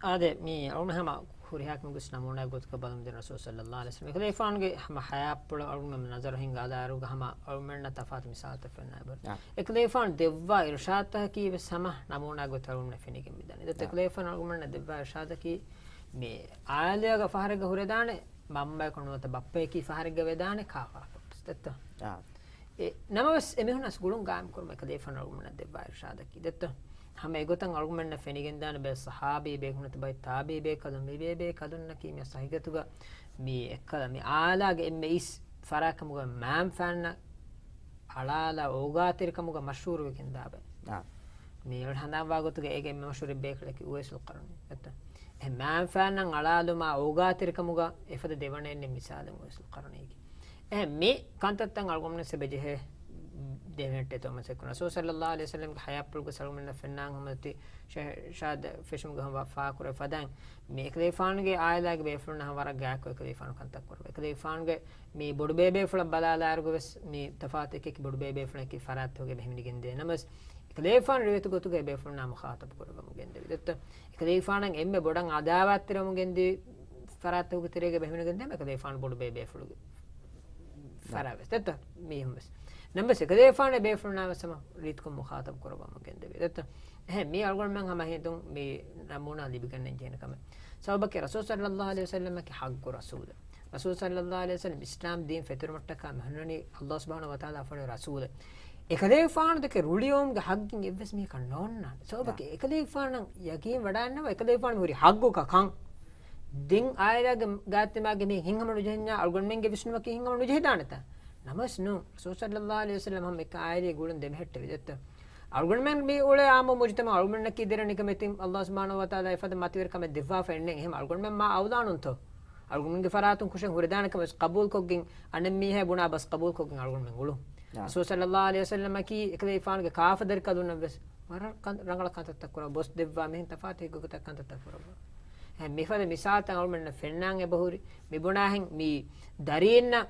އާދެ، މީ އަޅުގަނޑު ހަމަ ހުރިހާ ކަމެއްގެ ނަމޫނާ ގޮތަކަށް ބަލަމުން ދިން ރަސޫލު ޞައްލަﷲ ޢަލައިހި ވަސައްލަމް. އެކަލޭގެފާނުގެ ހަމަ ޙަޔާތްޕުޅަށް އަޅުގަނޑު ނަޒަރު ހިންގާލާއިރުގަ ހަމަ އަޅުގަނޑަށް ތަފާތު މިސާލުތައް ފެންނާ އެބަހުރި. އާ. އެކަލޭގެފާނު ދެއްވާ އިރުޝާދުތަކަކީ ވެސް ހަމަ ނަމޫނާ ގޮތަށް އަޅުގަނޑަށް ފެނިގެން މިދާނެ. ދެއްތަ؟ އާ. އެކަލޭގެފާނު އަޅުގަނޑަށް ދެއްވާ އިރުޝާދަކީ މި އާއިލާގަ ފަހަރެއްގަ ހުރެދާނެ، މަންމަޔަކު ނުވަތަ ބައްޕަޔަކީ ފަހަރެއްގަ ވެދާނެ ކާފަރަކު ވެސް. ދެއްތަ؟ އާ. އެ ނަމަވެސް އެމީހުންނަށް ގުޅުން ގާއިމް ކުރުމަށް އެކަލޭގެފާނު އަޅުގަނޑަށް ދެއްވާ އިރުޝާދަކީ ދެއްތަ؟ ހަމަ އެގޮތަށް އަޅުގަނޑަށް ފެނިގެންދާނެ ބައެއް ޞަޙާބީ ބޭކަލުން ނުވަތަ ބައެއް ތާބިޢީ ބޭކަލުން، މި ބޭބޭކަލުންނަކީ މި ޙަޤީޤަތުގަ މި އެއްކަލަ މި އާއިލާގެ އެންމެ އިސް ފަރާތްކަމުގަ މާންފާންނަށް އަޅާލާ އޯގާތެރިކަމުގަ މަޝްހޫރުވެގެންދާ ބައެއް. އާ. މި އަޅުގަނޑު ހަނދާންވާ ގޮތުގަ އޭގެ އެންމެ މަޝްހޫރު ބޭކަލަކީ އުވައިސުލް ޤަރުނީ. އެއްތަ؟ އެ މާންފާންނަށް އަޅާލުމާ އޯގާތެރިކަމުގަ އެފަދަ ދެވަނައެއް ނެތް މިސާލެއް އުވައިސުލް ޤަރުނީގެ. އެހެން މި ކަންތައްތައް އަޅުގަނޑުމެން ސެބެޖެހޭ ދެވެންޓެ ތޯމަސެއްކު. ރަސޫލު ޞައްލަﷲ ޢަލައިހި ވަސައްލަމްގެ ޙަޔާތްޕުޅުގަ އަޅުގަނޑަށް ފެންނާން ހަމަ ތި ޝަ-، ޝާދަ ފެށުމުގެ ހަމަ ފާކުރެ ފަދައިން މި އެކަލޭގެފާނުގެ އާއިލާގެ ބޭފުޅުންނަށް ވަރަށް ގާތްކޮށް އެކަލޭގެފާނު ކަންތައް ކުރައްވާ. އެކަލޭގެފާނުގެ މި ބޮޑުބޭބޭފުޅަށް ބަލާލާއިރުގަ ވެސް މި ތަފާތު އެކި ބޮޑުބޭބޭފުޅަކީ ފަރާތްތަކުގެ ބެހެމިނި ގެންދޭ ނަމަވެސް، އެކަލޭގެފާނު ރިވެތި ގޮތުގައި ބޭފުޅުންނާ މުޚާޠަބު ކުރައްވަމުން ގެންދެވި. ދެއްތަ؟ އެކަލޭގެފާނަށް އެންމެ ބޮޑަށް އަދާވާތްތެރިވަމުން ގެންދިވި ފަރާތްތަކުގެ ތެރޭގައި ބެހެމިނު ގެންދޭ އެކަލޭގެފާނު ބޮޑު ބޭބޭފުޅުގެ ފަރާތް ވެސް. ދެއްތަ؟ މީހުން ވެސް. ނަމަވެސް އެކަލޭގެފާނު ބޭފުޅުންނާ ވެސް ހަމަ ރީތިކޮށް މުޚާޠަބު ކުރައްވަމުން ގެންދެވި. ދެއްތަ؟ އެހެން މީ އަޅުގަނޑުމެން ހަމަ ހިނދުން މި ނަމޫނާ ލިބިގަންނަން ޖެހޭނެ ކަމެއް. ސަބަބަކީ ރަސޫލު ޞައްލަﷲ ޢަލައިހި ވަސައްލަމަކީ ޙައްޤު ރަސޫލެއް. ރަސޫލު ޞައްލަﷲ ޢަލައިހި ވަސައްލަމް އިސްލާމް ދީން ފެތުރުމަށްޓަކާ މި ހުންނަނީ ﷲ ސުބްޙާނަހޫ ވަތަޢާލާ ފަނި ރަސޫލެއް. އެކަލޭގެފާނު ދެކެ ރުޅިއައުމުގެ ޙައްޤު އެއްވެސް މީހަކަށް ނޯންނާނެ. ސަބަބަކީ އެކަލޭގެފާނަށް ޔަޤީން ވަޑާންނަވާ އެކަލޭގެފާނު ހުރި ޙައްޤުގަ ކަން. ދެން އާއިލާގެ ގާތްތިމާގެ މީހެއް ހިތްހަމަ ނުޖެހެންޏާ އަޅުގަނޑުމެންގެ ވިސްނުމަކީ ހިތްހަމަ ނުޖެހިދާނެތަ؟ ނަމަވެސް ނޫން. ރަސޫލު ޞައްލަﷲ ޢަލައިހި ވަސައްލަމް ހަމަ އެކަ އާއިލީ ގުޅުން ދެމެހެއްޓެވި ދެއްތަ؟ އަޅުގަނޑުމެން މި އުޅޭ އާއްމު މުޖުތަމަޢު އަޅުގަނޑުމެންނަކީ ދެރަ ނިކަމެތިން ﷲ ސުބްޙާނަހޫ ވަތަޢާލާ އެފަދަ މަތިވެރި ކަމެއް ދެއްވާފައެއް ނެތް. އެހެން އަޅުގަނޑުމެން މާ އައުލާނުންތޯ؟ އަޅުގަނޑުމެންގެ ފަރާތުން ކުށެއް ހުރެދާނެ ކަމެއް ޤަބޫލުކޮށްގެން، އަނެއް މީހާ ބުނާ ބަސް ޤަބޫލުކޮށްގެން އަޅުގަނޑުމެން އުޅުން. އާ. ރަސޫލު ޞައްލަﷲ ޢަލައިހި ވަސައްލަމަކީ އެކަލޭގެފާނުގެ ކާފަދަރިކަލުންނަށް ވެސް ވަރަށް ކަން-، ރަނގަޅަށް ކަންތައްތައް ކުރައްވާ، ބޮސް ދެއްވާ މީހުން ތަފާތު ހިތްގޮތަށް ކަންތައްތައް ކުރައްވާ. އެހެން މިފަދަ މިސާލުތައް އަޅުގަނޑުމެންނަށް ފެންނާން އެބަހުރި. މި ބުނާހެން މި ދަރީންނަށް،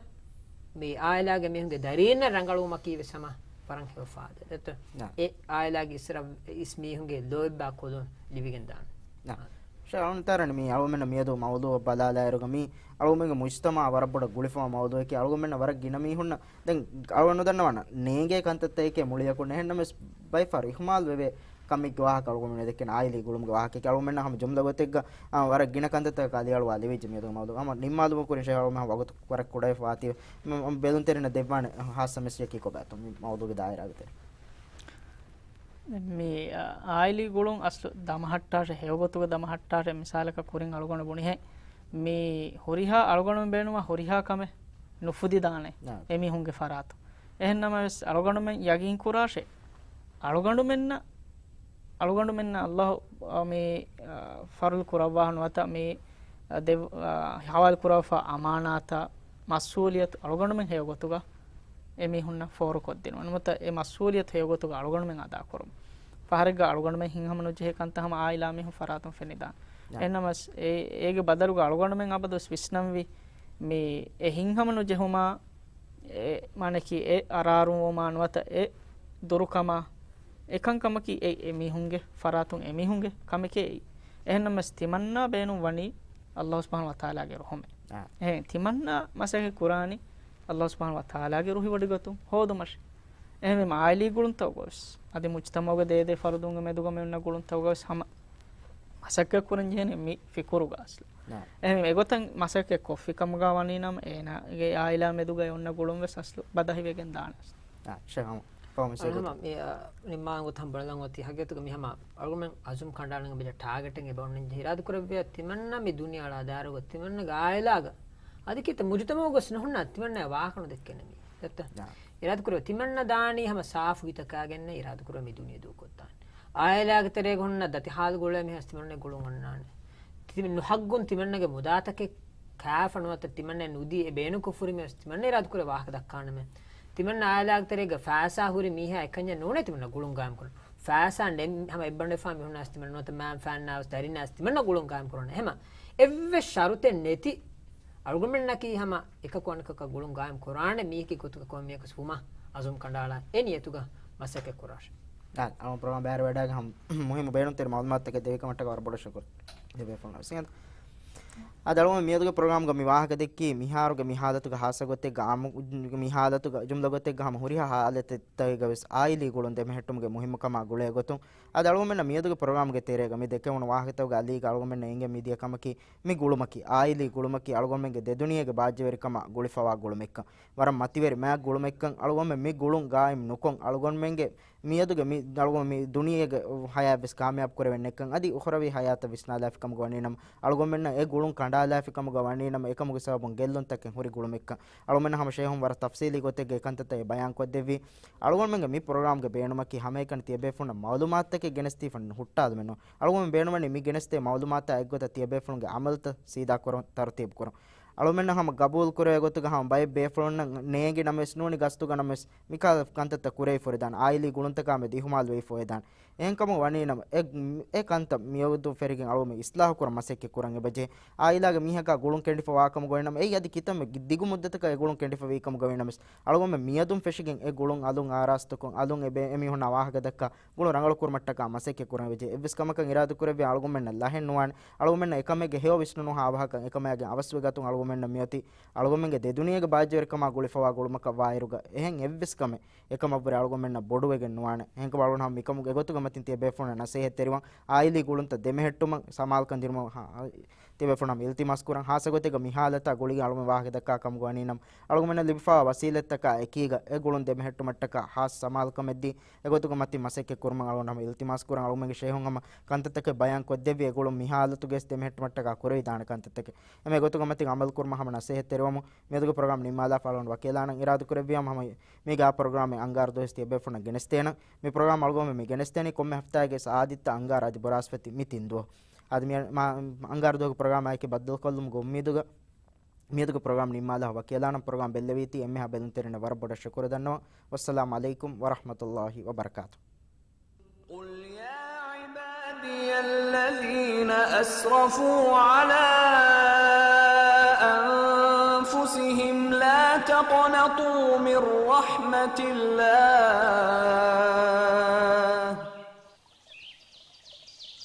މި އާއިލާގެ މީހުންގެ ދަރީންނަށް ރަނގަޅުވުމަކީ ވެސް ހަމަ ވަރަށް ހެޔޮ ފާދަ. ދެއްތަ؟ އާ. އެ އާއިލާގެ އިސްރަ އިސް މީހުންގެ ލޯތްބާ ކޮލުން ލިބިގެން ދާނެ. އާ. ޝޭޚް އަޅުންތާރަނި މި އަޅުގަނޑުމެންނަށް މިއަދު މައުޟޫޢަށް ބަލާލާއިރުގަ މީ އަޅުގަނޑުމެންގެ މުޖްތަމަޢަށް ވަރަށް ބޮޑަށް ގުޅިފަވާ މައުޟޫޢެކޭ. އަޅުގަނޑުމެންނަށް ވަރަށް ގިނަ މީހުންނަށް ދެން އަޅުގަނޑު ނުދަންނަވާނަ ނޭނގޭ ކަންތައްތަކެކޭ މުޅިއަކުން. އެހެންނަމަވެސް ބައެއްފަހަރު އިހުމާލު ވެވޭ ކަމެއްގެ ވާހަކަ އަޅުގަނޑުމެން ދެއްކެން އާއިލީ ގުޅުމުގެ ވާހަކައެކޭ. އަޅުގަނޑުމެންނަށް ހަމަ ޖުމްލަ ގޮތެއްގަ، އާ، ވަރަށް ގިނަ ކަންތައްތަކަކާ ލިޔަޅުވާ ލެވިއްޖެ މިއަދު މައުޟޫޢު. ހަމަ ނިންމާލުމުގެ ކުރިން ޝޭޚް އަޅުގަނޑުމެން ވަގުތު ވަރަށް ކުޑަވެފަވާތީ މި-، މި ބެލުންތެރިންނަށް ދެއްވާނެ ހާއްސަ މެސެޖަކީ ކޮބާތޯ މި މައުޟޫޢުގެ ދާއިރާގެ ތެރޭ؟ ދެން މި، އާ، އާއިލީ ގުޅުން އަސްލު ދަމަހައްޓާށޭ، ހެޔޮގޮތުގަ ދަމަހައްޓާށޭ. މިސާލަކަށް ކުރިން އަޅުގަނޑު ބުނިހެން މި ހުރިހާ އަޅުގަނޑުމެން ބޭނުންވާ ހުރިހާ ކަމެއް ނުފުދިދާނެ އާ. އެމީހުންގެ ފަރާތުން. އެހެންނަމަވެސް އަޅުގަނޑުމެން ޔަގީން ކުރާށޭ، އަޅުގަނޑުމެންނަށް، އަޅުގަނޑުމެންނަށް ﷲ، އާ، މި، އާ، ފަރުޟު ކުރައްވާ ނުވަތަ މި، އާ، ދެ-، އާ، ހަވާލު ކުރައްވާ އަމާނާތަށް މަސްއޫލިއްޔަތު އަޅުގަނޑުމެން ހެޔޮގޮތުގަ އެމީހުންނަށް ފޯރުކޮށްދިނުން. ނުވަތަ އެ މަސްއޫލިއްޔަތު ހެޔޮގޮތުގަ އަޅުގަނޑުމެން އަދާކުރުން. ފަހަރެއްގަ އަޅުގަނޑުމެން ހިތްހަމަ ނުޖެހޭ ކަންތައް ހަމަ އާއިލާ މީހުން ފަރާތުން ފެނިދާނެ. އެހެންނަމަވެސް އެ، އޭގެ ބަދަލުގަ އަޅުގަނޑުމެން އަބަދުވެސް ވިސްނަންވީ މި އެ ހިތްހަމަ ނުޖެހުމާ، އެ މާނައަކީ އެ އަރާރުންވުމާ ނުވަތަ އެ ދުރުކަމާ، އެކަންކަމަކީ އެ، އެމީހުންގެ ފަރާތުން އެމީހުންގެ ކަމެކޭ އެއީ. އެހެންނަމަވެސް ތިމަންނާ ބޭނުން ވަނީ ﷲ ސުބްޙާނަހޫ ވަތަޢާލާގެ ރުހުމެއް. އާ. އެހެން ތިމަންނާ މަސައްކަތް ކުރާނީ ﷲ ސުބްޙާނަހޫ ވަތަޢާލާގެ ރުހިވޮޑިގަތުން ހޯދުމަށް. އެހެންވީމަ އާއިލީ ގުޅުންތަކުގަވެސް، އަދި މުޖްތަމަޢުގެ ދޭދޭ ފަރުދުންގެ މެދުގަ މިއޮންނަ ގުޅުންތަކުގަވެސް ހަމަ މަސައްކަތް ކުރަން ޖެހޭނެ މި ފިކުރުގަ އަސްލު. އެހެން އެގޮތަށް މަސައްކަތް ކޮށްފި ކަމުގަ ވަނީ ނަމަ، އޭނާގެ އާއިލާ މެދުގަ އޮންނަ ގުޅުން ވެސް އަސްލު ބަދަހިވެގެން ދާނެ އަސްލު. އާ، ޝޭޚް ހަމަ ހަމަ މި، އަ، ނިންމާން ގޮތަށް ބަލަން އޮތީ ހަގީގަތުގަ މި ހަމަ އަޅުގަނޑުމެން އަޒުމް ކަނޑާލަން ބެލެ ޓާގެޓެއް އެބަ އޮންނަން ޖެހި އިރާދަކުރެއްވިޔާ ތިމަންނަ މި ދުނިޔެ އަޅާ ދާއިރުގަ ތިމަންނަގެ އާއިލާގަ އަދި ކިތަ މުޖުތަމައު ގޮސް ނުހުންނަ ތިމަންނަ ވާހަކަ ނުދެއްކޭނެ މީ. ދެއްތަ؟ އިރާދަކުރެއްވި ތިމަންނަ ދާނީ ހަމަ ސާފު ހިތަކާގެންނެ އިރާދަކުރެއްވި މި ދުނިޔެ ދޫކޮށްދާނެ. އާއިލާގެ ތެރޭގަ ހުންނަ ދަތި ހާލު ގުޅޭ މީހާސް ތިމަންނަ ގުޅުން އޮންނާނެ. ތިމަން ނުހައްގުން ތިމަންނަގެ މުދާތަކެއް ކާފަ ނުވަތަ ތިމަންނަ ނުދީ އެ ބޭނުންކޮށްފުރި މީހާސް ތިމަންނަ އިރާދަކުރެ ވާހަކަ ދައްކާނަމޭ. ތިމަންނަ އާއިލާގެ ތެރޭގަ ފައިސާ ހުރި މީހާ އެކަންޏެއް ނޫނޭ ތިމަންނަ ގުޅުން ގާއިމް ކުރަން. ފައިސާ ނެ-، ހަމަ އެއްބަނޑު ވެފާ މީހުންނާސް ތިމަންނަ ނުވަތަ މާން ފާންނާވެސް ދަރިންނާސް ތިމަންނަ ގުޅުން ގާއިމް ކުރަން. ހަމަ އެއްވެސް ޝަރުތެއް ނެތި އަޅުގަނޑުމެންނަކީ ހަމަ އެކަކު އަނެކަކަށް ގުޅުން ގާއިމް ކުރާނެ މީހަކީ ގޮތުގަ ކޮންމެއަކަސް ވުމަށް އަޒުމް ކަނޑައަޅާ އެ ނިޔަތުގަ މަސައްކަތް ކުރާށޭ. އާ، އަޅުގަނޑު ޕްރޮގްރާމް ބައިވެރިވެވަޑައިގެން ހަމަ މުހިއްމު ބޭނުންތެރި މައުލޫމާތުތަކެއް ދެއްވިކަމަށްޓަކާ ވަރަށް ބޮޑަށް ޝުކުރު. ދެބޭފުޅުން ވެސް އިނގޭތަ؟ އަދި އަޅުގަނޑު މިއަދުގެ ޕްރޮގްރާމްގަ މި ވާހަކަ ދެއްކީ މިހާރުގެ މި ހާލަތުގަ ހާއްސަ ގޮތެއްގަ އާއްމު މި ހާލަތުގަ ޖުމްލަ ގޮތެއްގަ ހަމަ ހުރިހާ ހާލަތެއްތަކެއްގަ ވެސް އާއިލީ ގުޅުން ދެމެހެއްޓުމުގެ މުހިއްމުކަމާ ގުޅޭ ގޮތުން. އަދި އަޅުގަނޑުމެންނަށް މިއަދުގެ ޕްރޮގްރާމްގެ ތެރޭގަ މި ދެކެވުނު ވާހަކަތަކުގެ އަލީގަ އަޅުގަނޑުމެންނަށް އެނގެން މިދިޔަ ކަމަކީ މި ގުޅުމަކީ، އާއިލީ ގުޅުމަކީ އަޅުގަނޑުމެންގެ ދެދުނިޔޭގެ ބާއްޖަވެރިކަމާ ގުޅިފަވާ ގުޅުމެއްކަން. ވަރަށް މަތިވެރި މާތް ގުޅުމެއްކަން. އަޅުގަނޑުމެން މި ގުޅުން ގާއިމް ނުކޮށް، އަޅުގަނޑުމެންގެ މިއަދުގެ މި، އަޅުގަނޑު މި ދުނިޔޭގެ ހަޔާތްވެސް ކާމިޔާބު ކުރެވެން ނެއްކަން. އަދި އުޚްރަވީ ހަޔާތަށް ވިސްނާލާފި ކަމުގަ ވަނީނަމަ، އަޅުގަނޑުމެންނަށް އެ ގުޅުން ކަނޑާލާފި ކަމުގަ ވަނީނަމަ، އެކަމުގެ ސަބަބުން ގެއްލުންތަކެއް ހުރި ގުޅުމެއްކަން. އަޅުގަނޑުމެންނަށް ހަމަ ޝޭހުން ވަރަށް ތަފްސީލީ ގޮތެއްގަ އެ ކަންތައްތައް ބަޔާން ކޮށްދެއްވީ. އަޅުގަނޑުމެންގެ މި ޕްރޮގްރާމްގެ ބޭނުމަކީ ހަމައެކަނި ތިޔަބޭފުޅުންނަށް މައުލޫމާތުތަކެއް ގެނެސްދީފަ ހުއްޓާލުމެއް ނޫން. އަޅުގަނޑުމެން ބޭނުންވަނީ މި ގެނެސްދޭ މައުލޫމާތާ އެއްގޮތަށް ތިޔަބޭފުޅުންގެ ޢަމަލުތައް ސީދާކުރުން، ތަރުތީބުކުރުން. އަޅުމެންނަށް ހަމަ ގަބޫލު ކުރޭ ގޮތުގަ ހަމަ ބައެއް ބޭފުޅުންނަށް ނޭނގި ނަމަވެސް ނޫނީ ގަސްތުގަ ނަމަވެސް މިކަހަލަ ކަންތައްތައް ކުރެވިފަ ހުރެދާނެ، އާއިލީ ގުޅުންތަކާމެދު އިހުމާލުވެވިފަ ހުރެދާނެ. އެހެންކަމުން ވަނީނަމަ، އެ، އެ ކަންތައް މިއަދު ފެށިގެން އަޅުގަނޑު އިސްލާހު ކުރަން މަސައްކަތް ކުރަން އެބަޖެހޭ. އާއިލާގެ މީހަކާ ގުޅުން ކެނޑިފަ ވާކަމުގަ ވަނީނަމަ، އެއީ އަދި ކިތަންމެ ދިގު މުއްދަތަކަށް އެ ގުޅުން ކެނޑިފަ ވީކަމުގަ ވަނީނަމަވެސް، އަޅުގަނޑުމެން މިއަދުން ފެށިގެން އެ ގުޅުން އަލުން އާރާސްތުކޮށް، އަލުން އެ ބޭ-، އެމީހުންނާ ވާހަކަ ދައްކާ ގުޅުން ރަނގަޅު ކުރުމަށްޓަކާ މަސައްކަތް ކުރަން ވެއްޖެ. އެއްވެސް ކަމަކަށް އިރާދަކުރެއްވިޔާ އަޅުގަނޑުމެންނަށް ލަހެއް ނުވާނެ. އަޅުގަނޑުމެންނަށް އެކަމެއްގެ ހެޔޮ ވިސްނުނުހާ އަވަހަކަށް އެކަމާގެ އަވަސްވެގަތުން އަޅުގަނޑުމެންނަށް މިއޮތީ އަޅުގަނޑުމެންގެ ދެދުނިޔޭގެ ބާއްޖަވެރިކަމާ ގުޅިފަވާ ގުޅުމަކަށް ވާއިރުގަ އެހެން އެއްވެސް ކަމެއް އެކަމަށްވުރެ އަޅުގަނޑުމެންނަށް ބޮޑުވެގެން ނުވާނެ. އެހެންކަމުން އަޅުގަނޑު ހަމަ މިކަމުގެ ގޮތުގަ މަތިން ތިޔަބޭފުޅުންނަށް ނަސޭހަތްތެރިވަން. އާއިލީ ގުޅުންތައް ދެމެހެއްޓުމަށް ސަމާލުކަން ދިނުމަށް ހާ-، ތިޔަބޭފުޅުން ހަމަ އިލްތިމާސް ކުރަން. ހާއްސަ ގޮތެއްގަ މި ހާލަތާ ގުޅިގެން އަޅުގަނޑު ވާހަކަ ދައްކާ ކަމުގަ ވަނީނަމަ، އަޅުގަނޑުމެންނަށް ލިބިފަވާ ވަސީލަތްތަކާ އެކީގަ އެ ގުޅުން ދެމެހެއްޓުމަށްޓަކާ ހާއްސަ ސަމާލުކަމެއްދީ، އެގޮތުގަ މަތިން މަސައްކަތް ކުރުމަށް އަޅުގަނޑު ހަމަ އިލްތިމާސް ކުރަން. އަޅުގަނޑުމެންގެ ޝޭހުން ހަމަ ކަންތައްތަކެއް ބަޔާން ކޮށްދެއްވި އެ ގުޅުން މި ހާލަތުގައި ދެމެހެއްޓުމަށްޓަކާ ކުރެވިދާނެ ކަންތައްތަކެއް. އެމެ ގޮތުގަ މަތިން ޢަމަލު ކުރުމަށް ހަމަ ނަސޭހަތް ތެރިވަމު، މިއަދުގެ ޕްރޮގްރާމް ނިންމާލާފަ އަޅުގަނޑު ވަކިވެލާނަން. އިރާދަ ކުރެއްވިޔާމަ ހަމަ މީގެ އާ ޕްރޮގްރާމެއް އަންގާރަ ދުވަހު ތިޔަބޭފުޅުންނަށް ގެނެސްދޭނަން. މި ޕްރޮގްރާމް އަޅުގަނޑު މި ގެނެސްދޭނީ ކޮންމެ ހަފްތާގެ އާދިއްތަ އަންގާރަ އަދި ބުރާސްފަތި މި ތިން ދުވަހު. އަދި މި މާ-، އަންގާރަ ދުވަހުގެ ޕްރޮގްރާމާއެކީ ބައްދަލުކޮށްލުމުގެ އުއްމީދުގަ މިއަދުގެ ޕްރޮގްރާމް ނިންމާލާފަ ވަކިވެލާނަން. ޕްރޮގްރާމް ބެއްލެވީތީ އެންމެހާ ބެލުންތެރިންނަށް ވަރަށް ބޮޑަށް ޝުކުރު ދަންނަވަން. ވައްސަލާމް ޢަލައިކުމް ވަރަޙްމަތުﷲި ވަބަރަކާތުހު. قل يا عبادي الذين أسرفوا على أنفسهم لا تقنطوا من رحمة الله